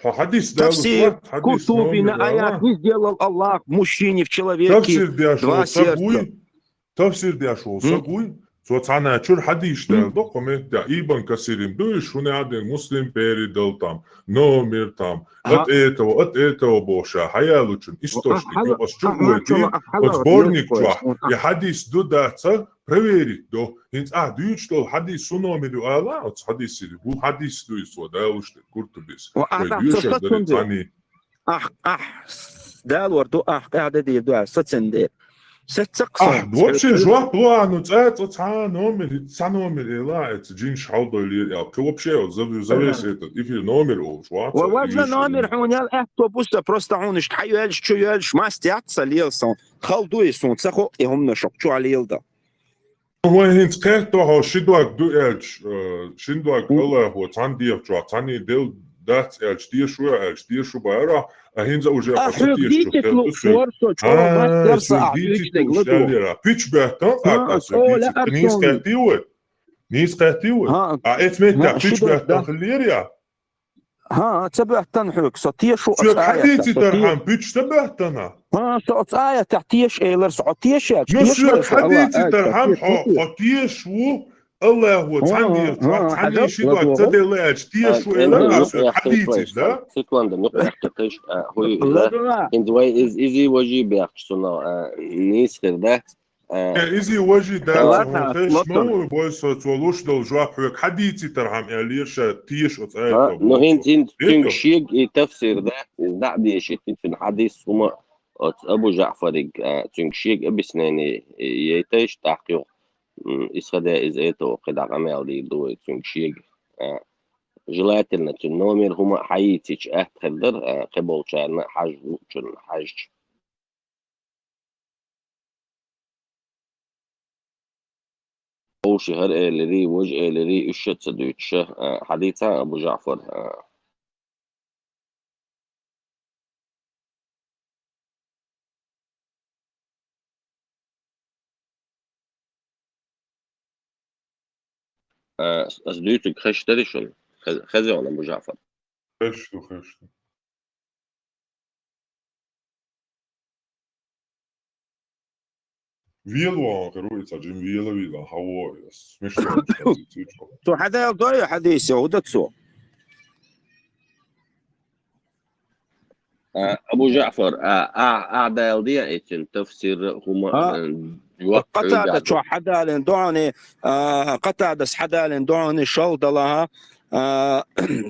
Хьо хьадис далуш Тафсир вац, хьадис Куртубина номер аят ала? Не сделал Аллах мужчине в человеке Тафсир деш два вол ца сердца. Гуй? Тафсир деш вол М? Са гуй? Цо цхьана чуьра хьадис М? Даьлла до, кхо метте. Ибн Касирим ду, иш хӀуна яа ден Муслим передал там, номер там, Ага. От этого, от этого бохуш, хьаялучун, Ва источник, ахьала, ю ас чу ахьала, гойти, ахьала, оц сборник ахьала, чохь, ахьала. И хьадис ду даца, проверить до. ХӀинца ахь дуьйцуш долу хьадис хӀун номер ю ала, оц хьадис ю, хӀун хьадис ду иза, цо далуш де, Куртубис. Ва Вай ахьа дуьйцуш со дали сацун де. Цхьаний. Ахь, ахь, далор ду, ахь, къаьхьа де дийр ду, ахь, сацун де. Саца кхсан. Ахь, вообще, жоп луа, ну, цӀа, цӀа, цхьа номер, цхьа номер, эла, эца, джинш хьалдойлийр, ял, кхы вообще, за-, за весь этот эфир номер олуш, ва, Ва цӀа, важна еш номер номер. Хьуна ял, автобуса, просто хьуна ишт хьайоьллуш, чу йоьллуш, маст яц ца лел сон. Хал ду и сон, ца хо, и хӀумна шо, чу лел да. Вай хӀинца кхетто хьо ши дог ду аьлча, э, шин дог М. Аллахо цхьана дехачохь, цхьаний дел дац аьлча, дешу аьлча, дешу бара, а хӀинца уже А хьо ца хьоьга дешуш дийцит хӀел луш ду соьга. Вар со, чӀогӀа А, бац ярса соьга ахь дийцит дуьйцу луш дегла ду. Аьллера. Пуьч баьттан А, къата соьга къола дийцит. Нийса арцон. Кхетий вай? Нийса кхетий вай? А, А эц меттехь а, пуьч ши дог баьттан дан. Хиллера я? ХӀа, ца боьттан хьоьга, со тешу Соьга оцу аятах, хьадийци со тархьан те-, пуьч ца боьттана? ХӀа, со оцу аятах теша элар, со хьо теша аьлча, Ну, теша соьга элар, со Аллах хьадийци аятах тархьан теша хьо, теша. Хьо теша ву, Аллахо ХӀа, цхьаьна дехачохь, хӀа, цхьаьний хьажал, ши дог ладо. Ца делла аьлча, теша ву элар, а соьга хьадийци, да? Секунда, муьхь баьхкиташ, а, хӀуй, да? Ладо. ХӀинца вай из-, изий важий баьхча цунах, а, нийса хир, да? Э, изий важий дац, Ладно, хьуна хезаш ма ву, бой со цо луш долу жоп хьоьга хьадийцитархьама аьллера ша теша оцу А, аятах ну, боху хӀинца, цо. хӀинца цуьнга Дика? Шега и тафсир да, иза дӀа а дешийта, цуьнан хьадийци хӀума оцу Абу ЖаӀфариг, а, цуьнга шега объяснение яйтайша тӀаккха юха, м, исходя из этого кхидӀа къамел дийр ду вай цуьнга шега. А, желательно цуьнан номер хӀума а хьайийцича атта хир дара, а, кхиболчарна хьажа луучунна хьаьжча. Вовши хӀара элирий, важа элирий, уьш а ца дуьйцуша, а, хьадийцахьа Абу ЖаӀфар, а. А, ас дуьйцург хезаш дарий шуна? Хез-, хезий хьуна Абу ЖаӀфар? Хезаш ду, хезаш ду. Вела ван хир ву и ца жим вела вела, хьан во и ас. Мишта ван ца жим цу чу. Цо хьадаьлла дой хьадийса, хӀу дан цо? А, Абу ЖаӀфар, а, а, а, далла де, эцин тафсир хӀума, А, э, жоп Къатада хьоьга чохь хьадалин дохьуни, а, Къатадас хьадалин дохьуни шал далахьа, а,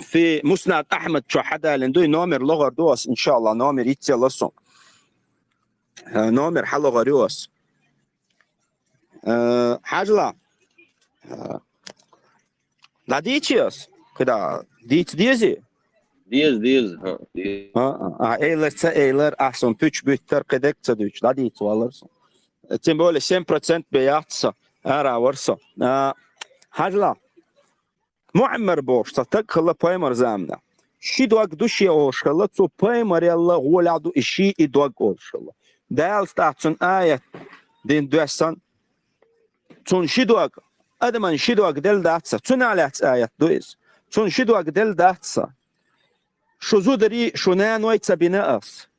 фи Муснад Ахьмад чохь хьадалин дуй, номер логӀар ду ас, иншалла, номер йицъелла сун. А, номер хьалогӀар ю ас. А, хьажала. А, ДӀадийций ас? КхидӀа дийца дезий? Деза, деза, хӀа, деза. А, а, а, эйлар ца эйлар, ахь сон пуьч буьттар, кхидерг ца дуьйцуш, дӀадийца валар сон. Тем более семь процент бен яц со, ара вар со. А, хьажала, Муаммар бохуш цхьа стаг хилла пайхамар заманахь. Ши дог ду шен олуш хилла, цу пайхамарелла гӀолехь ду и ши и дог олуш хилла. Дала тӀаккха цунна аят дина доьссан, Цунна ши дог, адаман ши дог делла дац сан. Цунах лаьцна аят ду иза. Цунна ши дог делла дац сан. Шу зударий, шу наной ца бина ас.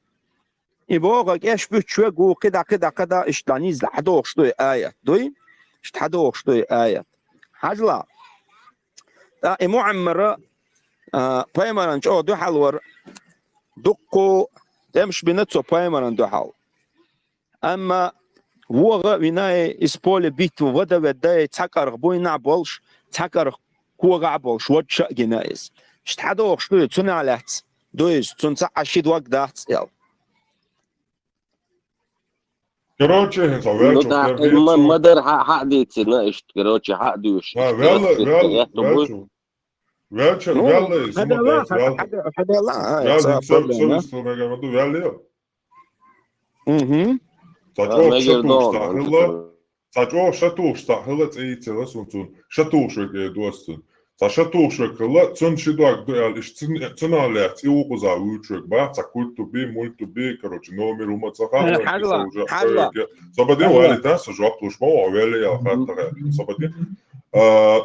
И боху кӀеш буьттуш верг ву, кхидӀа, кхидӀа, кхидӀа, иштта дӀа низла хьадохуш ду и аят, дуй? Иштта хьадохуш ду и аят. Хьажала. ТӀаккха и Муаммара, а, пайхамаран чӀогӀа дуьхьал вара, дуккха тӀемаш бина цо пайхамаран дуьхьал. Амма вогӀа вина из поле битвы вада ведда, цхьа кӀарах буйнахь болуш, цхьа кӀарах когахь болуш, вад ша а гина иза. Иштта хьадохуш ду иза, цунах лаьцна ду иза, цунна цхьа а ши дог дац аьлла. Короче, хӀинца Ну ваьлча да, терпеть ма-, цо. Ма-дарра хьа-, хьа а дийцина, иштта, короче, хьа а дуьйш, Да, иштта ваьлла, ваьлла, ваьлла буй. Ваьлча. Ваьлча, Ну, ваьлла иза, хьаделла, хӀума хьа-, ваьлла. Хьаде-, хьаделла, а, Ваьлла, ца хӀинца, проблема. Ца вистал мегар ма ду, ваьлла. Мгм. Ца А, чӀогӀа мегар шатухуш догӀу, цхьа хӀума хилла, ца ца чӀогӀа шатухуш цхьа хилла, цӀе йицъелла сун цунна. Шатухуш верг э доцу цунна. Цхьа шатухуш верг хилла, цунна ши дог ду аьлла, иштта цун-, цунах лаьцна и вукхуза вуьйцуш верг бац, цхьа культуби, мультуби, короче, номер хӀума ца хаьа, Э, вайна хьажал, киса уже хьажал. хьоьга. Собадин Хьажал. вали, та са жоп луш ма ваха, вели ял хаттар аьлла. Собадин. А,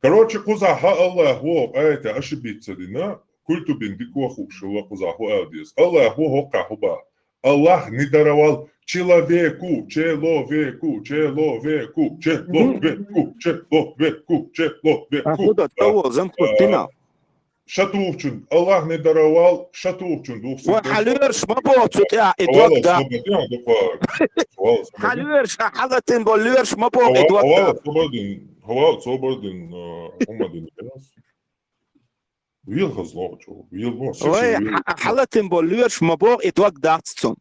короче, кхуза хьа Аллах ву, къайта, аша бицца дина, культубин дика вахуш хилла кхуза ху аьлла деза. Аллах ву, хӀокхахь хӀу ба. Аллах не даровал человеку, человеку, человеку, человеку, человеку, человеку. А худа тӀавол, зам худа дина. Шатухчун, Аллах не даровал, шатухчун духсин. Ва хьалуьйраш ма боху цу тӀехь, и дог да. Хьалуьйраш, хьалатин бо луьйраш ма боху, и дог да. Собадин, хӀавал, собадин, хӀума дин. Вил хазло чу, вил бо. Ой, хьалатин бо луьйраш ма боху, и дог дац цун.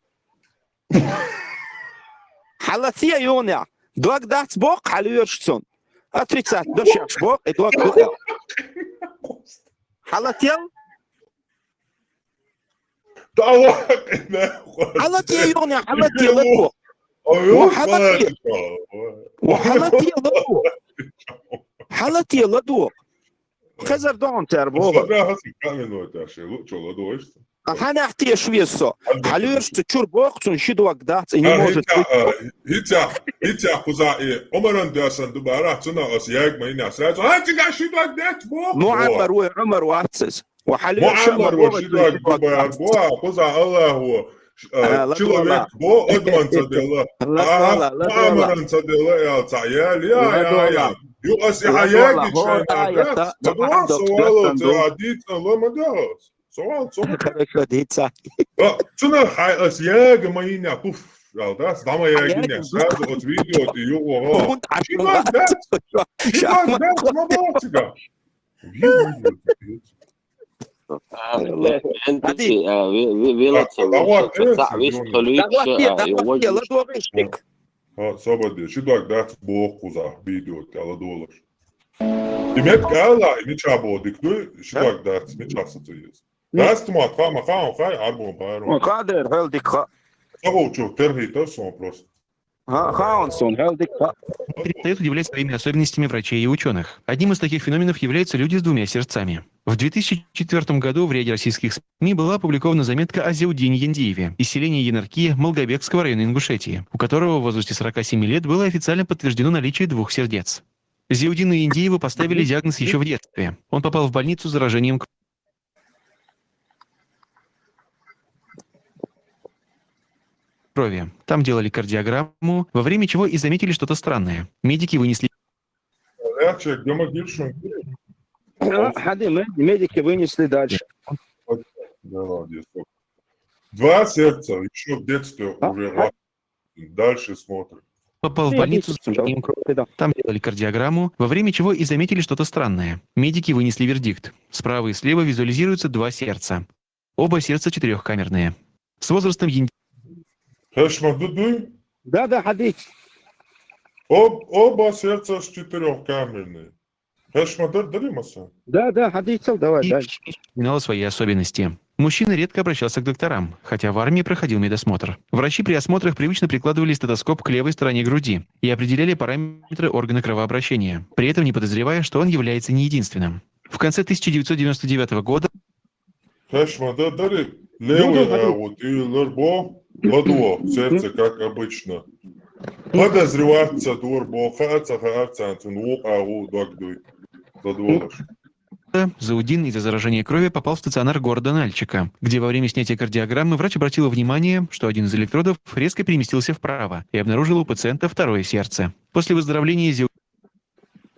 Хьалатия юнехь, дог дац боху, хьалуьйраш цун. Отрицать дошеш боху, и дог ду. Хьалател? Хьалатия юнехь, хьалатия ладу. Хьалатия ладу. Хьалатия ладу. Хезар догӀун тер боху. Хьанехь теша веза со? Хьалуьйраш цу чур боху цун ши дог дац, и не может быть. ХӀинца, хӀинца кхуза и Ӏумаран доьсан ду бара, цунах ас яг ма йина сразу. А, цига ши дог дац боху. Муаммар ву, Ӏумар вац иза. Ва хьалуьйраш ма боху, ши дог ду бара, бо, кхуза Аллах ву, человек бо, адаман ца делла. Муаммаран ца делла, ял ца ял, я, я, я. Ю ас и хьаяги чайна, ладугӀа, со валла, ца дийцан ло ма догӀас. Со валла, со ма догӀас. Хорошо, дийца. Цунах хьай ас яга ма йина, пуф, ял дац, дама ягина, сразу от видео ти югӀо. Ши дог дац, ши дог дац, ма боху цига. Собаде, ши дог дац боху кхуза, видео тӀе ладогӀалаш. И меттиг ала, и мича боху дика дуй, ши дог дац, мича сацу еза. Дац тумат, ха, ма, ха, хай, арбон, хай, арбон. Ха дер, хьел дика ха. Ца гӀу чу, терхийтар сон просто. Ха, ха, он сон, хьел дика ха. Перестаёт удивлять своими особенностями врачей и учёных. Одним из таких феноменов являются люди с двумя сердцами. В две тысячи четвёртом году в ряде российских СМИ была опубликована заметка о Зиаудине Яндиеве из селения Янаркия Малгобекского района Ингушетии, у которого в возрасте сорока семи лет было официально подтверждено наличие двух сердец. Зиаудину Яндиеву поставили диагноз ещё в детстве. Он попал в больницу с заражением крови. Там делали кардиограмму, во время чего и заметили что-то странное. Медики вынесли... Хьади, медики вынесли дальше. Два сердца, ещё в детстве уже. Дальше смотрим. Попал в больницу с заражением крови. Там делали кардиограмму, во время чего и заметили что-то странное. Медики вынесли вердикт. Справа и слева визуализируются два сердца. Оба сердца четырёхкамерные. С возрастом Янди... Хешма дуй? Да, да, хьадийца. Об-, оба сердца четырёхкамерные. Хешма дар, дари маса? Да, да, хьадийцал, давай дальше. Знала свои особенности. Мужчина редко обращался к докторам, хотя в армии проходил медосмотр. Врачи при осмотрах привычно прикладывали стетоскоп к левой стороне груди и определяли параметры органа кровообращения, при этом не подозревая, что он является не единственным. В конце тысяча девятьсот девяносто девятого года... Хешма дар, дари, левый, а вот и ларбо, ладуо, сердце, как обычно. Подозреваться дурбо, хаца, хаца, цун вукъа ву дог дуй. Ладуолаш. Зиаудин из-за заражения крови попал в стационар города Нальчика, где во время снятия кардиограммы врач обратил внимание, что один из электродов резко переместился вправо, и обнаружил у пациента второе сердце. После выздоровления Зиаудин...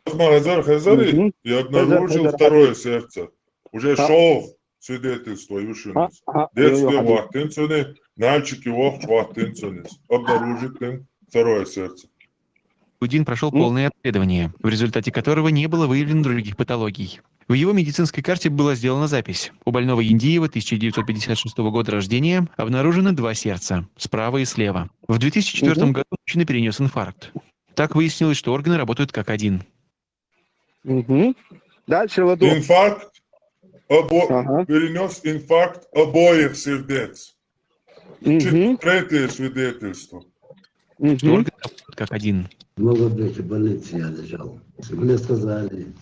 Хазар, хазари, и обнаружил второе сердце. Уже шел свидетельство, юшинус. Детстве ваттин цуни, Нальчике вохчу ваттин цуни. Обнаружит второе сердце. Зиаудин прошёл полное обследование, в результате которого не было выявлено других патологий. В его медицинской карте была сделана запись: у больного Яндиева тысяча девятьсот пятьдесят шестого года рождения обнаружено два сердца, справа и слева. В две тысячи четвёртом году мужчина перенёс инфаркт. Так выяснилось, что органы работают как один. Дальше ладу. Инфаркт, обо-, перенёс инфаркт обоих сердец. Третье свидетельство. Что органы работают как один. В Малгобеке больнице я лежал. Мне сказали,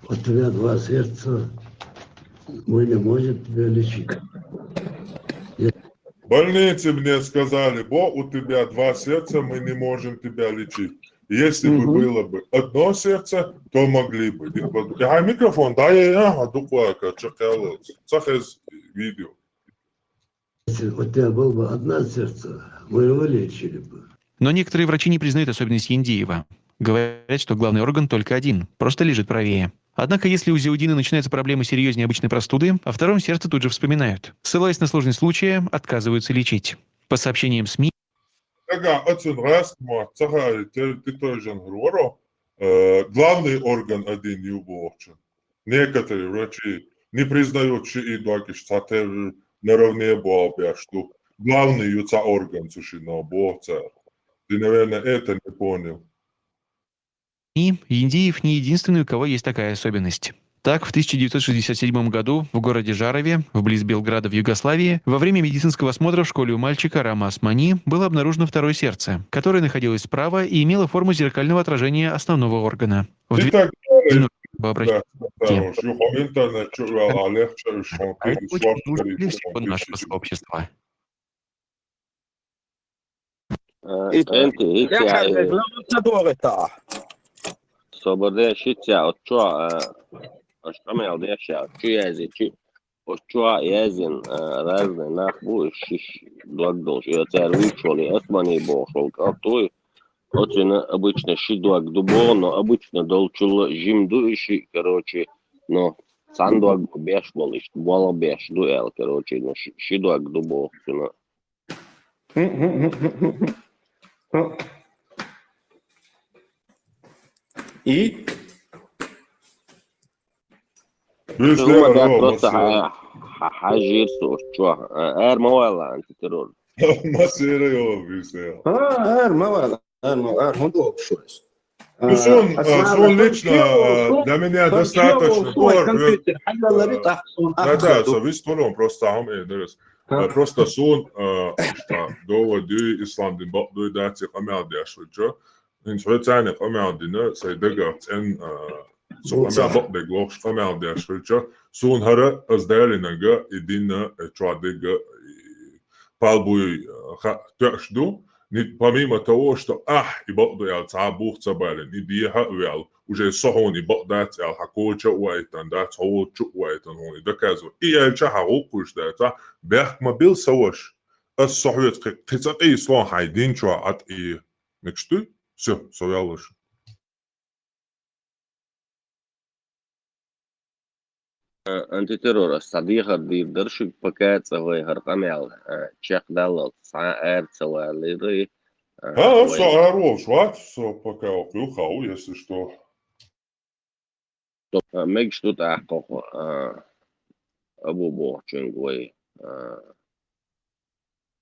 У тебя два сердца, мы не можем тебя лечить. В больнице мне сказали: «Бо, у тебя два сердца, мы не можем тебя лечить. Если бы Мгм. было бы одно сердце, то могли бы». Ди кла ду-, я микрофон, да, я, я, а ду кла ка, чё калац. Цахез видео. Если у тебя было бы одно сердце, мы его лечили бы. Но некоторые врачи не признают особенность Яндиева. Говорят, что главный орган только один, просто лежит правее. Однако, если у Зиаудина начинаются проблемы серьезнее обычной простуды, о втором сердце тут же вспоминают. Ссылаясь на сложность случая, отказываются лечить. По сообщениям СМИ, Ага, отсюда раз, ма, цаха, те, ты тоже говорю, э, главный орган один ю бохчан. Некоторые врачи не признают, что и доктор, что ты наравне бо бяш ду. Главный ю ца орган суши на бо ца. Ты, наверное, это не понял. И Яндиев не единственный, у кого есть такая особенность. Так, в тысяча девятьсот шестьдесят седьмом году в городе Жарове, вблиз Белграда в Югославии, во время медицинского осмотра в школе у мальчика Рама Османи было обнаружено второе сердце, которое находилось справа и имело форму зеркального отражения основного органа. В И две так тысячи далее. было обращено. Да, хорош. Ю комментарий, чё, а, а легче, что ты Очень сваршили, удивили всего нашего сообщества. Э, Энти, итя, э, Ца дорета. собаде шитя, от чё, э, аш камел деша, чё язи, чё, от чё язин, э, разный нах бу, шиш, дог долш, и цер вичоли, Османи бохол, картуй, от обычно ши дог ду бо, но обычно долчул жим ду и ши, короче, но сан дог беш бол, иш, бол беш ду эл, короче, но ши, ши дог ду бо, но И? Бюст Ума да лева, просто масера. Ха-, Ха-, Хажир су, чё, э, эр мавала антитеррор. Масера, ё, бюст лева. А, эр мавала, эр мавала, эр хонду обшуйс. Ну, сун, э, сун лично, э, для меня достаточно дорого. Компьютер, хайлалари Э, тахсон. Да, да, со весь турон, просто хам, э, дерес. Э, Просто сун, э, что, дова дю Ислам дин бо-, дуй даци камял дяшвичо. Ин свой цайны камял дина, сай дага цен, э, со камял бо-, дег лохш камял дяшвичо. Сун хара, аз дали нага, и дина, э, чуа дега, и палбуй, э, ха, тёш ду. Не, помимо того, что, ах, и бо-, ду ял ца бух ца балин, и диха вял, уже сохони бо-, дац ял ха коча уайтан, дац хо чу уайтан, хо и доказывает. И ял ча ха гукуш дац, а, бяхк ма бил саваш. Аз сохвет кы-, кыцакъи слон хай дин чуа ат и микштуй. Всё, совялыш. Э, антитеррор, садихар дир дершик, пока цавай хар камял, э, чек далал, са эр цавай лиры, э, А, вай. Со эр вол шват, со пока окуй хау, если что. Э, мег что-то ахкохо, э, абу бо чунгвай, э,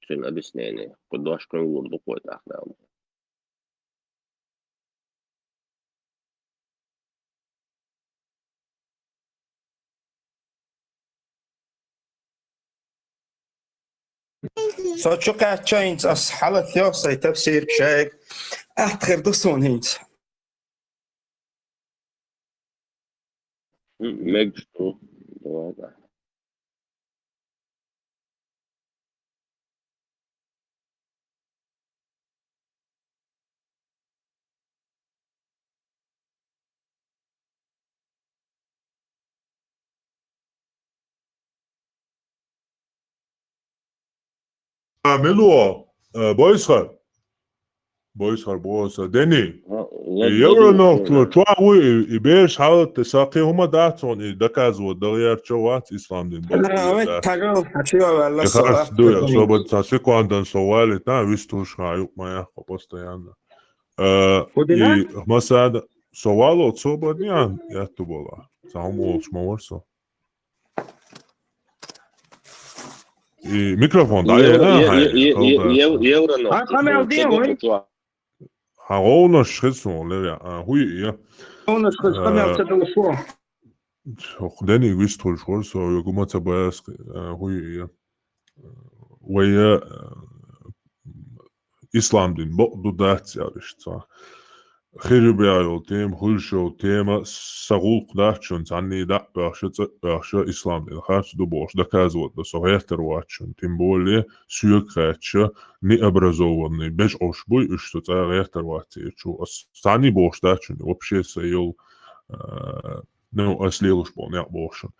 цин объяснение. Кудош кунгур дуквай тахтам. Со чу качаинц ас халат ёсай тафсир кшайг. Атхыр дусун инц. М, мег что? Давай, да. А, милуо, э, бойсхар. Бойсхар, бойсхар. Дени. Евро нохтло, чуа уй, и беш халат, сакъи хума дацон, и доказывать дагъяр чо вац Ислам дин. Бо-, Ра, и вай, дац. Тагал, ачива вала И со, хас а, дуя, Тагал. Собад, са секундан совали, та, вистуш ха, юк, ма яхко, постоянно. Э, Кудина? И масада, совало, Собад, ян, я ту бола. Са хум олш ма варсо. И микрофон, да, Евро, я, е-, ха, е-, е-, колда. е-, евро но. А, камел дин, ой. Ха, олна шхисон, левя, а, хуй, я. Он ас кыз камял цадал шо. Ох, дени вистуш варсо, я гума ца баяс, а, хуй, я. Вая, э, Ислам дин, бо-, ду дац, я, вишца. хир бегӀа йола тема, хуьлуш йола тема, сан гӀуллакх дац шуна, цхьанний дӀа а оьхуш, цӀа а оьхуш, ислам дин харц ду бохуш доказывать дан со гӀертар вац шуна. Тем более, соьга хаьттича, необразованный, бежкъаш буй уьш, со цкъа а гӀертар вац церан чу. Ас цхьанний бохуш дац шуна, вообще сан йолу, а, ну, ас лелош болу некъ боху шуна.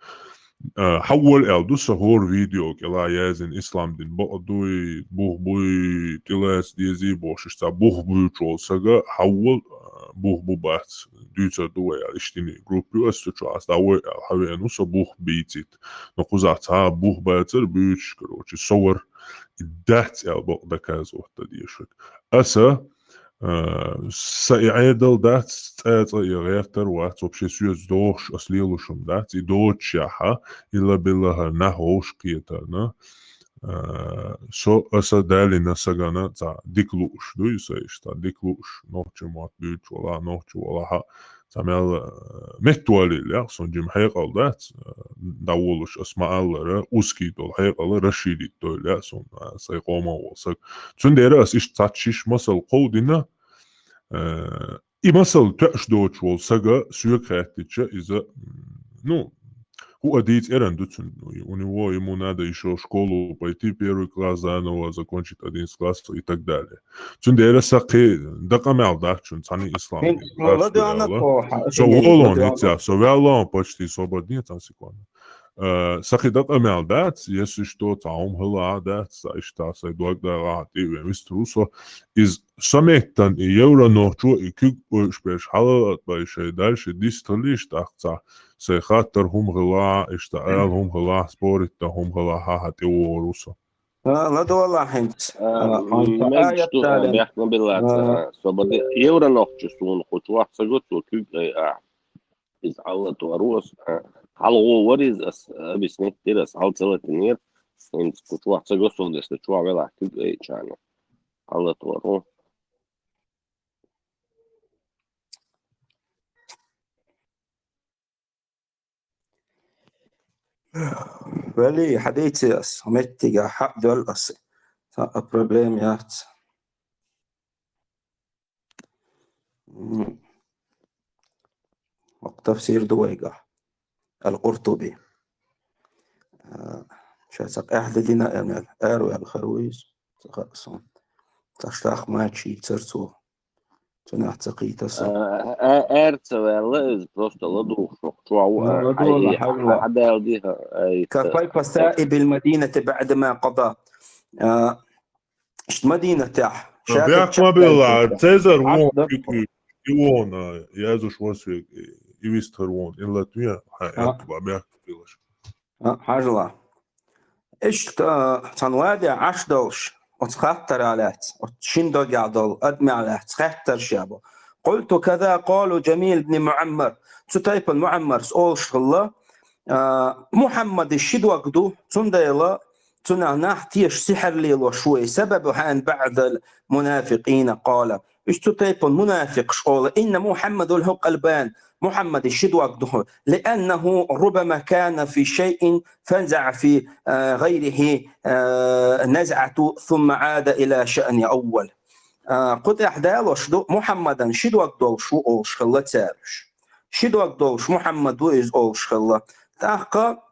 А, хьаввал аьлла ду сан хӀора видео кӀела яздина, ислам дин бакъ дуй, бух буй, тӀелаца дезий бохуш, иштта бух буьйцуш волу сага хьаввал, а, бух бу бац, дуьйцур ду вай аьлла, иштта группа ю ас цу чохь, ас дӀавой аьлла, хьавеана ву со бух бийцийта. Но кхузахь цхьа а бух бацара буьйцуш, короче, со вара, и дац аьлла бакъ доказывать дан дезаш верг. Аса, а, сан и Ӏедал дац, цкъа а цкъа а и гӀертар вац, вообще соьца догӀуш ас лелош хӀума дац, и доцушехь, илла-билла хӀара нах вовшахкхетарна, а, со, аса далийна сагана цхьа дика лууш дуй сан иштта, дика лууш, нохчийн мотт буьйцуш валахь, нохчо валахь, цхьа мел, а, меттавалийла, яхь, сон жима хьекъал дац, а, дӀаволуш ас ма-аллара, узкий долу хьекъал расширить дойла, яхь, сон, а, сайн къоман волу саг. Цундела ас иштта цхьацца шиш масал кховдийна, а, и масал тоьуш доцуш волу сага соьга хаьттича, иза, м, ну, хӀуъа дийца эрна ду цуьнан. У него, ему надо ещё школу пойти, первый класс заново закончить, одиннадцатый класс и так далее. Цундела сан кхин дан къамел дац шуна цхьанний ислам дин. Со волон ниццехь, со ваьллон почти свободный, цхьа секунда. Э, сан кхин дан къамел дац, если что, цхьа хӀума хила а дац, цхьа иштта сайн дог дагӀахь тӀе а вен вистхир ву со. Иза со меттан и евро нохчо и куьг ойуш берш хьалаатбай шайн дальше дистхилийша тӀаккха цхьа. Сайн хаттар хӀума хилахь, иштта ала хӀума хилахь, спорить дан хӀума хилахь, хьан тӀе вогӀур ву со. А, ладогӀалахь хӀинца. А, а, хьуна мезачу аят ту, а, далийна. Бехк ма биллаца, а, а, собаде евро нохчо суна кху чохь ца го, цо куьг ай а. Иза хьалатор ву ас, а, хьалагӀо вара иза, ас объяснить дира, ас хьал ца латийнера. ХӀинца кху чохь ца го со дерста, чохь велахь куьг айчарна. Хьалатор ву. Вели, хьадийци ас, меттига хьаъ доьлла ас. Сан а проблема яц. М. ХӀокху тафсир ду вайгахь. Ал-Къуртуби. А, ша ца къаьхьа дина а мел, араваьлла хир ву иза, ца хаьа суна. Ца штах мачийцар цо. Цунах ца кхийта со. А, а, ара ца ваьлла иза, просто ладугӀуш ву. Чохь ву, а, ладугӀала хьай-, хьажла. Хьадалди, хьа, ай, كفيف سائب المدينة بعدما قضى. А, иштта Мадинатехь. Бехк ма билла, Цезар вон, и вон, а, язуш вара соьга, и вистхир вон, иллат вен, хьан, а, бехк ма биллаш. А, хьажла. Иштта, цхьана ваде Ӏаш долуш, оцу хаттарах лаьцна, оцу шина догехь долу адамех лаьцна хаттар ша бу. قلت كذا قال جميل بن معمر. Цу тайпана Муаммарс олуш хилла, а, Мухьаммаде ши дог ду, цундела цунах нах теша сихьр лелош ву и. سبب هان بعض المنافقين قال. Уьш цу тайпана мунафикъаш олу: إن محمد له قلبان. Мухьаммаде ши дог ду. لأنه ربما كان في شيء فنزع في، آه، غيره، آه، نزعة ثم عاد إلى شأن أول. А, кху тӀехь далош ду, Мухьаммадан ши дог долуш ву олуш хилла цара уьш. Ши дог долуш Мухьаммад ву иза олуш хилла. ТӀаккха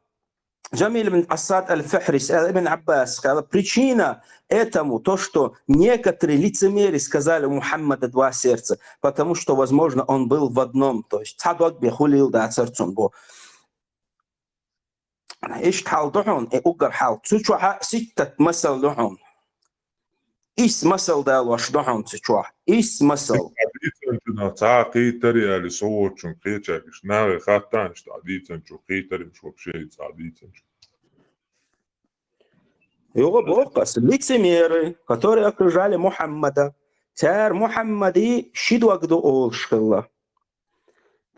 Джамиль ибн Ассад аль-Фихрис аьлла, Ибн Аббас аьлла, причина этому то, что некоторые лицемеры сказали: «У Мухаммада два сердца», потому что, возможно, он был в одном, то есть цхьа дог бен хуьлийла дацара цуьнан бу. Иштта хьал ду хьуна, и уггар хьал. Цу чохь а ситтат масал ду хьуна. Исс масал далош ду хьуна цу чохь. Исс масал. Дийцинчунах цхьа а кхийтар аьлла, со воцучунга кхечаьрга иштта нахе хаттанаш, дӀа дийцинчух кхийтар уьш вообще цхьа дийцинчу. Юха боху ас, лицемеры, которые окружали Мухаммада. Цара Мухаммаде ши дог ду олуш хилла.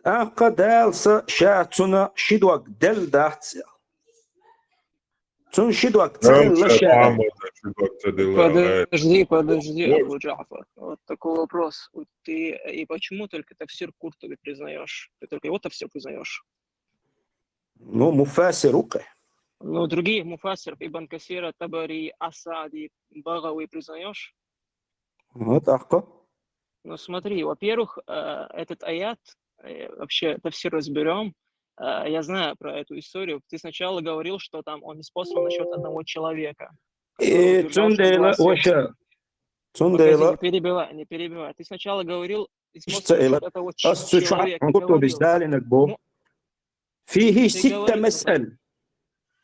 ТӀаккха Дала са ша цунна ши дог делла дац аьлла. Цунна ши дог ца делла ша. Мухаммада ши дог ца делла. Подожди, подожди, Абу Джафар. Вот такой вопрос. Вот ты и почему только тафсир Куртуби признаёшь? Ты только его тафсир признаёшь? Ну, муфассир ву кхе. Ну, других муфассиров, Ибн Касира, Табари, Асади, Багави признаёшь? Вот так. Ну, смотри, во-первых, э, этот аят, э, вообще тафсир разберём. Э, я знаю про эту историю. Ты сначала говорил, что там он ниспослан насчёт одного человека, который Э, утверждал, что цундела, была связь. Оша. Погоди, не Цундела. Перебивай, не перебивай. Ты сначала говорил, Ишца эла. Ас цу Ас цу чу человека хьан гуттар говорил. бисдалинаг бо. Ну, فيه ты ست говорил, مسائل.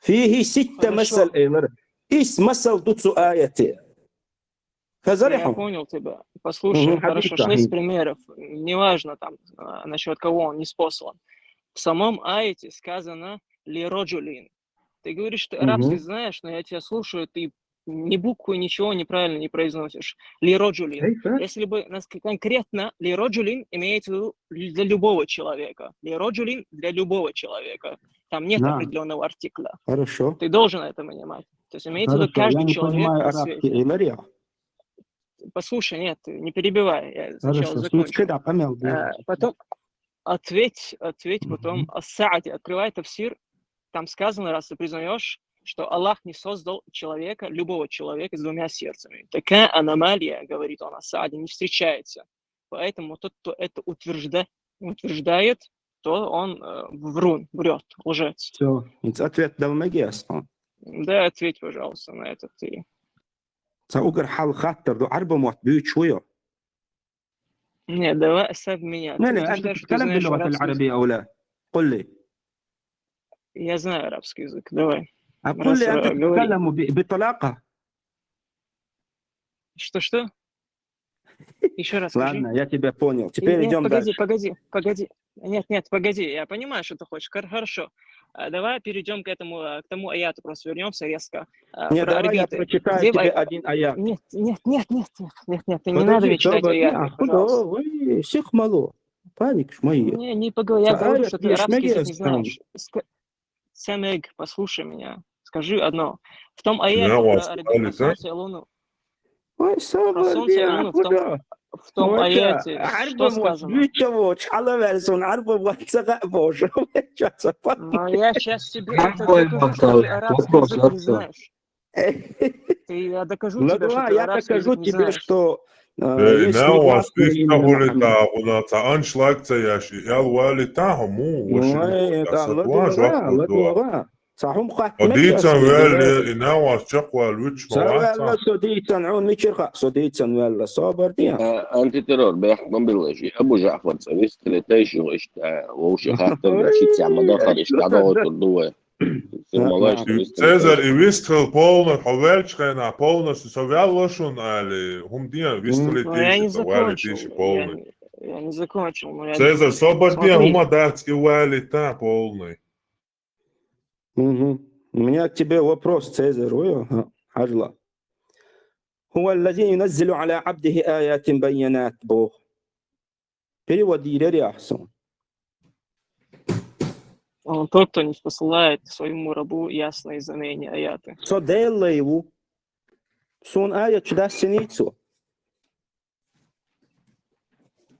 فيه ست Хорошо. مسائل эйлар. Ис масал ду цу аяте. Хазар Я яхьан? Понял тебя. Послушай, Мгм, хорошо, хьадиса, шесть хьи. Примеров. Неважно там, а, насчёт кого он ниспослан. В самом аяте сказано «лираджулин». Ты говоришь, ты арабский Мгм. Знаешь, но я тебя слушаю, ты ни буквы, ничего неправильно не произносишь. «Лираджулин». Эйфа? Если бы нас к- конкретно «лираджулин» имеется в виду для любого человека. «Лираджулин» для любого человека. Там нет На. Определённого артикля. Хорошо. Ты должен это понимать. То есть имеется в виду Хорошо. Я каждый не человек понимаю на арабский свете. Эйлар я. Послушай, нет, ты не перебивай, я сначала Хорошо. закончу. Сучка да, помел. Э, Потом ответь, ответь потом Мгм. Ас-Саади, открывай тафсир, там сказано, раз ты признаёшь, что Аллах не создал человека, любого человека с двумя сердцами. Такая аномалия, говорит он, Ас-Саади, не встречается. Поэтому тот, кто это утвержда- утверждает, то он э, врун, врёт, лжец. Всё. Инц ответ дал маги аслан. Да, ответь, пожалуйста, на это ты. Ца угар хьал хаттар ду, арба мот бучу я. Не, давай оставь меня. Не, Ты не, утверждаешь, أنت что ты تتكلم знаешь باللغة арабский язык. العربية أو لا؟ قل لي. Я знаю арабский язык, давай. أقول لي Раз, أنت э, говори. تتكلم ب- بطلاقة. Что-что? Ещё раз скажи. Ладно, я тебя понял. Теперь Нет, идём погоди, дальше. Погоди, погоди. Нет, нет, погоди, я понимаю, что ты хочешь. Хор- Хорошо. А, Давай перейдём к этому, а, к тому аяту, просто вернёмся резко. А, Не, про давай я арбиты. прочитаю Где в тебе ай- один аят. Нет, нет, нет, нет, нет, нет, нет, ты не надо Подожди, мне читать Саба, аяты, не, пожалуйста. ой, сихмало. Паник, мои. Не, не поговорю. Я Ца говорю, аят что ты еш арабский язык мегес не там. Знаешь. Ск- Самег, послушай меня. Скажи одно. В том Ина аяте про вас арбиты, алиса. Солнце и луну. Ой, Про Саба, Солнце и не, Луну, в том, куда? в том Ой, аяте, да, что арба мот сказано? Бучу воч, хьала варсун, арба мот ца га божа. Чё, ца па- Но я сейчас тебе Как это твой докажу, что Махтал? ты арабский Вопрос, язык не вопрос. Знаешь. Ты, я докажу Ну тебе, что давай, ты я арабский докажу язык не тебе, знаешь. Что э, Э, есть Ина вас негласные ишта именно. гули тагуна, ца аншлаг ца яш, ял вали тагу му, Ну, воши э, ца да, са ладно, туа да, жаху ладно, туа. да. Сахум хат Одица мегес, вали, да. Ина вас чаквал вич Савала маваца. содицан, он мичерха, содицан вала, собар диан. Э, Антитеррор, бех, ман билла ши. Абу Жафар, ца вистеле тайши гошта, вовши хаттар да ши ца мадахар ишта да отур дуа. Сир малаш, вистеле Цезарь, тайши. и вистхел полный, ховельч хена полный, со вялошун али, хум диан вистхел Ну, я не тиши, со вали закончил. тиши Я, полный. я не закончил, но я Цезарь, собар диан, Смотри. Хума датски вали та полный. Мгм. У меня к тебе вопрос, Цезарь. Ой, ага, хьажла. هو الذي ينزل على عبده آيات بينات, Бог. Перевод йирер яхьсун. Он тот, кто не посылает своему рабу ясные знамения, аяты. Со Делла его. Сун аят чудас синицу.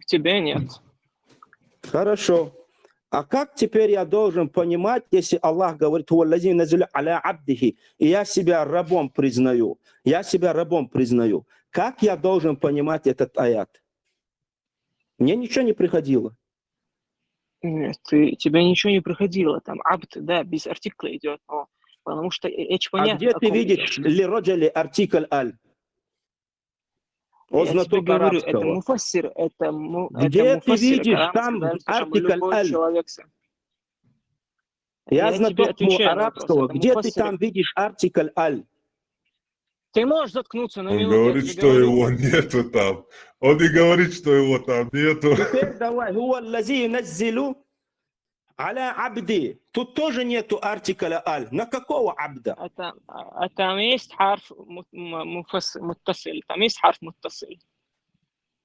К тебе нет. Хорошо. А как теперь я должен понимать, если Аллах говорит: هو الذي ينزل على عبده, и я себя рабом признаю? Я себя рабом признаю. Как я должен понимать этот аят? Мне ничего не приходило. Нет, ты, тебе ничего не приходило. Там абд, да, без артикля идёт, но потому что э, эч А понятно, где о ты ком видишь идёт. للرجل артикль аль? О Я тебе знаток говорю, это арабского. Муфассир, это, му, Где это ты муфассир, видишь арабский, там да, это самый артикль любой аль? человек. Я Я тебе знаток му отвечаю на вопрос, арабского. это Где ты муфассир. Там видишь артикль аль? Ты можешь заткнуться на Он минуту, я говорит, тебе что говорю. Его нету там. Он и говорит, что его там нету. Теперь давай, هو الذي ينزل على عبده. Тут тоже нету артикля аль. На какого абда? А там, а там есть حرف مت- م- مفصل, متصل, там есть حرف متصل.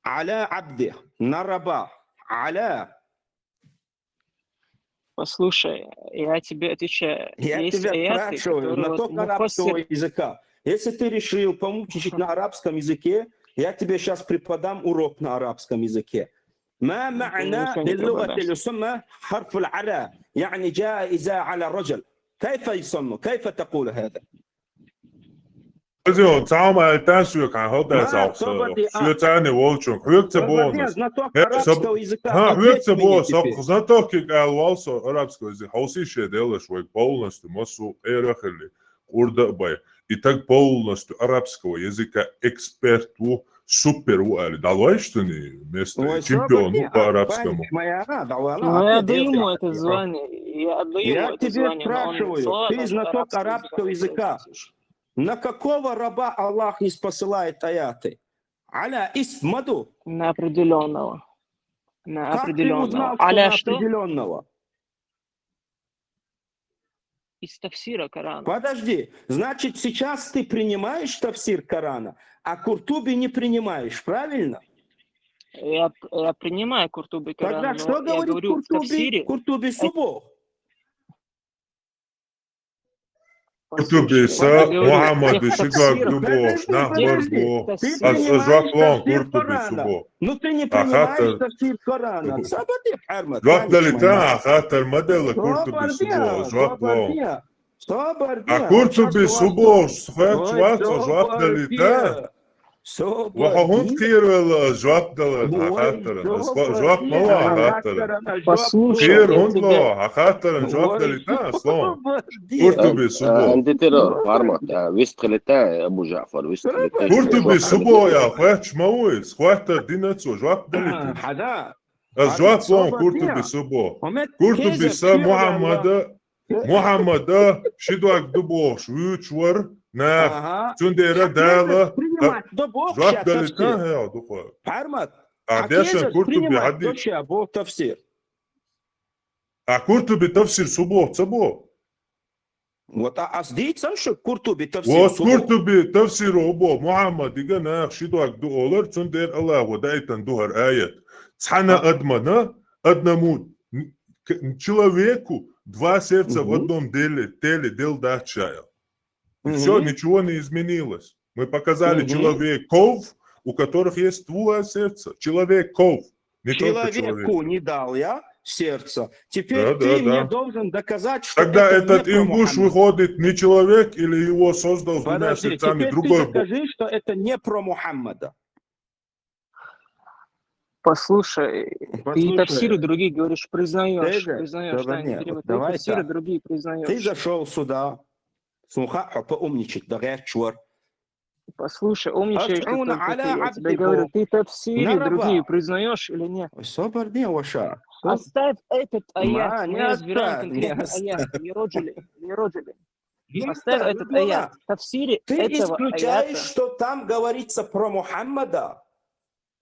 على عبده. На раба. على. Послушай, я тебе отвечаю. Я Есть тебя аяты, спрашиваю, которые вот знаток арабского муфассир, языка. Если ты решил помучить на арабском языке, я тебе сейчас преподам урок на арабском языке. ما معنى ничего не باللغة преподашь. الفصحى حرف العلى؟ يعني جاء إذا على رجل. كيف يسمى؟ كيف تقول هذا؟ Азион, цхьа хӀама аьлла тӀан соьга хьан хӀалдацахь со. Соьца цхьанне волчунга. Хьоьга ца боху ас. Э, саб-, хӀан, хьоьга ца боху, со знаток кхин аьлла вал со арабского языка. Хьовсий шен деллаш вайга полностью массо а къера а хилли, къурда а бай. И так полностью арабского языка эксперт ву, супер ву аьлла. ДӀалойша цунна место, чемпион ву по арабскому. Ну, я отдаю ему это звание. Я отдаю ему это звание, но он слова даже арабского языка не слышит. На какого раба Аллах ниспосылает аяты? Аля исм маду? На определённого. На определённого. Аля что? Определённого. Из тафсира Корана. Подожди, значит, сейчас ты принимаешь тафсир Корана, а Куртуби не принимаешь, правильно? Я, я принимаю Куртуби Корана, но я говорю, в тафсире... Тогда что говорит Куртуби? Куртуби су боху. Куртуби са Мухьаммада ши дог ду бохуш нах бар боху. Ас жоп лун Куртуби су боху. Ну ты не принимаешь тафсир Корана. Жоп дали тӀан, хаттар ма делла Куртуби су боху. Жоп лун. А Куртуби су бохуш, хӀоьтташ вац, жоп дали тӀан. Ва хьо хӀунда кхеравелла ас жоп далар хьан хаттаран? Ас хо-, жоп ма ло хьан хаттаран. Кхера хӀунда ло хьан хаттаран, жоп дали тӀан, Аслон? Куртуби су боху. Антитеррор, Пармат, а, вист хили тӀан, Абу Жаъфар, вист хили тӀан. Куртуби су боху аьлла, хӀоьтташ ма ву иза, хаттар дина цо, жоп дали тӀан. Ас жоп лун Куртуби су боху. Куртуби са Мухьаммада Мухьаммада ши дог ду бохуш вуьйцуш вара нах. Цундела Дала жоп дали тӀан хьо дукха. А дешан Куртуби хьадийца. А Куртуби тафсир су боху ца боху? Вот, а ас дийцан шу Куртуби тафсир су боху. Вот Куртуби тафсир хӀу боху, Мухьаммадига нах ши дог ду олар, цундела Аллахо даийтан ду хӀара аят. Цхьана адамана, одному, к-, человеку два сердца в одном деле, теле дел дац ша аьлла. И всё, ничего не изменилось. Мы показали человеков, у которых есть два сердца. Человеков. Не только человеку не дал я сердце. Теперь ты мне должен доказать, что это не про Мухаммада. Тогда этот ингуш выходит не человек или его создал с двумя сердцами другой Бог? Подожди, теперь ты докажи, что это не про Мухаммада. Послушай, ты тафсиры другие, говоришь, признаёшь, признаёшь, да, не перебивай. Ты тафсиры другие признаёшь. Ты зашёл сюда. Сунха хьо поумничать, да гӀерташ вар. Послушай, умничаешь ты только ты, я тебе говорю, ты тафсиры другие признаёшь или нет? Собар де, ваша. Оставь этот аят, мы разбираем конкретный аят, Лироджули, Лироджули. Оставь этот аят. В тафсире этого аята. Ты исключаешь, что там говорится про Мухаммада?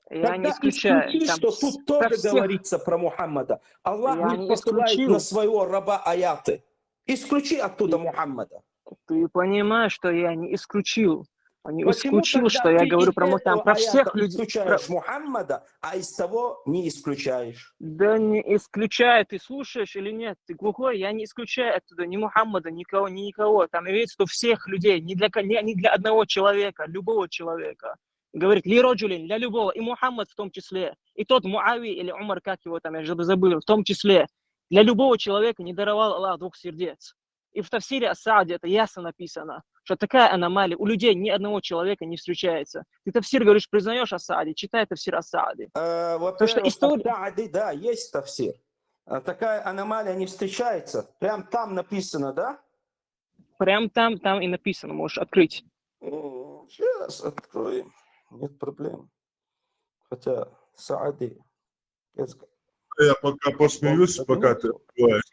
Я не исключаю. Тогда исключи, что тут тоже говорится про Мухаммада. Аллах не посылает на своего раба аяты. Исключи оттуда Мухаммада. Ты понимаешь, что я не исключил. Не исключил, что я говорю про Мухаммада, про всех людей. Почему тогда ты из этого аята исключаешь Мухаммада, а из того не исключаешь? Да не исключаю, ты слушаешь или нет? Ты глухой, я не исключаю оттуда ни Мухаммада, никого, ни никого. Там имеется в виду всех людей, не для, ко-, не, не для одного человека, любого человека. Говорит, ли роджулин, для любого, и Мухаммад в том числе, и тот Муави или Умар, как его там, я же забыл, в том числе. Для любого человека не даровал Аллах двух сердец. И в тафсире Ас-Саади это ясно написано, что такая аномалия у людей ни одного человека не встречается. Ты тафсир, говоришь, признаёшь Ас-Саади, читай тафсир Ас-Саади. Э, во-первых, Ас-Саади, да, есть тафсир. А такая аномалия не встречается. Прям там написано, да? Прям там, там и написано, можешь открыть. М, щас откроем. Нет проблем. Хотя Саади, я ск- Я пока посмеюсь, пока ты открываешь.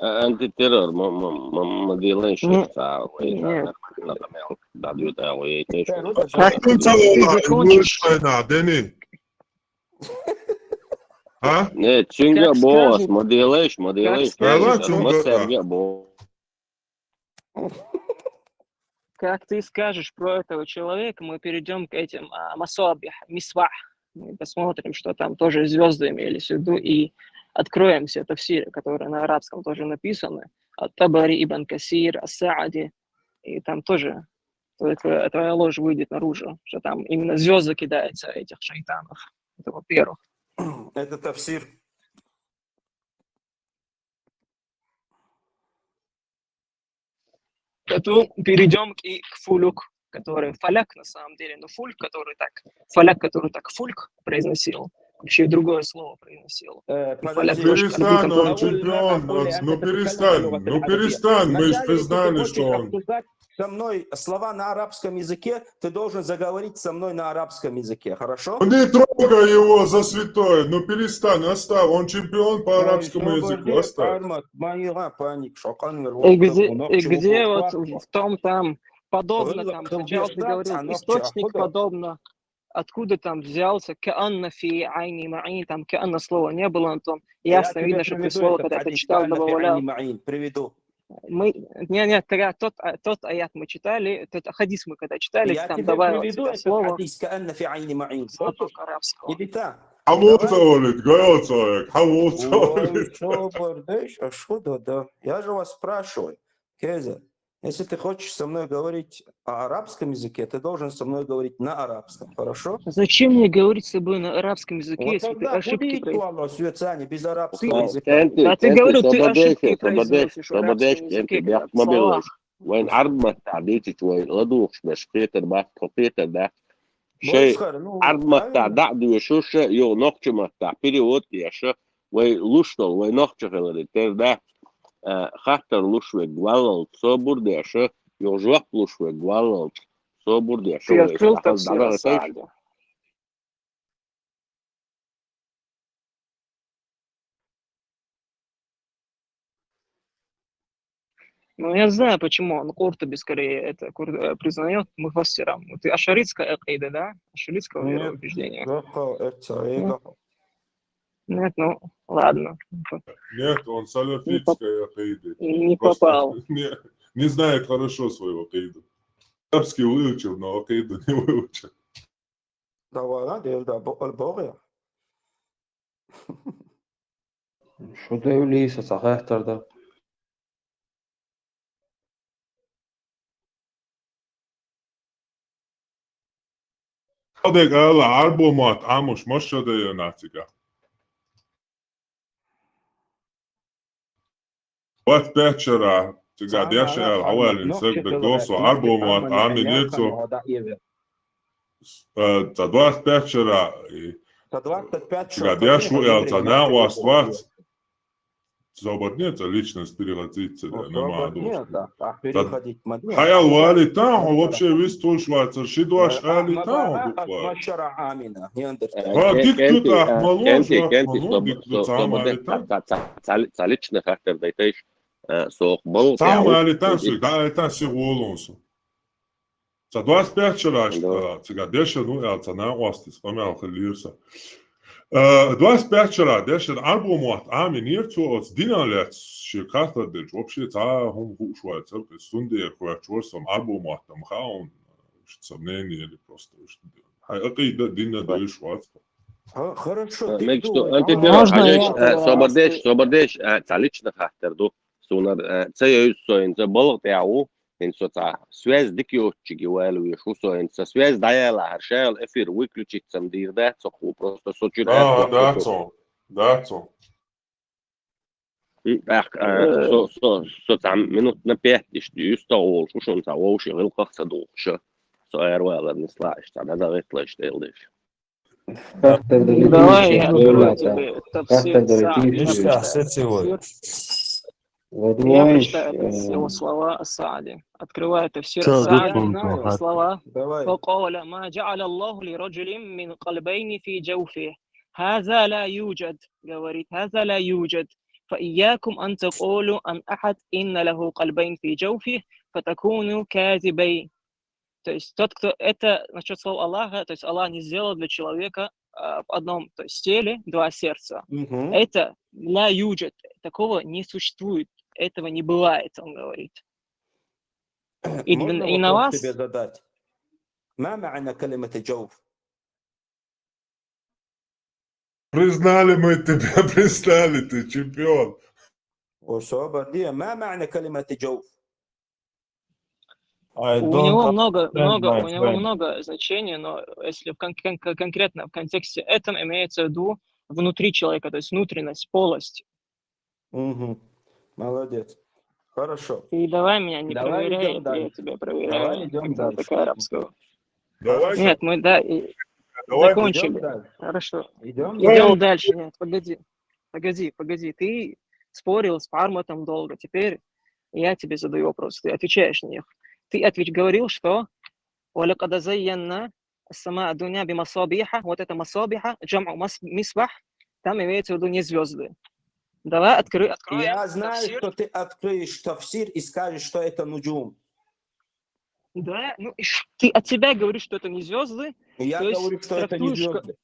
Э, антитеррор, ма, ма, ма, ма делай шеца, ой, на, на, на, да, дают, а, ой, это ещё. Как ты сказал, Дени? А? Нет, чинга бос, ма делай, ма делай, ма серга бос. Как ты скажешь про этого человека, мы перейдём к этим, а, масабих, мисбах. Мы посмотрим, что там тоже звёзды имелись в виду, и откроем все тафсиры, которые на арабском тоже написаны. Ат-Табари, Ибн Касир, Ас-Саади. И там тоже твоя, твоя, твоя ложь выйдет наружу, что там именно звёзды кидаются этих шайтанов. Это во-первых. Это тафсир. Потом перейдём и к фулюк, который фаляк на самом деле, но фульк, который так, фаляк, который так фульк произносил, вообще другое слово произносил. Э, Фаляк подожди. тоже Перестань, картинка он фаляк. чемпион, Коля, ну это перестань, прикольно, ну Коля, перестань, мы же Наталья, если ты признали, что хочешь он... обсуждать со мной слова на арабском языке, ты должен заговорить со мной на арабском языке, хорошо? Ну не трогай его за святое, ну перестань, оставь, он чемпион по Ой, арабскому что языку, бордюр, оставь. Армат, мои га, паник, шакан, мир, И вот где, ты, ну, и чего, где вот паник. в том там подобно Рыла там, сначала ты кылгырдан, говорил, а ногти источник ахуда. Подобно, откуда там взялся, كأن في عيني معين, там كأن слова не было, Антон. Ясно Я видно, тебе что ты приведу слово, этот когда это хадис, читал, كأن في عيني добавлял. معين, приведу. Мы, не, не, тогда тот, а, тот аят мы читали, тот хадис мы когда читали, Я там тебе добавил приведу тебя этот слово. Хадис, كأن في عيني معين. Знаток Хочешь? арабского. Иди там. حموت Давай. سؤالك، قايل سؤالك، حموت Ой, سؤالك. что бордюр, а что да, да. Я же вас спрашиваю, Кеза, если ты хочешь со мной говорить о арабском языке, ты должен со мной говорить на арабском, хорошо? Зачем мне говорить с тобой на арабском языке, Вот если ты тогда ошибки худи произносишь? Аллах, Светсани, без Ты арабского вот, языка. Кенти, да ты Кенти, говорю, ты сободейся, ошибки сободейся, произносишь в сободейся, арабском Кенти, языке, бяхт в словах. мобилась. Вайн арматта дитич вай ладугш беш хетер бах, хетер да. Шей Босхар, ну, арматта правильно. Да дуешуша, ё нохчаматта перевод яша, вай луштол, вай нохча хелери тер да. Э, хаттар луш вай гвалал собур деша, ё жвак луш вай гвалал собур деша. Ты Вай открыл сахал тафсир дагал Саади? Ну, я знаю, почему он Куртуби скорее это кур- э, признает муфассиром. Ты ашаритская акида, да? Ашаритского Нет, вероубеждения. Босхар, это, Ну, это. Нет, ну, ладно. Нет, он салафитской акиды. Не Просто попал. не, не знает хорошо свою акиду. Арабский выучил, но акиду не выучил. Да ладно, да, да, бо- البغية. Шо да улиса сахахтар да. Хадек ала арбо мат амуш машадая нацига. Двадцать пять шара, цига дяшал авалин сагда досо арбо мат аминецо. Э, ца двадцать пять шара, и Ца двадцать пять цига шо, дяшал ца на вас двадцать. Собор нет, ца личность переводится, да, Вот ну, собор мадуш. Нет, да, а переходить мадуш. Хаял вали там, он вообще весь тул швайцар, шидваш али там, Ах, буквально. Машара амина, неандертал. Ва, дик тут, ах, малуш, Кенти, ах, Кенти, малуш, дик тут, сободей, самали там. Ца личный хаттар дайтайш, э, сох бал. Самали там, су, да, это су волонсу. Ца двадцать пять шара, Да. цига дяшал, ну, я ца на вас, ты вспоминал, Хелирса. Э, двадцать пять шара дяшал арбо мат аминецо, оц динан лец ши картадеш, вообще ца хум хуш швайцар, то есть сундер хуяч ворсом арбо мат там хаун, что сомнение или просто, что хай акида дина дойш вац. Ха, хорошо, Э, ты мекс кто ду, возьмёшь? антитера, Можно хадеш, я э, тогда сободеш, раз- сободеш, э, ца личный хаттар ду, сунар, э, ца ёй соин, ца балык яу, ин со ца связь дик ётчиги вайлуеш, у соин, ца связь даяла, харшал эфир выключить сам дир да, со ху просто со чир Да, это, да, со- цо, да, цо. М, ах, э, со, со, со ца минут на пять ишти, юста ол, шушон ца вообще гылках са духша. Со эрвалар не слаеш, ца да, да, ветлаеш, телдеш. Хаттар да Давай я летишь, открою Аллах. тебе Хаттар тафсир да Саади. летишь. Тафсир. Я Ладуанш, прочитаю его слова Саади. Открываю тафсир Чё, Саади. Гутман, Его ага. Слова. Давай. وقال ما جعل الله لرجل من قلبين في جوفه. هذا لا يوجد. Говорит, هذا لا يوجد. فإياكم أن تقولوا عن أحد إن له قلبين في جوفه فتكونوا كاذبين. То есть тот, кто это насчет слов Аллаха, то есть Аллах не сделал для человека а, в одном, то есть теле два сердца. Мгм. Это لا يوجد, такого не существует, этого не бывает, он говорит. И, для- Можно и на вопрос вас тебе задать? ما معنى كلمة جوف؟ Признали мы тебя, признали, ты чемпион. Ой, собор, да, ما معنى كلمة جوف؟ I У don't него много, understand, много, my у него friend. Много значений, но если в кон- кон- кон- конкретно в контексте этом имеется в виду внутри человека, то есть внутренность, полость. Мгм. Молодец. Хорошо. Ты давай меня не Давай проверяй, идём я дальше. Тебя проверяю. Давай идём Когда дальше. Такая арабского. Давай. Нет, мы да, и Давай. закончили. Идём дальше. Хорошо. Идём Давай. Идем дальше. Нет, погоди. Погоди, погоди. Ты спорил с Парматом долго. Теперь я тебе задаю вопрос. Ты отвечаешь на них. Ты отвеч... говорил, что «ولقد زينا السماء الدنيا بمصابيح». Вот это «مصابيح», جمع مص- مصباح, там имеется в виду не звезды. Давай откры... откроем. Я знаю, Тафсир. Что ты откроешь тафсир и скажешь, что это нуджум. Да, ну и ш- ты от себя говоришь, что это не звезды. Я То есть говорю, что это не трактуешь ка- звезды.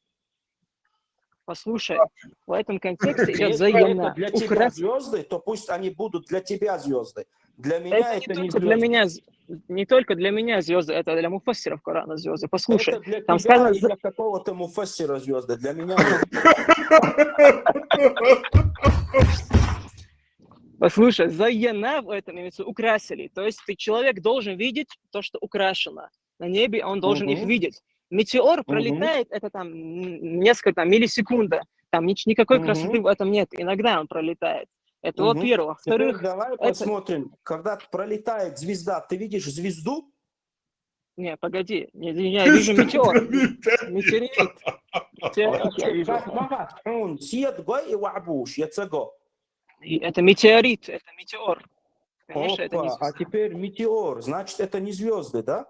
Послушай, в этом контексте идет Если это «زينا». Для тебя Украс- звезды, то пусть они будут для тебя звезды. Для меня Это это не не только для звезды. меня, з- не только для меня звезды, это для муфассиров Корана звезды. Послушай, Это для там тебя сказано и за- для какого-то муфассира звезды. Для меня нет. Послушай, «زينا» в этом имеется украсили. То есть ты человек должен видеть то, что украшено. На небе он должен их Мгм. Видеть. Метеор Мгм. Пролетает, это там м, несколько там, миллисекунда. Там нич- никакой Мгм. Красоты в этом нет. Иногда он пролетает. Это Мгм. во-первых. Теперь Во-вторых, давай это- Посмотрим, когда пролетает звезда, ты видишь звезду? Не, погоди. Не, не, я вижу метеор. Метеорит. Метеорит я вижу. Как мага тхун, сиет гой и вабуш, я цего. И это метеорит, это метеор. Конечно, это не Опа, а звезда. Теперь метеор, значит, это не звезды, да?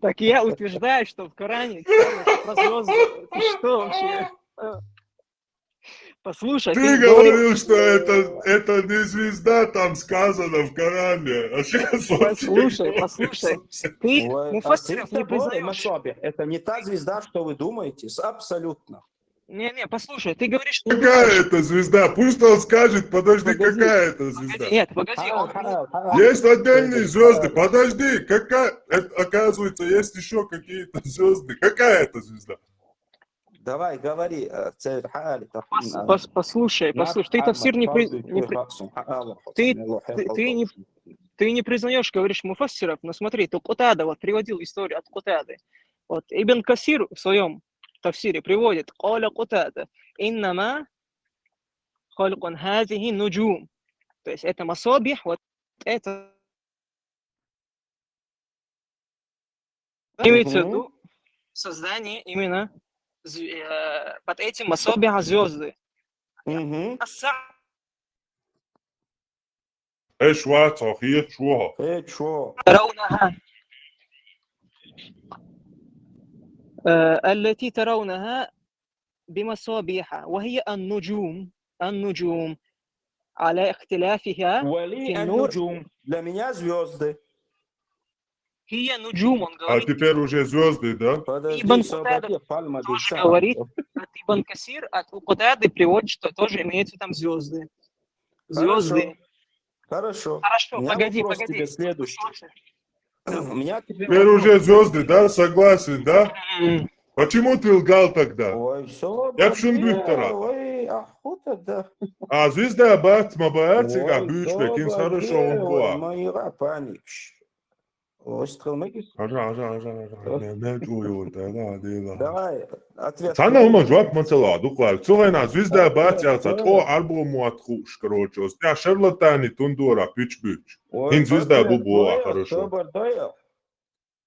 Так я утверждаю, что в Коране сказано про звезды. Ты что вообще? Э, Послушай, Ты ты говорил, что это, это не звезда, там сказано в Коране. А сейчас Послушай, послушай. Ты Ой, а муфассиров ты не забыл, признаешь. Масаби, это не та звезда, что вы думаете, с- абсолютно. Не, не, послушай, ты говоришь, что Какая это звезда? Пусть он скажет, подожди, Погоди. Какая это звезда? Нет, погоди, он... Хаал, хаал, хаал. Есть отдельные Подожди, звезды. хаал. Подожди, какая? Это, оказывается, есть еще какие-то звезды. Какая это звезда? Давай, говори, э, Цейд Хаали, так, Пос- а, пос- Послушай, Нат послушай, ты Хаммад, тафсир не при- Фаузи, не при- Хасан, Хаал, ты, Хасан, Лохе, ты, ты не, Хасан. Ты не признаешь, говоришь, муфассиров, но смотри, ты Кутада, вот приводил историю от Кутады. Вот Ибн Касир в своем тафсире приводит, قال قتادة: إنما خلق هذه نجوم. То есть это масабих, вот это имеется в Мгм. виду создание именно зв- э, под этим масабиха звезды. Мгм. الساعة ايش واضحه خيط شو Э, чё? ترونها آه، التي ترونها بمصابيح وهي النجوم النجوم على اختلافها Вали في النور нуджум. Для меня звезды. هي نجوم, он А говорит. Теперь уже звезды, да? Подожди, Ибн Сабати, Кутада Пальма тоже Диса. Говорит, от Ибн Касир, от Укутады приводит, что тоже имеется там звезды. Звезды. Хорошо. Хорошо, У меня погоди, вопрос погоди. Тебе следующий. Послушай. У меня тебе Теперь вопрос. Уже звезды, да? Согласен, да? М, Почему ты лгал тогда? Ой, всё, Я б шун бля, бюттера. Ой, охота, да. А звезда бац, ма бац, Ой, а бюч бекин всё, хорошо бля, он ой, буа. Мои паникш. Ой, стрелмагиш. Ажа, ажа, ажа, ажа. Не, не, ой, ой, да, да, да, да. Давай, ответ. Цана ума жуап мацала, дукла. Цугайна звезда бац, я ца, Ответ. о, арбо муатхуш, короче. Ост, я шарлатани тундора, пич-пич. Ой, Хин звезда ответ. бу буа, Ой, хорошо. Собар, дай.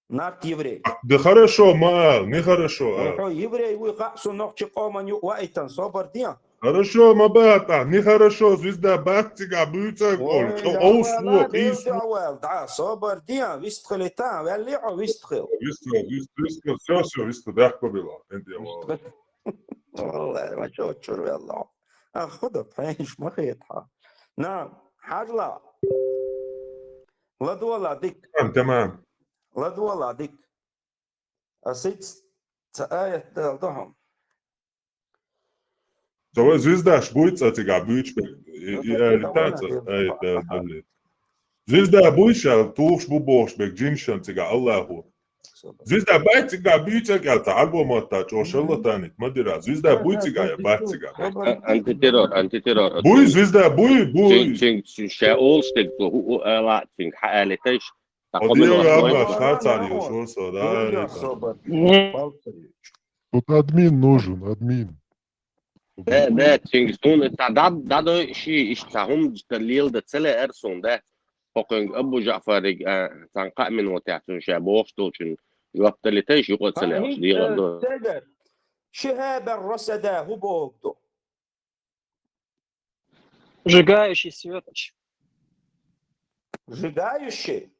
Нарт еврей. Да хорошо, ма, нехорошо, а. Ой, еврей, вы хасу нохчи команю уайтан, собар диан. Хорошо, ма бата, нехорошо, звезда бац, цига бюца, Ой, он, да, оу, да, слух, да, и слух. да, да, собар диан, вистхали там, вали о вистхал. Вистхал, вистхал, вистхал, всё, всё, вистхал, да, кобила, энди, вау. Валлахи, ма чё, чё, валлахи. А, худа, пхенш, ма хетха. На, хажла. Ладуала, дик. Тамам, тамам. Ладуала, дик. Асит, ца аят дал дохом. Зава звезда ш буйца цига бюч бек, и, и, э, летаца, э, да, да, да. Звезда буйша, тухш бу бохш бек, джиншан цига, Аллаху. Звезда бай цига бюца, ка ца, арбо муатта, чо шарлатани, мадира. Звезда буй цига, я бац цига. А- Антитеррор, антитеррор. Буй, звезда буй, Чин, буй. чин, чин, ша олштег, ту, у, у, ала, чин, ха, али, тайш. Та Мадира, хомин ама, вахмой. шхацари, шорсо, да, да. Собар. не, Палцари. Тут админ нужен, админ. Да, да, цуьнга суна цхьа дӀа-, дӀадой ши иштта цхьа хӀума леладан ца лаьара суна, да. Хьо кхуьнга Абу ЖаӀфариг, а, цхьана кхаа минотехь цунна ша бохуш долчун жоп далийтайша, юкъа ца лаьа, дегӀан ду. Шихабар расада хӀун бохург ду? Сжигающий светоч. Сжигающий?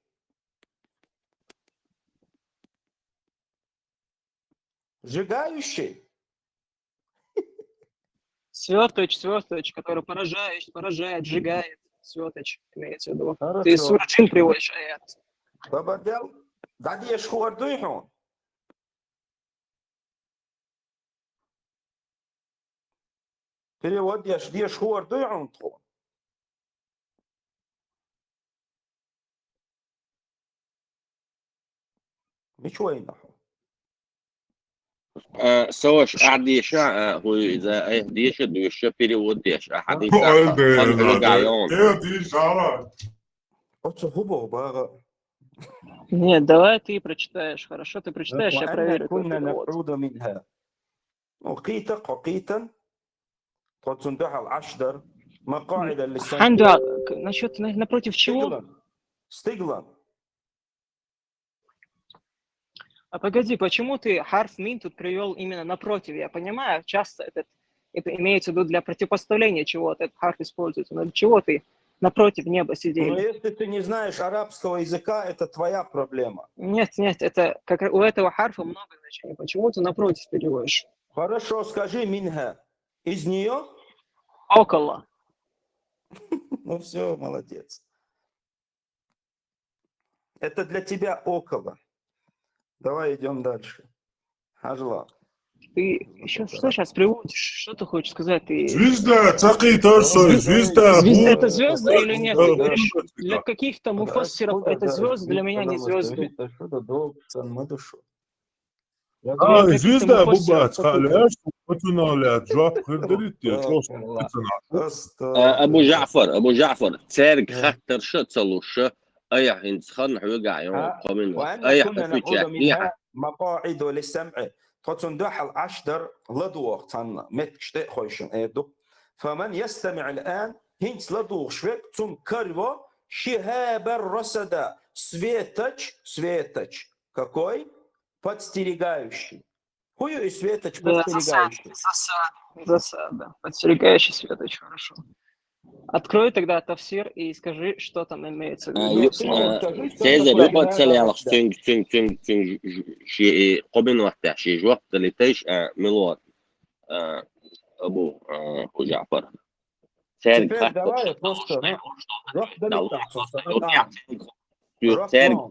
Сжигающий? Светоч, светоч, который поражающий, поражает, сжигает. Светоч имеется в виду. Хорошо. Ты сура Джин приводишь аят. Бабадел, дӀадеша хӀор дуй хьуна? Перевод деш, деш хӀор дуй хьуна тхуна? Мича вайна хьо? А, со ваш ахь деша, а, хӀу иза, айхьа деша, дуьйша, перевод деш, а, хьадийца, ой, да, хан да, хьуьга да. Йон. Э, ты шала. Оцу хӀу боху бага? Нет, давай ты прочитаешь, хорошо? Ты прочитаешь, я проверю твой перевод. Ну, кхийта, кхо кхийтан. Тхо цунна дуьхьал Ӏаш дара. МакъаӀида лиссамӀи. Хьан дуьхьал, к-, насчёт на-, напротив чего? Стиглан. Стиглан. А погоди, почему ты харф мин тут привёл именно напротив? Я понимаю, часто этот, это имеется в виду для противопоставления чего-то, этот харф используется. Но для чего ты напротив неба сидели? Но если ты не знаешь арабского языка, это твоя проблема. Нет, нет, это как у этого харфа много значений. Почему ты напротив переводишь? Хорошо, скажи минха. Из неё? Около. Ну всё, молодец. Это для тебя около. Давай идём дальше. Хьажал. Ты ещё что щас приводишь? Что ты хочешь сказать? Ты Звезда, цакъи тоже, звезда. Звезда — это звёзды или нет? Ты говоришь, для каких-то муфассиров это звёзды, для меня не звёзды. А, звезда бу бац, хьалаьш, оцунах лаьцна жоп хир дерриг те, чӀогӀа. Э, Абу ЖаӀфар, Абу ЖаӀфар, цаьрга хаттарш а ца луш, айхьа хӀинца хан хьоьгахь йо, кхо минот, айхьа хӀу фичат, нехьа. МакъаӀиду лиссамӀи. Тхо цунна дуьхьал Ӏаш дара, ладугӀу цхьана меттигаш тӀе а хойшина эр ду. Фаман ястамиӀ ал-ан, хӀинца ладугӀуш верг, цунна караво, шихабар расада, светоч, светоч. Какой? Подстерегающий. ХӀу ю и светоч, подстерегающий? Засада, засада, засада. Подстерегающий светоч, хорошо. Открой тогда тафсир и скажи, что там имеется в виду. А, ю-, а, Цезарь, юкъа ца лелахь, цуьнга, цуьнга, цуьнга, цуьнга ж-, ж-, ши, э, кхо минот тӀехь ши жоп далийтайша, а, мила вац, а, Абу, а, КходжаӀфар. Цаьрга хаттарш а ца луш, жоп далийтахь цунна. Цаьрга.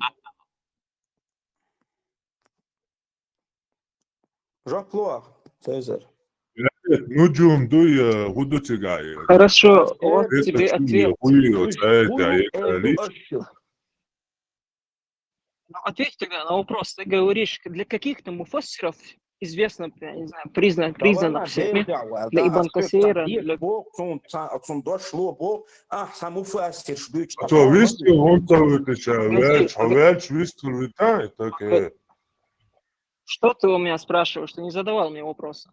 Жоп лохь, Цезарь. Нуджум дуй, э, хӀу ду цигахь? Хорошо, вот тебе ответ. Ну, ответь тогда на вопрос. Ты говоришь, для каких-то муфассиров известно, я не знаю, признан, признано всеми, для Ибн Касира, для... Цун дошло бо, а, са муфассирш дуьйцу. А то вистхила хӀунда ца вуьту ша, ваьлча, хьо ваьлча вистхила вуьту, так, э. Что ты у меня спрашиваешь? Ты не задавал мне вопроса.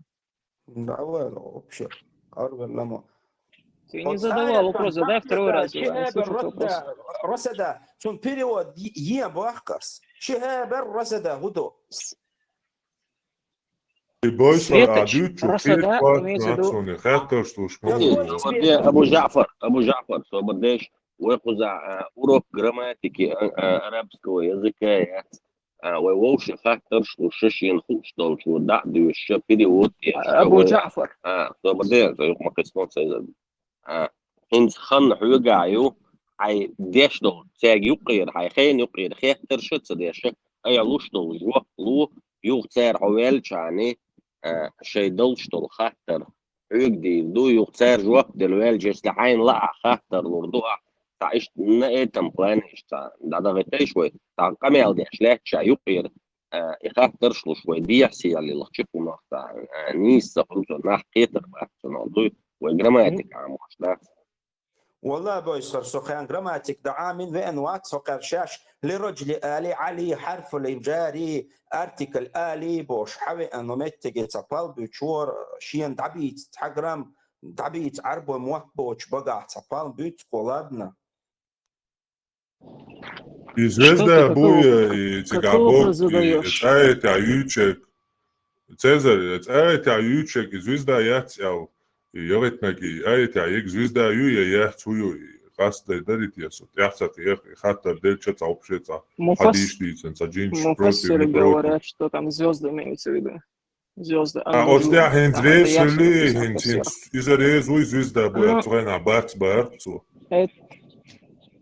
Давай, ну, вообще. Арвен лама. Ты не задавал вопрос, задай второй раз, я не слышу твой вопрос. Расада, цун перевод е бахкас. Шихабар расада, хӀу ду. Светоч, расада, имеется в виду. Абу ЖаӀфар, Абу ЖаӀфар, собар деш, вай кхузахь, а, урок грамматики, а, а, арабского языка яц. А, вай вовшийн хаттарш луш, шена хууш долчо дӀа а доьшуш, перевод деш. Абу ЖаӀфар. А, собар де, со юкъа ма кхиссалаш, Цезарь. А, хӀинца хан хьоьгахь ю, хьайн деш долу, цаьрга юккъера, хьайн хенан юккъера хеттарш а ца деш, айхьа луш долу жоп ло, юха цара хьо ваьлчахьана, а, шайн долуш долу хаттар хьоьга дийр ду, юха цара жоп дала ваьлча, если хьайна лаахь хаттар лур ду ахь, цхьа иштта на этом плане иштта дӀадахийтайша вай, цхьа къамел деш лаьтташ а юккъера, а, и хаттарш луш вай дехьа сийлахь чу хӀумах цхьа, а, нийса ца хуьлу цо, нах кхетар бац цунах дуй, вай грамматика Ӏамош дац. Валла, бойсхар, со хӀанз грамматика да Ӏамин веана вац, со кхер шаьш لرجل آلي علي حرف الجر, артикль آلي бохуш хьавеана, но меттиге ца пал буьйцуш вора, шена дӀабийца цхьа грамм, дӀабийца Ӏарбой мотт боцуш багахь ца пал буьйцу кхо, ладно? И звезда буй, и цигахь боху, и цӀа тӀехь юьйцург. Цезарь, цӀа тӀехь юьйцург, и звезда яц аьлла. И яхийтинарг, и аятехь ерг звезда ю я яц, хӀу ю, и къастадай дарий те со, тӀехь ца кхеха, и хаттар делча цхьа вообще цхьа хьадийш дийцина, цхьа джинаш против, не против. Говорят, что там звезды имеются в виду. Звезды. А, оцу тӀехь хӀинца реза хилли, хӀинца, хӀинца иза реза вуй, звезда буй, цу хенахь барц бара цо.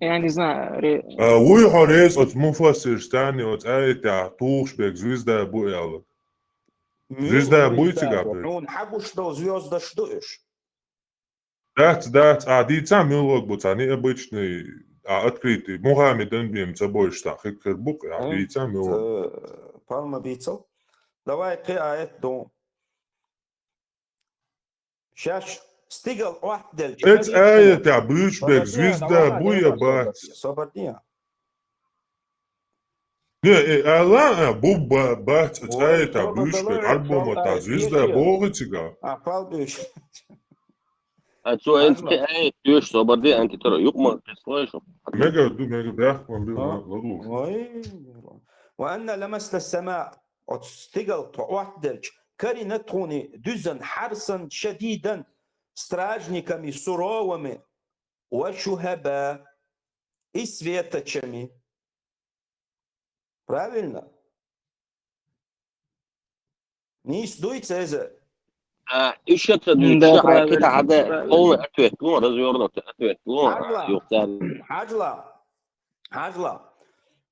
Я не знаю. А вуй хьо реза оцу муфассирш царна оцу аятехь тухуш берг звезда бу аьлла? Звезда буй цигахь бу? Хьуна хьагуш долу звездаш ду уьш? Дац, дац, а дийца муьлхарг бу цхьа необычный, а открытый, Мухаммедан бен ца бойуш цхьа хир бу-кх, а дийца муьлхарг? Палма бийцал. Давай кхин аят ду. Шаьш стигал Ӏоттаделча. Эцу аятехь буьйцуш берг звезда бу я бац? Собар де. Не, э, ала, а, бу ба-, бац, цӀа ета буьйш бе, Ӏарбо матта, звезда боху цигахь. А, пал буьйш. А цо эцке ай, туьш собар де, анти тора, юкъ ма, кхеслой шо. Мега ду, мега бяхман бил, ладуш. Ой. وأنا لمست السماء. Оцу стигал тхо Ӏоттаделча, карина тхуна дуьззина حرسا شديدا, стражниками суровыми, وشهبا, и светочами. Правильно? Нийса дуй, Цезарь? А, ещё ца дуй, да, ещё правильно, хьайкита хьада, правильно. Полный ответ, ну, развёрнутый ответ, ну, а, хьажла, юхтан. Хьажла, хьажла.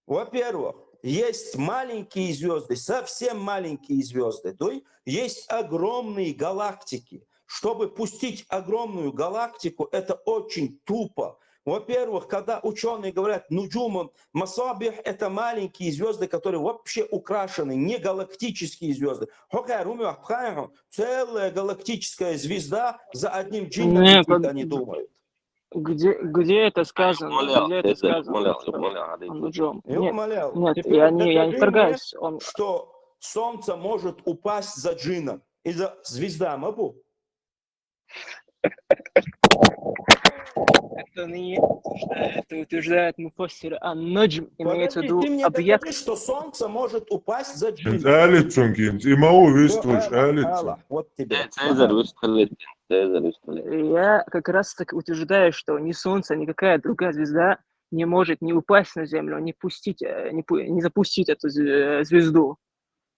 Во-первых, есть маленькие звезды, совсем маленькие звезды, дуй, есть огромные галактики. Чтобы пустить огромную галактику, это очень тупо. Во-первых, когда ученые говорят نجوم مصابيح, это маленькие звезды, которые вообще украшены, не галактические звезды. Хьо кхаьра хӀума йохпу хаьий хьуна? Целая галактическая звезда за одним джинном летит, они думают. Где, где это сказано? Где это сказано? Нуджум. Нет, нет, я не, я не вторгаюсь. Что солнце может упасть за джинном. И за звезда ма бу. Это не утверждает, это утверждает муфассир ан-Наджм, имеется в виду объект. Что солнце может упасть за джинном. Алицунг, и ма у вист вуш, алицунг. Вот тебе. Цезарь вист хилла, Цезарь вист хилла. Я как раз таки утверждаю, что ни солнце, никакая другая звезда не может не упасть на землю, не пустить, э, не пу-, не запустить эту зв-, э, звезду.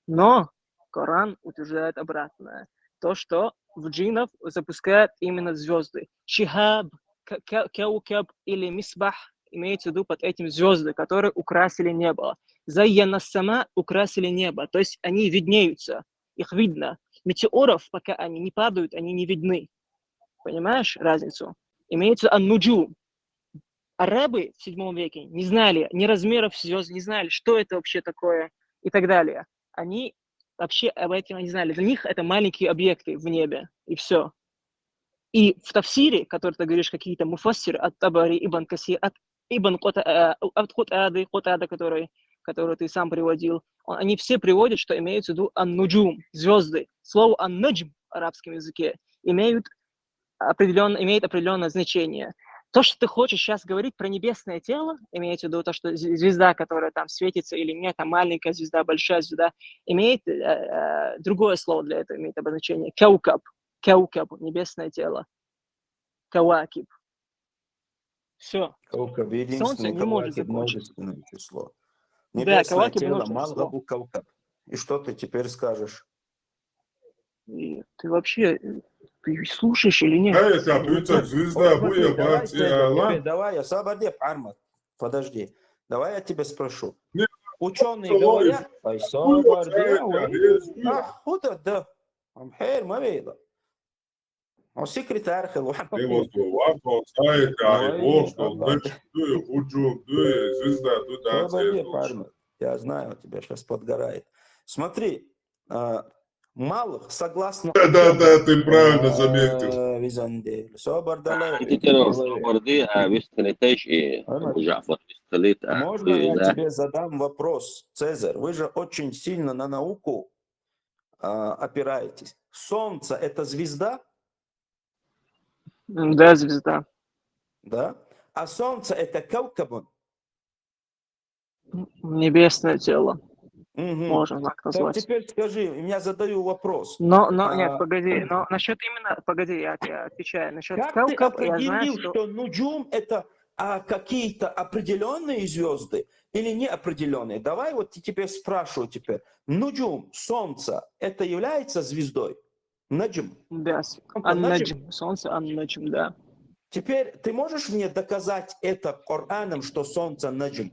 Но Коран утверждает обратное. То, что в джиннов запускают именно звезды. Шихаб, ка-, ка-, каукаб или мисбах имеется в виду под этим звезды, которые украсили небо. Зайяна сама, украсили небо. То есть они виднеются, их видно. Метеоров, пока они не падают, они не видны. Понимаешь разницу? Имеется ан-нуджум. Арабы в седьмом веке не знали ни размеров звезд, не знали, что это вообще такое и так далее. Они вообще об этом не знали. Для них это маленькие объекты в небе, и все. И в тафсире, который ты говоришь, какие-то муфассиры, ат-Табари, Ибн Касир, ат-, Ибн Кута-, э, ат-Кутады, Кутада, который, который ты сам приводил, он, они все приводят, что имеется в виду ан-нуджум, звезды. Слово ан-наджм в арабском языке имеют определённо-, имеет определённое значение. То, что ты хочешь сейчас говорить про небесное тело, имеется в виду то, что з-, звезда, которая там светится или нет, там маленькая звезда, большая звезда, имеет, э, э, другое слово для этого, имеет обозначение. Каукаб. Каукаб, небесное тело. Кавакиб. Все. Каукаб — единственный, солнце не может закончиться. Множественное число. Да, небесное тело, мало бу каукаб. И что ты теперь скажешь? Ты вообще, э, ты слушаешь или нет? Да, это пуьца звезда, буя бац, и Аллах. Давай, я собар де, Армат. Подожди. Давай я тебя спрошу. Ученые говорят, ай, собар де, ах, куда, да. Ам хер, ма вейла. Он секретарь хилла. Ай, Аллах. Собар де, Армат. Я знаю, у тебя сейчас подгорает. Смотри, а, малых, согласно Да, да, учёным. Ты правильно заметил. Э, Визандель. Собар далай. Антитеррор собарди, а вистхилиташ и Ама Абу Жафар вистхилит, а Можно я да. тебе задам вопрос, Цезарь? Вы же очень сильно на науку а, опираетесь. Солнце — это звезда, Да, звезда. Да? А Солнце — это каукабун. Небесное тело. Мгм. Можно так Так, назвать. Теперь скажи, я задаю вопрос. Но, но, А, нет, погоди, но насчет именно, погоди, я тебе отвечаю. Насчет Как ты каукаб, я знаю, определил, что... что нуджум — это а, какие-то определенные звезды или неопределенные? Давай вот я тебе спрашиваю теперь. Нуджум, Солнце, это является звездой? Наджм. Да, с- Солнце наджм. Ан-Наджм, солнце Ан-Наджм, да. Теперь ты можешь мне доказать это Кораном, что Солнце наджм?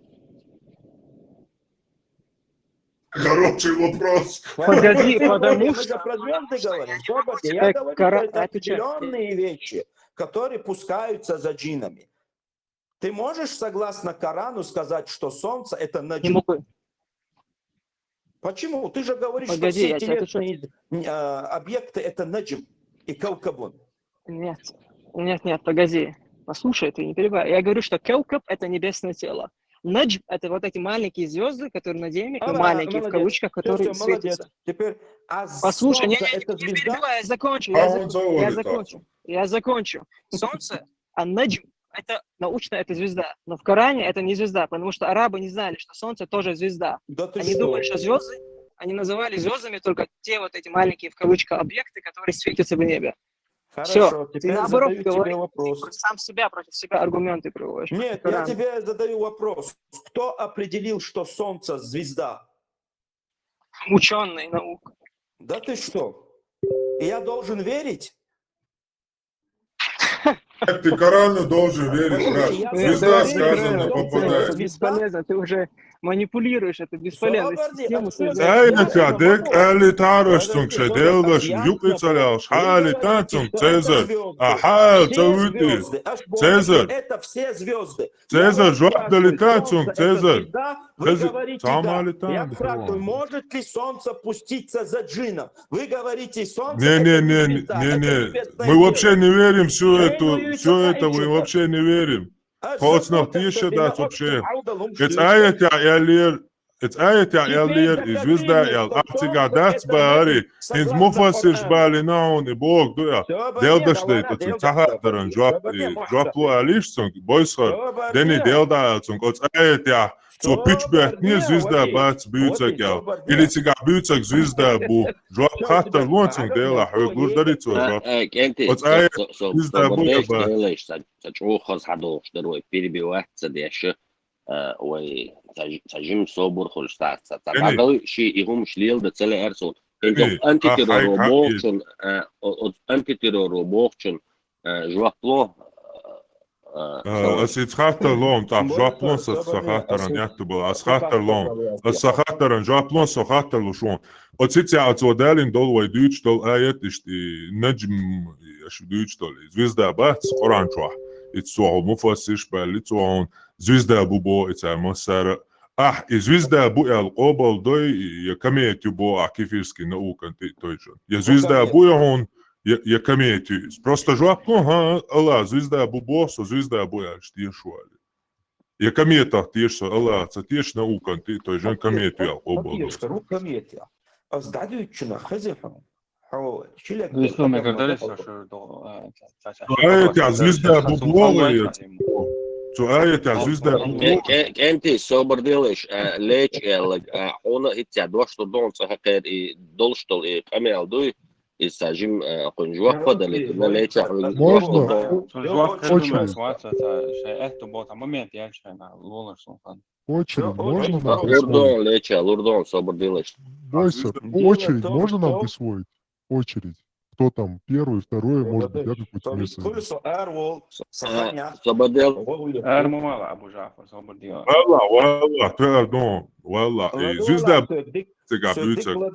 Хороший вопрос. Погоди, потому Мы что... же про звезды говорим. Собар, я Так, говорю Кора- про это отвечай. определенные вещи, которые пускаются за джинами. Ты можешь, согласно Корану, сказать, что Солнце — это Не наджм? могу. Почему? Ты же говоришь, Погоди, что все я тебе отвечу. телесные а, объекты — это наджм и каукабун. Нет, нет, нет, погоди. Послушай, ты не перебивай. Я говорю, что каукаб — это небесное тело. Наджм — это вот эти маленькие звезды, которые над небом, ну, А, маленькие в молодец. кавычках, Всё, которые всё, молодец. Светятся. Теперь, а Послушай, не, Солнце — не, не, это не звезда? перебивай, я закончу, А я, он зак- я заводит закончу, я закончу. Солнце, а наджм, это научно, это звезда. Но в Коране это не звезда, потому что арабы не знали, что Солнце тоже звезда. Да ты Они что? думали, что звезды, они называли звездами только те вот эти маленькие в кавычках объекты, которые светятся в небе. Хорошо, Всё. теперь Наоборот, задаю тебе говорит, вопрос. Сам себя против себя аргументы приводишь. Нет, я Коран. тебе задаю вопрос. Кто определил, что Солнце — звезда? Ученые, наука. Да ты что? Я должен верить? Ты Корану должен верить, брат. Я Звезда задаю сказано вопрос. попадает. Бесполезно, ты уже манипулируешь, это бесполезно. Собар, Систему я создать. Цаьна ца дерг аьле тараш цунга шоай Делан дашна юкъе ца лаьлча, хьаьлий тан цунга Цезарь. А хьаьл ца вуьтӀи. Цезарь. Это все звезды. Цезарь, жоп дали тан цунга, Цезарь. Вы говорите, да. Я спрашиваю, Может ли солнце пуститься за джином? Вы говорите, солнце... Не, не, не, не, не. Мы вообще не верим всю эту, всю это мы вообще не верим. Хоцнах тиша дац вообще. Эц аятехь аьллера, эц аятехь аьллера, и звезда аьлла, ахь цига дац баьхьара, хӀинца муфассираш баьлла хьуна, и боху ду я. Делан дашна дайта цунга ца хаттаран жоп, и жоп лу аьлла цунга, бойсхар, дени Делан дӀа аьлла цунга, оцу аятехь, цо пуьча беттинера звезда бац буьйцург аьлла. Или цига буьйцург звезда бу. Жоп хаттар ло цунга, Делан, хьоьга лур дарий цо жоп? Оцу аятехь звезда бу я бац? Ца чӀогӀа хаза хьадохуш дара вай, перебивать ца деш, а, вай ца ж-, ца жима собар хуьлуш ца, ца, ца дӀадала ши и хӀумаш леладан ца лаьара суна. ХӀинца антитерроро бохучун, а, о-, оцу антитерроро бохучун, а, жоп ло, а, а, аса иза хаттар ло, тӀаккха жоп ло аса, аса хаттаран аьтто бала, аса хаттар ло. Аса хаттаран жоп ло, со хаттар луш ву. Оцу цецъяа цо далийна долу вай дуьйцуш долу аят иштта, и наджм, аша дуьйцуш долу, и звезда бац Къуръан чохь. Иза цо хьо муфассираш баьлла, цо хьуна звезда бу боху и цара массара. Ахь и звезда бу аьлла къобалдой, я комета ю боху ахь кефирский наукан тӀе а тойжина. Я звезда бу я хьуна, я, я комета ю иза. Просто жоп ло, хӀа, АллахӀа звезда бу боху, со звезда бу аьлча теша ву аьлла. Я кометах теша со, АллахӀах ца теша, наукан тӀе а тойжина комета ю аьлла къобалдой. Ас дӀадуьйцучунах хезий хьуна? Хьо шилаг... Цу аятехь звезда бу боху я? Цу аятехь звезда бу боху? КӀентий, собар делаш, а, леча аьлла, а, хьуна хӀинца дош лур ду хьуна цкъа хьекхара и долуш долу и къамел дуй, иза ца жима, а, кхуьнан жоп а далийта, леча хьуна дош лур ду. Можно? Цунна жоп хир ду, ца, ца, шайн аьтто боху, цхьа момент яьлча хьайна, лолаш суна хан. Очередь можно нам присвоить? Лур ду хьуна, леча, лур ду хьуна, собар делаш. Бойсар, очередь можно нам присвоить? Очередь. Кто там первый, второй, может быть, я какое-то место. Собар дел. Ара ма вала, Абу Жафар, собар дела. Вала, вала, тӀе ара ду, вала. И звезда цига буьйцург.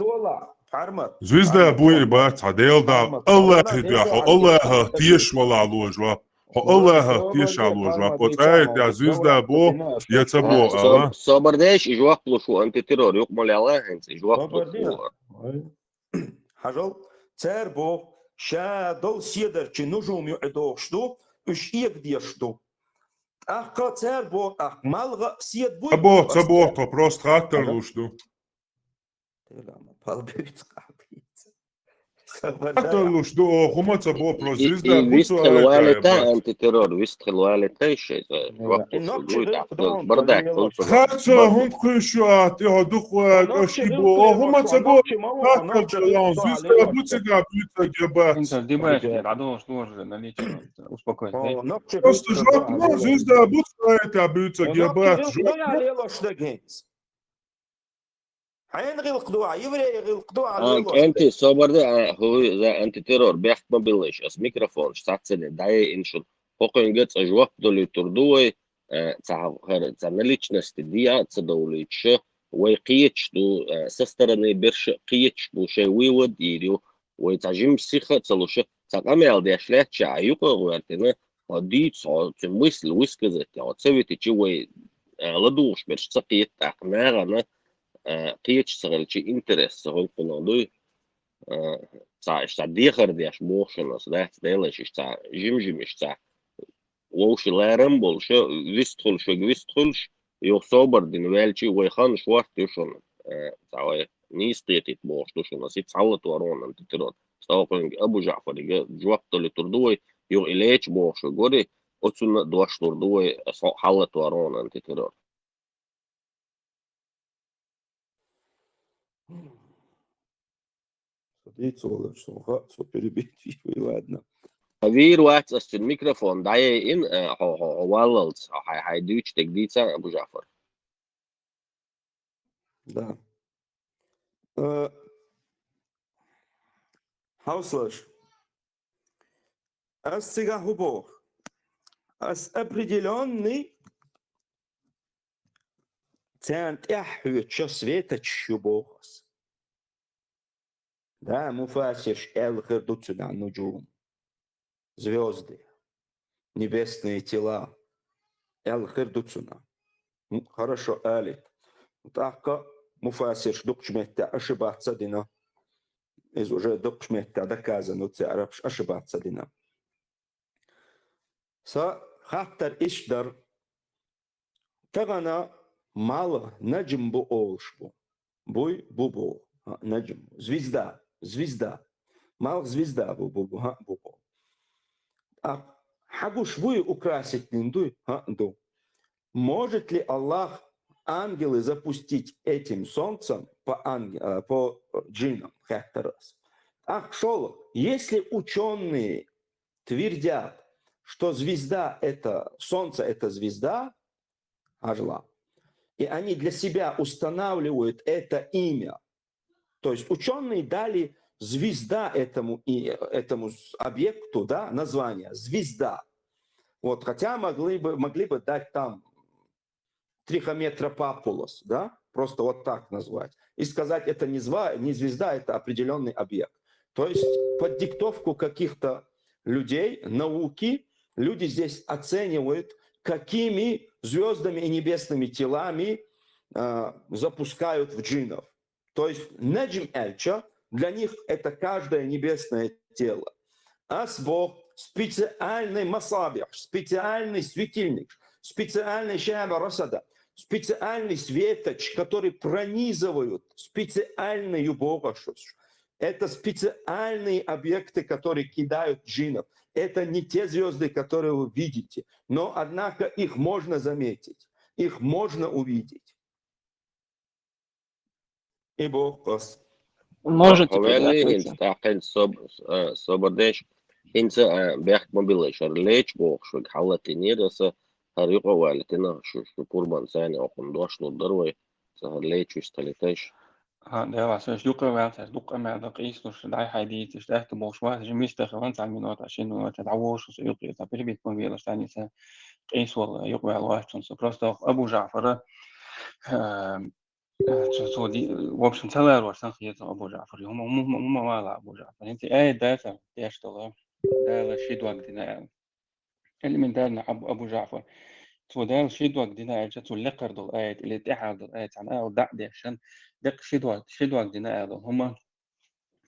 Звезда бу и бац, хьан Делан дӀа, АллахӀе дуьхьа, хьо АллахӀах теша валахь ло жоп. Хьо АллахӀах теша ло жоп. Оцу аятехь звезда бу я ца бу, ала? Собар деш, и жоп луш ву, антитеррор юкъа ма лела хӀинца, и жоп луш ву. Хьажал, цара боху, ша долу седарчий нужум юкъа дохуш ду, уьш эгадеш ду. ТӀаккха цара боху, тӀаккха малха а седа буй? Ца боху, ца боху, тхо просто хаттар луш ду. Хаттар луш ду, оха хӀума ца боху, просто звезда бу цо, вистхила валита антитеррор, вистхила валита шайта. Бардай, хӀунда кхуьйсу а, тӀехьа дукха кӀоши бу, оха хӀума ца боху, хаттар луш, звезда бу цигахь буьйцург я бац. Просто жоп ма, звезда бу цигахь буьйцург я бац. Хьайна гӀиллакх ду ахь, еврей гӀиллакх ду ахь, а, лелош кӀентий, собар де, а, хӀу, за антитеррор, бехк ма биллайша, ас микрофонаш цхьацца де дӀаяйина шуна. ХӀокхуьнга цкъа жоп далуьйтур ду вай, а, цхьа хӀара, цхьа наличности де а ца довлуьйтуш, вай кхеташ ду, а, со стороны берш а кхеташ бу, шайн вывод йийр ю, вай цхьа жимма сиха а ца луш, цхьа къамел деш лаьтташ а юкъа а гӀоьртина, хьо дийца, хьо цуьнан мысль высказать, хьо ца витича вай, а, ладугӀуш берш ца кхета, тӀаккха нахана, а, кхеташ ца хилча, интерес ца хуьлу кхунах дуй. А, цхьа иштта дехар деш боху шуна ас, дац, Делан иштта жим-жим иштта вовши ларам болуш, вистхуьлуш, вистхуьлуш, юха собар дина ваьлча, вай хан шорта ю шуна, а, цхьа вай нийса кхетийта бохуш ду шуна ас, и цхьаллатор вон антитеррор. Стокхуьнга Абу Жаъфарига жоп далуьйтур ду вай, юха и леча бохуш вай гори, оцунна а дош лур ду вай, ас хьо хьаллатор вон антитеррор. Со дийца волуш, со ха-, со перебить вуй, ладно. Вийр вац ас цуьнан микрофон дӀаяйина, э, хьо, хьо, хьо валлалц, хьо хьай, хьай дуьйцу дерг дийца, Абу Жаъфар. Да. Э, хьовсалаш. Ас цигахь хӀун боху? Ас определённый царна тӀаьхьа хьоьцуш светочаш ю боху ас. Да, муфассирш аьлла хир ду цунах нуджум, звёзды, небесные тела аьлла хир ду цунах. М, хорошо, алит. ТӀаккха муфассирш дукхачу меттехь ошибаться дина. Иза уже дукхачу меттехь доказано, цу арабаш ошибаться дина. Сан хаттар иштта дара. Тахана малх наджм бу олуш бу. Буй, бу бу. А, наджм. Звезда. Звезда. Малх звезда бу, бу, бу, хӀаъ, бу, бу. А хьагуш буй украсить дина дуй? ХӀаъ, ду. Может ли Аллах ангелы запустить этим солнцем по анг-, э, по, э, джинам? Хаттар ас. Ах, шолгӀа, если учёные твердят, что звезда это, солнце это звезда, хьажал, и они для себя устанавливают это имя. То есть учёные дали звезда этому, и, этому с-, объекту, да, название, звезда. Вот, хотя могли бы, могли бы дать там трихометропапулос, да, просто вот так назвать. И сказать, это не зва-, не звезда, это определённый объект. То есть под диктовку каких-то людей, науки, люди здесь оценивают, какими звёздами и небесными телами, а, запускают в джинов. То есть наджм аьлча, для них это каждое небесное тело. Ас боху, специальный масабих, специальный светильник, специальный шаба расада, специальный светоч, который пронизывают специальные боху ас. Это специальные объекты, которые кидают джинов. Это не те звёзды, которые вы видите. Но, однако, их можно заметить, их можно увидеть. И боху ас. Может, хьо ваьллий хӀинца, тӀаккха хӀинца соб-, а, собар деш, хӀинца, а, бехк ма биллай, шара леча бохуш вайга хьалатийнера аса, хӀара юкъа а валийтина, шу, шу пурбан царна окхунна дош лур дара вай, ца хӀара леча вистхилийтайша. ХӀаъ, Дела, аса юкъа а ваьлла, аса дуккха а мел дан къийсалуш, дӀай-хьай дийцаш, тӀехта болуш вац, жимма вистхилан цхьа минута, шина минута, дӀаволуш аса юкъе, аса перебить ма велаш, царна аса къийсавала юкъа ваьлла вац цунца. Просто Абу Жаъфара, а, Э, цо, цо ди-, в общем, ца ларош сан хета Абу Жаъфар. ХӀума, хӀума, хӀума, хӀума вала Абу Жаъфар. ХӀинца аят дац, деш долу. Дала ши дог дина аьлла. Элементарно Абу, Абу Жаъфар. Цо Дала ши дог дина аьлча, цо лекхар долу аят, или тӀаьхьар долу аят, цхьана ала дӀа а дешан, деккъа ши дог, ши дог дина аьлла. ХӀума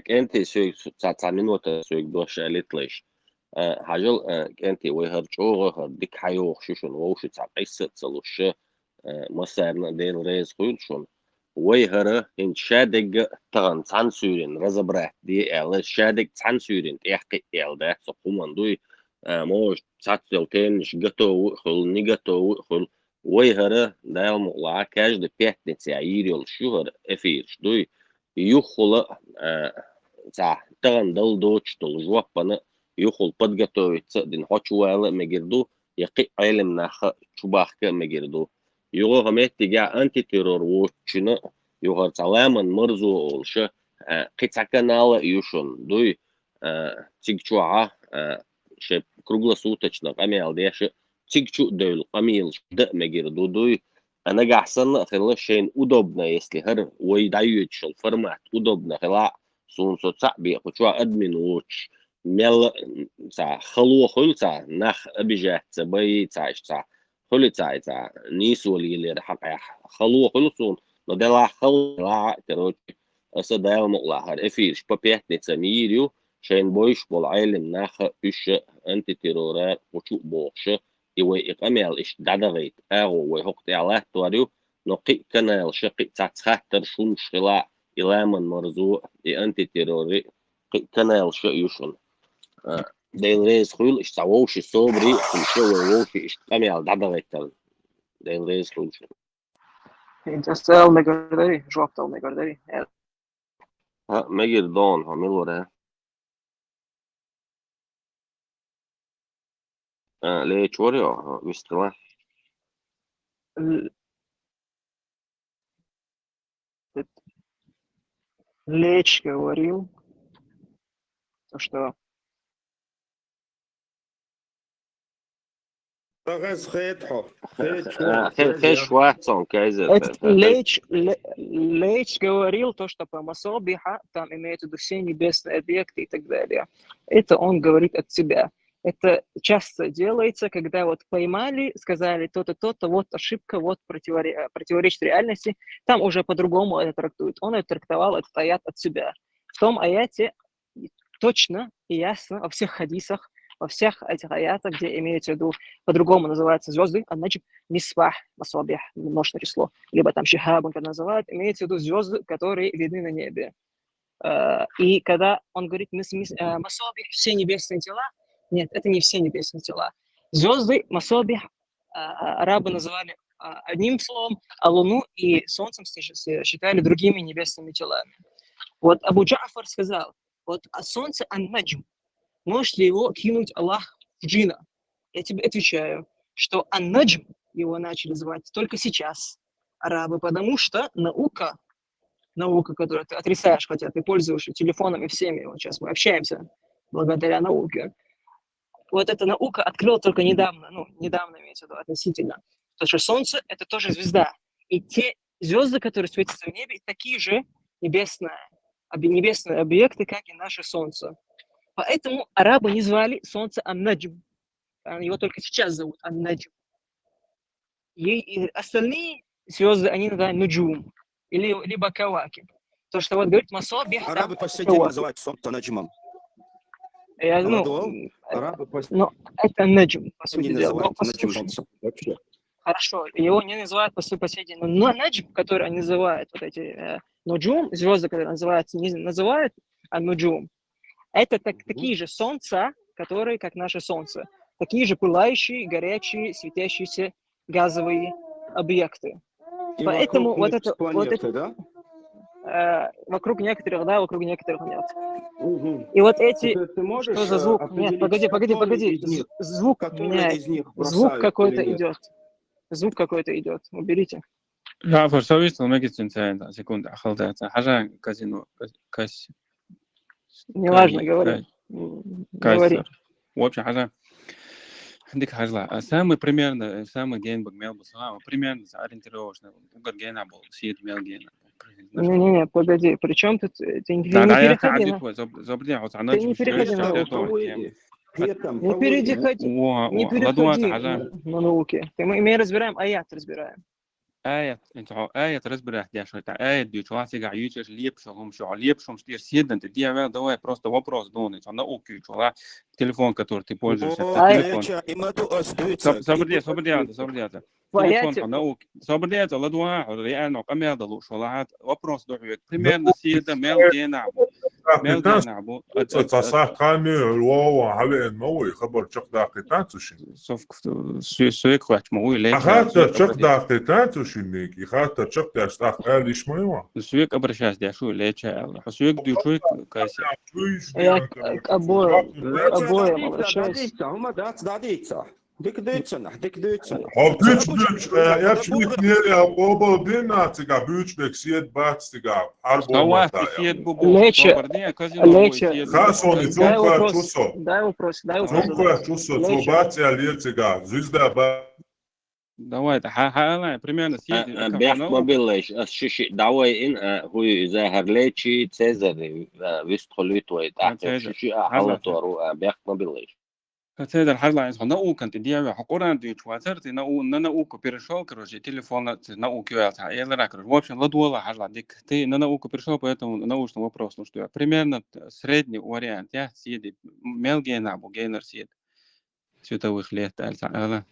КӀентий, соьга цхьа, цхьа минута соьга дош алитлайш. Э, хьажал, э, кӀентий, вай хӀара чӀогӀа, хӀара дика хьайогӀуш ю шуна, вовши цхьа къийса а ца луш, э, массарна а Дела реза хуьлда шуна. Вай хӀара хӀинца шадерг а тахана цхьана суьйрина разобрать де аьлла, шадерг цхьана суьйрина тӀехкхиъ аьлла дац со хӀуманна дуй. Э, может, цхьаццайола теманаш готовы а хуьлу, не готовы а хуьлу. Вай хӀара, Дала мукъалахь, каждый пятница йийр йолуш ю хӀара эфираш дуй. Юххула, а, цхьа тахана дала доцуш долу жоппана юххула подготовиться а дина, хьо чу вала а мегар ду, я кхин а Ӏелам нах чу бахка а мегар ду. Юха хӀокху меттигехь антитеррор воцучунна, юха хӀара цхьа ламан марзо олуш, а, кхин цхьа канал а ю шуна дуй, а, цига чохь а, а, шайн круглосуточно къамел деш а, цига чу а девлла къамелаш дан а мегар ду дуй. А нагахь санна а хилла шайна удобно, если хӀара вай дӀайоьдуш йолу формат удобно хилахь, суна со цхьаъ бен кху чохь админ воцуш, мелла а цхьа хало хуьлу цхьа, нах обижать ца бай цхьа, иштта цхьа хуьлу цхьа, цхьа нийсо лелор хьокъехь хало хуьлу суна, но делахь хала делахь а, короче, аса Дала мукъалахь хӀара эфираш по пятницам йийр ю, шайна бовзуш болу Ӏелам нах а, уьш а антитеррора кху чу а бохуш а, и вай и къамел иштта дӀадахийта агӀо вай хӀокху тӀехь латтор ю, но кхин а каналаш а, кхин а цхьацца хаттарш, хӀумнаш хилахь, и ламан марзо а, и антитеррори а, кхин а каналаш а ю шуна. А, Дела реза хуьлда, иштта цхьа вовши собаре а хуьлуш а, вай вовши иштта къамел дӀадахийтарна. Дела реза хуьлда шуна. ХӀинца ас ала мегар дарий, жоп дала мегар дарий. ХӀа, мегар ду хьуна, хьо мила вара? А, лечу вара хьо, вистхила? Л-, Леч говорил, то, что Хез хет хьо. Хет хьо. А, хе-, хеш вац он, Кайзер, это, это, это. Леч, Ле-, Леч говорил то, что по Масобиха, там имеется в виду все небесные объекты и так далее. Это он говорит от себя. Это часто делается, когда вот поймали, сказали то-то, то-то, вот ошибка, вот противори-, э, противоречит реальности. Там уже по-другому это трактуют. Он это трактовал, этот аят, от себя. В том аяте точно и ясно во всех хадисах, во всех этих аятах, где имеется в виду, по-другому называются звезды, а значит, мисбах, масабих, множественное число, либо там шихабун, как называют, имеется в виду звезды, которые видны на небе. Э, и когда он говорит, мис-, мис-, э, масабих, все небесные тела, нет, это не все небесные тела. Звезды, масабих, а, арабы называли, а, одним словом, а луну и солнцем с-, с-, считали другими небесными телами. Вот Абу Джафар сказал, вот, а солнце ан-наджм, может ли его кинуть Аллах в джина? Я тебе отвечаю, что ан-наджм его начали звать только сейчас арабы, потому что наука, наука, которую ты отрицаешь, хотя ты пользуешься телефоном и всеми, вот сейчас мы общаемся благодаря науке, вот эта наука открыла только недавно, ну, недавно имеется в виду относительно, то, что Солнце — это тоже звезда. И те звезды, которые светятся в небе, такие же небесные, объ-, небесные объекты, как и наше Солнце. Поэтому арабы не звали Солнце ан-наджм. А его только сейчас зовут ан-наджм. И, и остальные звезды, они называют нуджум, или, либо кавакиб. То, что вот говорит масабих, да, Арабы по сей день кавакиб. Называют солнце наджмом. Я, ну, Молодого. Арабы по но это наджм, по сути дела. Но называют наджмом послушай. Вообще. Хорошо, его не называют по су-, по сей день. Но наджм, который они называют, вот эти, э, нуджум, звезды, которые называются, не называют, а нуджум. Это так, Мгм. Такие же солнца, которые, как наше солнце. Такие же пылающие, горячие, светящиеся газовые объекты. И поэтому вокруг вот них это, планеты, вот это, да? Э, вокруг некоторых, да, вокруг некоторых нет. Мгм. И вот эти, ты, ты можешь, что за звук? Э, нет, погоди, погоди, погоди. З-, звук меняется. Звук какой-то идет. Звук какой-то идет. Уберите. Джафар, со вистхила мегиз цуьнан цхьа секунда, хала дац. Хьажа казино, кас-, Неважно, говори. М, говори. Кайсар. В общем, хьажа. Дика хьажла. А самый примерно, самый генбаг мел бу сага, примерно ориентировочно, угар гена был, сид мел гена. Не-не-не, погоди, при чём тут, э, ты не, да, не да, я переходи на, заб-, забрди, а вот она ты не переходи на, не переходи, не переходи на, на науки. Ты, мы, мы разбираем, аят разбираем. аят, хӀинца хьо аят разбирать деш вай, тӀаккха аят дуьйцу вахь, цигахь юьйцуш лепаш хӀумаш, хьо лепаш хӀумаш тӀера седан тӀе дехьаваьлла, давай просто вопрос дугӀу, хӀинца хьо наука юьйцу вахь, телефон, который ты пользуешься, телефон. Саб-, сабар де, сабар де, сабар де. Телефон хьо наука. Сабар де, ладувгӀа, хьо реально къамел дала лууш валахь, вопрос ду хьоьга. Примерно седа мел генахь бу. Мел генахь бу. Ца, ца сахь кхаьнна вова хьавеана ма вуй, хабар чекхдаккхийтан цу шин. Соф-, су-, суьйк хвач ма вуй, леча. Хаттар чекхдаккхийтан цу шинник, и хаттар чекхдеш тӀаккха аьлла йиш ма ю ван. Суьйк обращайся деш вуй, леча аьлла. Хьо суьйк дуьйцуй, кайса. Я к-, к-, обоим, к-, обоим обращаюсь. Хьума дац, дадийца. Дика дуьйцу нах, дика дуьйцу нах. Хьо буьйцу, буьйцу, э, эрчмик неря къобал дина цигахь буьйцу бек седа бац цигахь. Хьарбо сават мотая. Седа бу бу. Леча, собар де, казино леча. Бу седа. Хасони, дай вопрос, зумкхачу со. Дай вопрос, дай вопрос. Зумкхачу со, цо леча. Бац я лер цигахь. Звезда ба. Давай, хьа-, хьа-, примерно седа. А, а, бехк ма биллайш, ас шиши давай ин, а, хӀуй иза хӀар лечи, Цезарь, а, вистхулит вай, а, тахта Цезарь. Шиши, а, хьалатору, а, бехк ма биллайш. Цезарь, хьажал, хьо наукан тӀе дехьаве, хьо Къуръан дуьйцуш вацар, ты нау-, на науку перешёл, короче, телефон на, ты наука йоьлла цхьа, элира, короче. В общем, ладувгӀал хьажал, дика. Ты на науку перешёл, поэтому научный вопрос нужен. Примерно средний вариант, я, седа, мел генахь бу, генара седа. Световых лет, аьлла цхьа ала.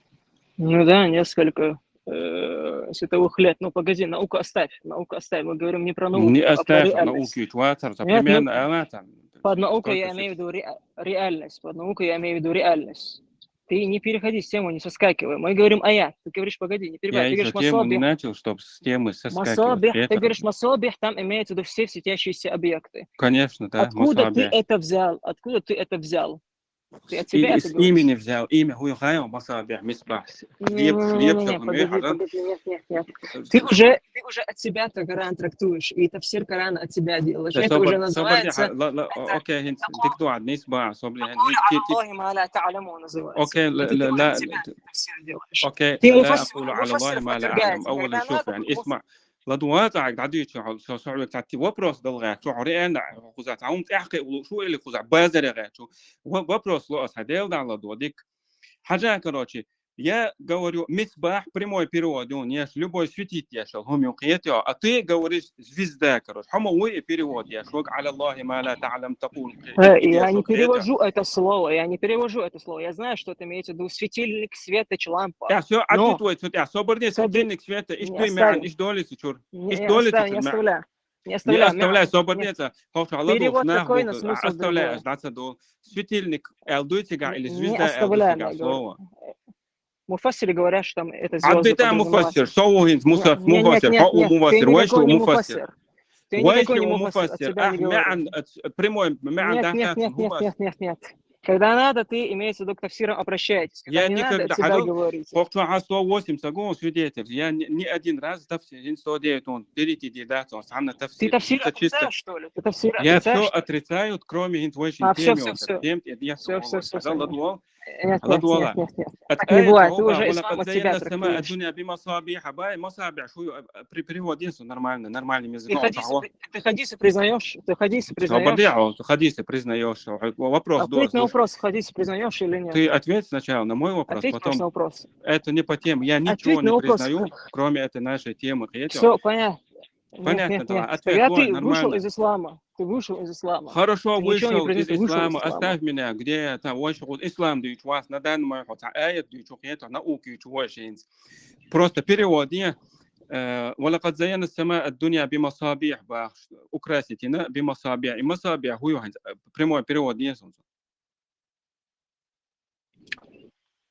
Ну да, несколько, э, световых лет. Ну, погоди, науку оставь, науку оставь. Мы говорим не про науку, а про реальность. Не оставь, науку юьйцуш вацар, цхьа примерно ала там. Под наукой я имею в виду ре-, реальность. Под наукой я имею в виду реальность. Ты не переходи с темы, не соскакивай. Мы говорим аят. Ты говоришь, погоди, не перебивай. Я ещё тему не начал, чтоб с темы соскакивать. Масабих, ты говоришь масабих, там имеется в виду все светящиеся объекты. Конечно, да. Откуда ты это взял? Откуда ты это взял? Ты от себя это говоришь? Имя не взял, имя хуй хайо, масабих, мисбах. Не, не, не, не, погоди, погоди, нет, нет, нет. Ты уже, ты уже от себя-то Коран трактуешь, и тафсир Корана от себя делаешь. Это уже называется... Окей, хӀинца дика ду, мисбах, собар де. Аллахи ма ла та'ламу называется. Окей, ла, ла, ла. Окей, ла акулу ала Аллахи ма ла а'лам. Аввалан шуф, яни, исма. ЛадувгӀа цхьа хьоьга дӀадуьйцу, хьо, со, со хьоьга цхьа ти вопрос дала гӀерташ, хьо реально, хьо кхузахь цхьа хӀума тӀаьхьа кхиа лууш ву или кхузахь базаре гӀерташ ву? Во-, вопрос ло ас, хьан Дела дӀа ладувгӀа, дика. Хьажа, короче, я говорю, мисбах, прямой перевод ю, еш, любой светить еш, хӀума ю кхетий, а ты говоришь звезда, короче. Хьо ма вуй и перевод еш, ваг ала Аллахи ма ла та'лам такул. Э, я не перевожу это слово, я не перевожу это слово. Я знаю, что это имеется в виду светильник, светоч, лампа. Я, всё, ответ твой, цу тӀа, собар де, светильник, света, иш дуй маьӀна, иш долица чур. Иш долица чур маьӀна. Не оставляй, не оставляй, собар де, цхьа, хьо ладувгӀаш нах бу, оставляй, аш дӀа ца дол. Светильник аьлла дуй цигахь или звезда аьлла дуй цигахь слово? Муфассиры говорят, что там это звёзды подразумеваются. Ӏадбита муфассир, со ву хӀинца муфассир, хьо ву муфассир, вайша ву муфассир. Вайша ву муфассир, ахь маьӀна, прямой маьӀна дахьа хӀума. Нет, нет, нет, нет, нет, нет, нет. Когда надо, ты, имеется в виду, к тафсирам обращаетесь. Когда не надо, от себя говорите. Я никогда, хьажал, хӀокху чохь хьан сто восемь саг ву свидетель. Я ни, ни один раз тафсир, хӀинца сто девять ву, дерриг а дац, цхьанна тафсир. Ты тафсир отрицаешь, что ли? Ты тафсир отрицаешь, что ли? Я всё отрицаю, кроме хӀинца вайшин тема. А, всё, всё, всё. Всё, всё, всё. Нет, нет, нет, нет, нет. От аята хьо бахьана. Так не бывает, ты уже исламу от себя трактуешь. Ад-дуня бимасабиха, бай, масабих, шу, э, при-, перевод есть нормально, нормальным языком. Ты хадисы при-, ты хадисы признаёшь? Ты хадисы признаёшь? Собар де, хьо хадисы признаёшь? Вопрос. Ответь на вопрос, хадисы признаёшь или нет? Ты ответь сначала на мой вопрос, потом. Ответь на вопрос. Это не по теме. Я ничего не признаю, кроме этой нашей темы. Всё, понятно. Понятно, да. Нет, нет, нет. Ответ, ладно, нормально. Тогда ты вышел из ислама. Ты вышел из ислама. Хорошо, вышел из ислама. Оставь меня, где я там, вайша хӀокху ислам дуьйцу вац, на данный момент хӀокху цхьа аят дуьйцу, хӀокху наука юьйцу вайша хӀинца. Просто перевод е, э, «Ва лакад зайянна ас-самаа ад-дунья би масабих» бахаш, украсить йина би масабих. И масабих хӀун ю хӀинца, э, прямой перевод е суна.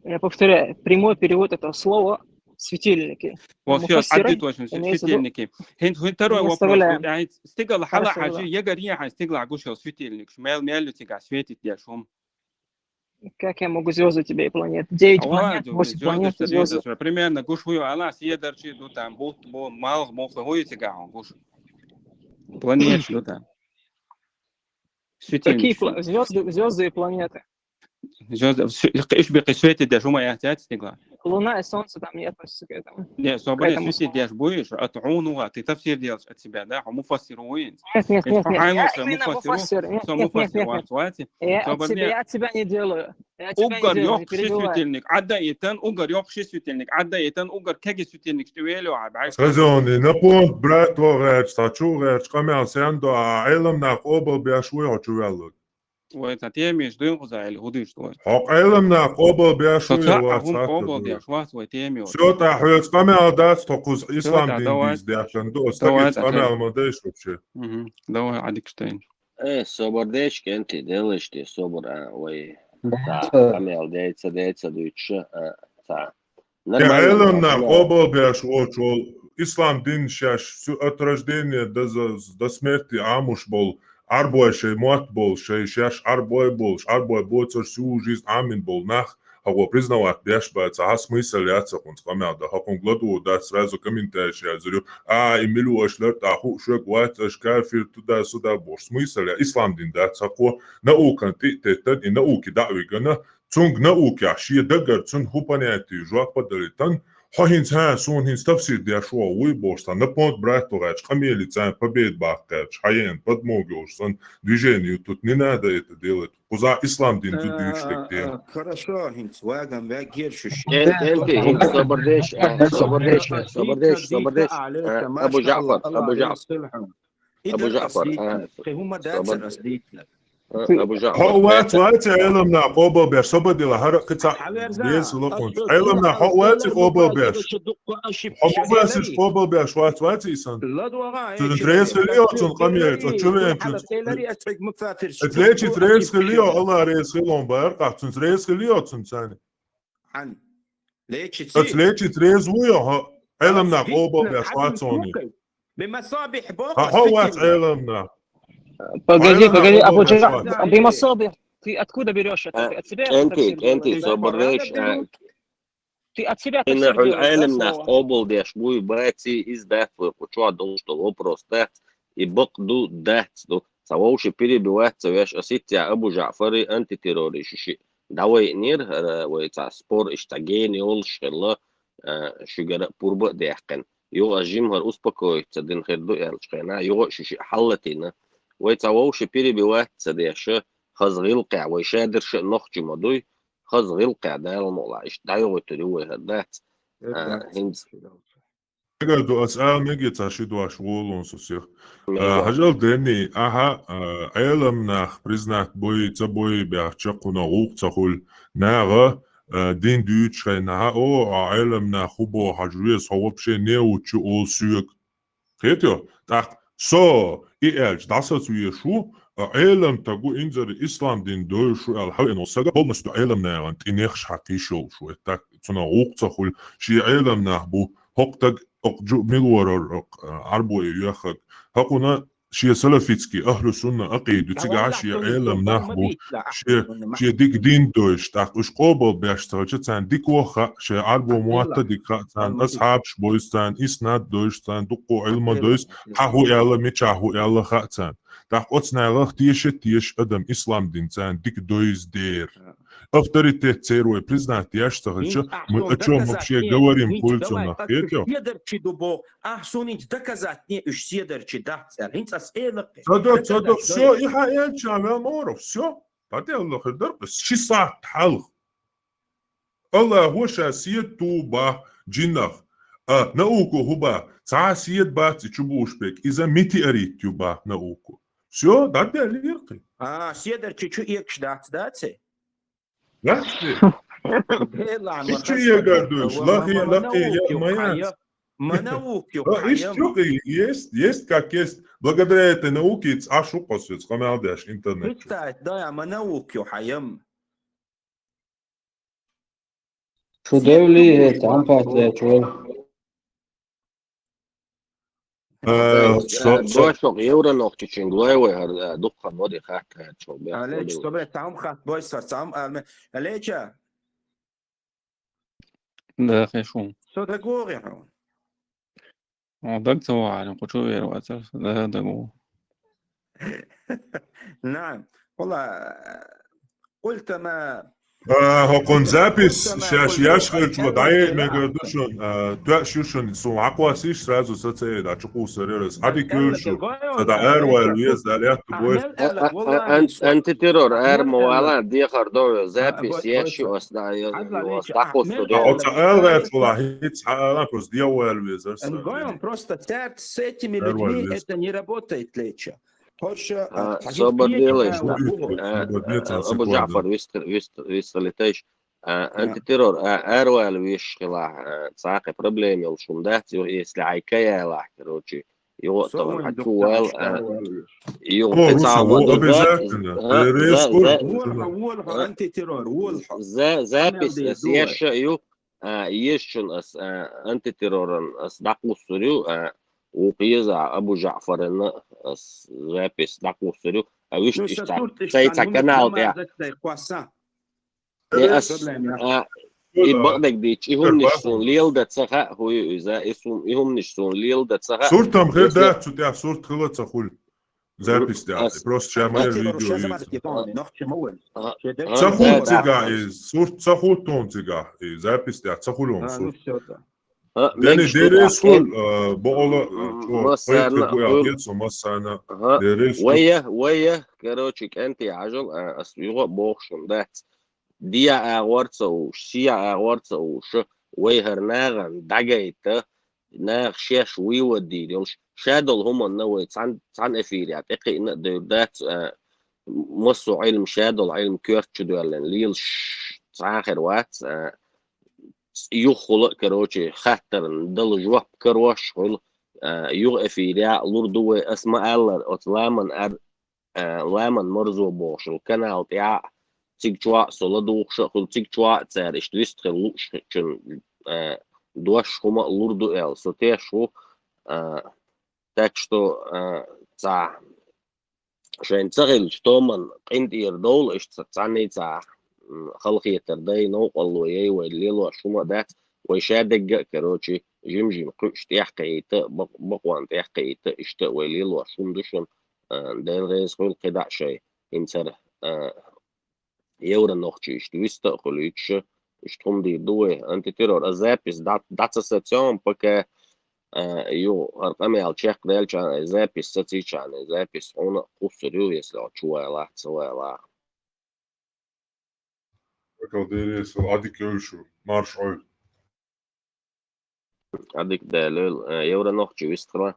Я повторяю, прямой перевод этого слова — светильники. Вот, всё, муфассирам ответ точно, имеется в виду, светильники. ХӀинца, хӀинца второй вопрос. Стигала хьала хьажи, ягар е хьан стигала гуш йолу светильник, мел, мел ю цигахь светить деш хӀума. Как я могу звёзды тебе и планеты? Девять планет, восемь планет и звёзды. Примерно гуш хӀун ю ала, седарчий ду там, бутт бу, малх бу, хӀун ю цигахь хьуна гуш? Планеты ду там. Светильник. Какие пла-, звёзды, звёзды и планеты? Жозеф, су-, иш бекъи светит деш хӀума яц, яц стигла. Луна и солнце там не относятся к этому. Не, собрание Поэтому светит деш буй, иш, от хӀуну ва, ты тафсир делаш от себя, да, хӀу муфассир вуинц. Нет, нет, нет, нет. Хайло Я со именно муфассиру, муфассир. Нет, со нет, нет, муфассир нет, вац, нет. вац. Я от Собрание себя, я от себя не делаю. Я от тебя не Угар делаю, йох не ши перебивай. светильник, адда итан, угар йох ши светильник, адда итан, угар кеги светильник, что велю, а бай. Сразу на понт брат вогӀерч, та чу гӀерч, къамел сен до, а Ӏелам нах къобал беш вуй хьо чу веллуд. Вай, та темиш дуйн хуза или худиш твой. Хьо Ӏелам нах къобал беш Со вуй ца вац ахун хатта къобал дуй. Деш, вац, вай теми. Всё, та хьоьц къамел дац, тхо кхуз ислам та, дин давай. Диз деш, дан до, Давай, стагиц та, къамел та. Ма деш вообще. Мгм. Давай, Адикштейн. Э, собар деш кенти, делаеш ти собар, а, вай. Та, Да. къамел деца, деца дуйча, а, та. Я Ӏелам нах къобал беш вочул, ислам дин шеш, всё от рождения до, за- до смерти Ӏамуш бол, Ӏарбой шей мот бол, шей шеш Ӏарбой бол, Ӏарбой боцар всю жизнь Ӏамин бол нах, хьо признавать беш бац, а смысл яц хьунц къамел да, хьо хьун гладу да, сразу комментарий шей зурю, а, и милу аш лар, та ху шек вац, аш кафир, туда-сюда бош. Смысл я, ислам дин дац хьо, наукан ти теттан, и науки даъви гана, цунг наукя ши дагар цун ху понятие жоп далитан, хьо хинц хьа, сун хинц тафсир деш вуй бош, та на понт брат вогӀерч, къамели цан побед бахкарч, хьаен подмогуш сан движению тут не надо это делать. Кхуза ислам дин тут дюйш так дел. Хорошо, хинц ваган вагер шуш. Кенти, кенти, хинц собар деш, а, собар деш, собар деш, собар деш. А, Абу ЖаӀфар, Абу ЖаӀфар. Абу ЖаӀфар, а, Хима собар. Дацар аслитна. А, Абу ЖаӀфар. Хьо вац, вац Ӏелам нах къобал беш, собар дила, хьара кхица дез локун. Ӏелам нах хьо вац къобал беш. Хьо муфассир къобал беш вац, вац исан. Цун трес хилио, цун къамел, цун чувен, цун. Этлечи трес хилио, Аллах рес хилон бар, къа цун трес хилио, цун цани. Ан. Лечи Этлечи трес вуйо, хьо Ӏелам нах къобал беш вац они. Бе масабих бо. Хьо вац Ӏелам нах. Погоди, Ӏелам погоди, нах Абу къобал беш Джа-, вац. Ты масабих, ты откуда берешь это? А, Ты от себя Кенти, тафсир кенти, делаешь? собар деш, а, Ты от себя Ин тафсир хьул делаешь, да, Ӏелам нах слово? Къобал деш буй баци, из дац вай кху чу долуш долу вопрос дац, и бакъ ду, дац ду. Ца вовши перебивать ца веш, а сиття Абу ЖаӀфари антитеррори шиши. Давай нир, хӀара вай ца спор ишта гени олуш хилла, а, шуьгара пурба а дехкина. Юха жимхар успокоиться дин хир ду аьлча хена, юха шиши хьаллатина. Вай ца вовши перебивать ца деша, хаза гӀилкъя, вай шадерша а нохчи ма дуй, хаза гӀилкъя Дала мукъла, ишта дӀайогӀуьйтур ю вай хӀара дац. А, хӀинца. Эгар ду ас ала меги ца ши дош волун со сих. А, хьажал дени, аха, а, Ӏелам нах признать бой, ца бой бяхча кхуна гӀуллакх ца хуьлу. Нагъа, а, дин дуьйцуш хай наха, о, а Ӏелам нах хӀу боху хьажа веза, хьо вообще не учу ол соьга. Кхетё? ТӀаккха со и аьлча дӀасаца везаш ву, а Ӏелам тагу инзари ислам дин дойуш ву аьлла хьавеана сага полностью Ӏелам нахана тӀе нехаш хьакхиш йолуш ву. Так, цунах гӀуллакх ца хуьлу, шен Ӏелам нах бу, хӀокху таг, хӀокху жу-, милорар, хӀокху, а, Ӏарбой йоьххаг. ХӀокхуна шен салафитский, ахлу сунна акъида ю, цигахь шен Ӏелам нах бу, шен, шен дика дин дойуш, тӀаккха уьш къобал беш ца хилча, царна дика ваха хаьа, шен Ӏарбо мотта дика хаьа царна, асхьабаш бойуш царна, иснад дойуш царна, дуккха Ӏилма дойуш, хьан хӀу аьлла, мичахь хӀу аьлла хаьа царна. ТӀаккха оцу найлах теша, теша адам ислам дин царна дика дойза дера. Авторитет церан вай признать еш ца хилча, мы о чём вообще говорим, пользуна, хетё? Седарчи ду бо, ахь сунинца доказать не уьш седарчи дац аьлла. ХӀинца ас элакхе. Ца до, ца до, всё, и хьан элча вел моров, всё. Паделла хир дар, ши сахьт хьалха. Аллахо ша седа ту бах джиннах. А, науко хӀу бах, цхьа седа бац и чу буш бек. Иза метеорит ю бах науко. Всё, дӀаделлера кхин. А, седарчи чу экаш дац, дац? Дац? Чу эгар дуьйш, лахи, лахи, я ма яц. Ма наук ю хьаям. Есть, есть как есть. Благодаря этой науке цхьа шу кхосвец, къамел деш интернет чу. Представь, да, ма наук ю хьаям. Шу девли, э, там патя чу. Э, со, со. Бошок евронохчичун главой хар, э, дукха моди хатта чу. Алеча, собе там хат бой сар там, а, ме-, алеча. Да, хешун. Со договор я хьун. О, даг ца ваьлла, кху чу вер вацар, да, даго. نعم. والله، قلت ما А, хӀокхун запись шаьш еш хилча дӀаяйа мегар ду шуна, а, тоьаш ю шуна, суна хьакхоссийша сразу, са ца яйа дӀачукхуссар яр ас. Хьадика йойла шу, са дӀа аравала веза, Дала аьттув бойла. А, а, а, ан-, антитеррор ара ма вала, дехар до, запись еш ю ас, да, ас дӀакхуссур ю. Оцу ала гӀерташ вала, хӀинца хьаала, просто дехар вала везар са. Просто царт с этими людьми это не работает, Леча. Хьорша, а, собар делаеш, да. А, Абу Джаъфар, вист-, вист-, вистхилийтайша. А, антитеррор, а, аравала везаш хилахь, а, цхьаккха проблема йолуш хӀума дац, ю-, если хьайн ка ялахь, короче, юха а тахана хьан чу вала, а, юха кхин цхьа хӀума ду, обязательно. Вола хьо, антитеррор, вола хьо. За-, запись ас еш а ю, а, езачун ас, а, антитерроран ас дӀакхуссур ю, а, вукху еза Абу Джаъфарана ас запись дӀакхуссур ю. А вуьшта иштта цхьа канал тӀехь. Э, ас, а, и бакъдерг дийцича, и хӀуманаш суна леладан ца хаьа, хӀу ю иза, и су-, и хӀуманаш суна леладан ца хаьа. Сурт-м хир дац цу тӀехь, сурт хила ца хуьлу. Запись тӀехь. Просто ша ма яра видео. Ца хуьлу цигахь иза, сурт ца хуьлу тхуна цигахь, и запись тӀехь ца хуьлу хьуна сурт. Дени деррис хуьлу, а, бакъала, а, чӀогӀа массарна пайда бу аьлла хета суна, массарна деррис хуьлу. Вай я, вай я, короче, кӀентий, Ӏажал, а, ас юха а бохуш хӀума дац. Диа агӀор ца уш, шиа агӀор ца уш, вай хӀара нахана дӀагайта, наха шаьш вывод дийр йолуш, шадолу хӀуманна вай цхьана, цхьана эфирехь тӀекхиъна а девр дац, а, массо а Ӏилма, шадолу Ӏилма коьрта чу доьллина лелаш цхьа а хир вац, а, юххула а, короче, хаттарна дала жоп карош а хуьлу, а, юха эфирехь а лур ду вай, ас ма-аллара, оцу ламан ар-, а, ламан марзо бохуш йолу канал тӀехь а, цига чохь а со ладугӀуш а хуьлу, цига чохь а цара иштта вистхила луушчун, а, дош хӀума а лур ду аьлла, со теш ву, а, так что, а, цхьа шайна ца хилча, томан къинтӀера довла иштта цхьанний цхьа, м, халахетар дай, новкъарло яй вай лелош хӀума а дац, вай шадерг а, короче, жим-жима кхуьуш тӀехь а кхиийта, бакъ-, бакъонна тӀехь а кхиийта, иштта а вай лелош хӀума ду шуна, а, Дела реза хуьлу кхидӀа а шай, хӀинца хӀара, а, евро нохчий иштта вист а хуьлуьйтуш, иштта хӀума дийр ду вай, антитеррор. А запись дӀа-, дӀа ца сацъем, пока, а, ю, хӀара къамел чекхдаьллачхьана, запись сацийчхьана, запись хьуна а кхуссур ю, если хьо чу валахь, ца валахь. Акал деррис, Ӏадика йойла шу, марша Ӏойла. Ӏадика Дала йойла, а, евро нохчий вистхила.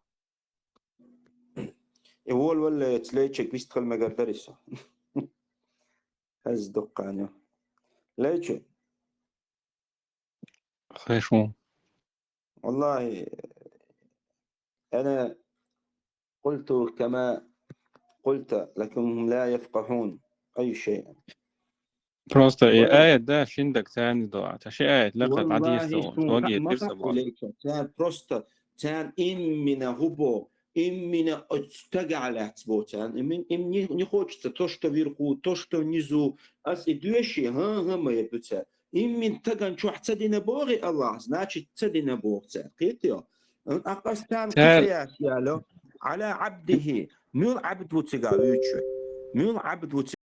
И волавалла, эца Лейчик вистхила мегар дара иза. Хаза дуккха ю. Лейчик. Хеш ву. والله، أنا قلت كما قلت، لكنهم لا يفقهون أي شيء. Просто и аят, да, шин даг царна до. Та ши аят лекха дӀадийца, логия тирса бо. Царна просто, царна иммина хӀу бо, иммина оцу стагахь лаьцна бо царна. Им, им не, не хочется то, что вверху, то, что внизу. Ас и доьший, хӀан-хӀа ма яр ду цара. Иммин таган чохь ца дина бохий Аллах, значит, ца дина боху цара. Кхетий? Акъастан кифаяс яло, Ӏала Ӏабдихи. Муьлха Ӏабд ву цигахь вуьйцуш? Муьлха Ӏабд ву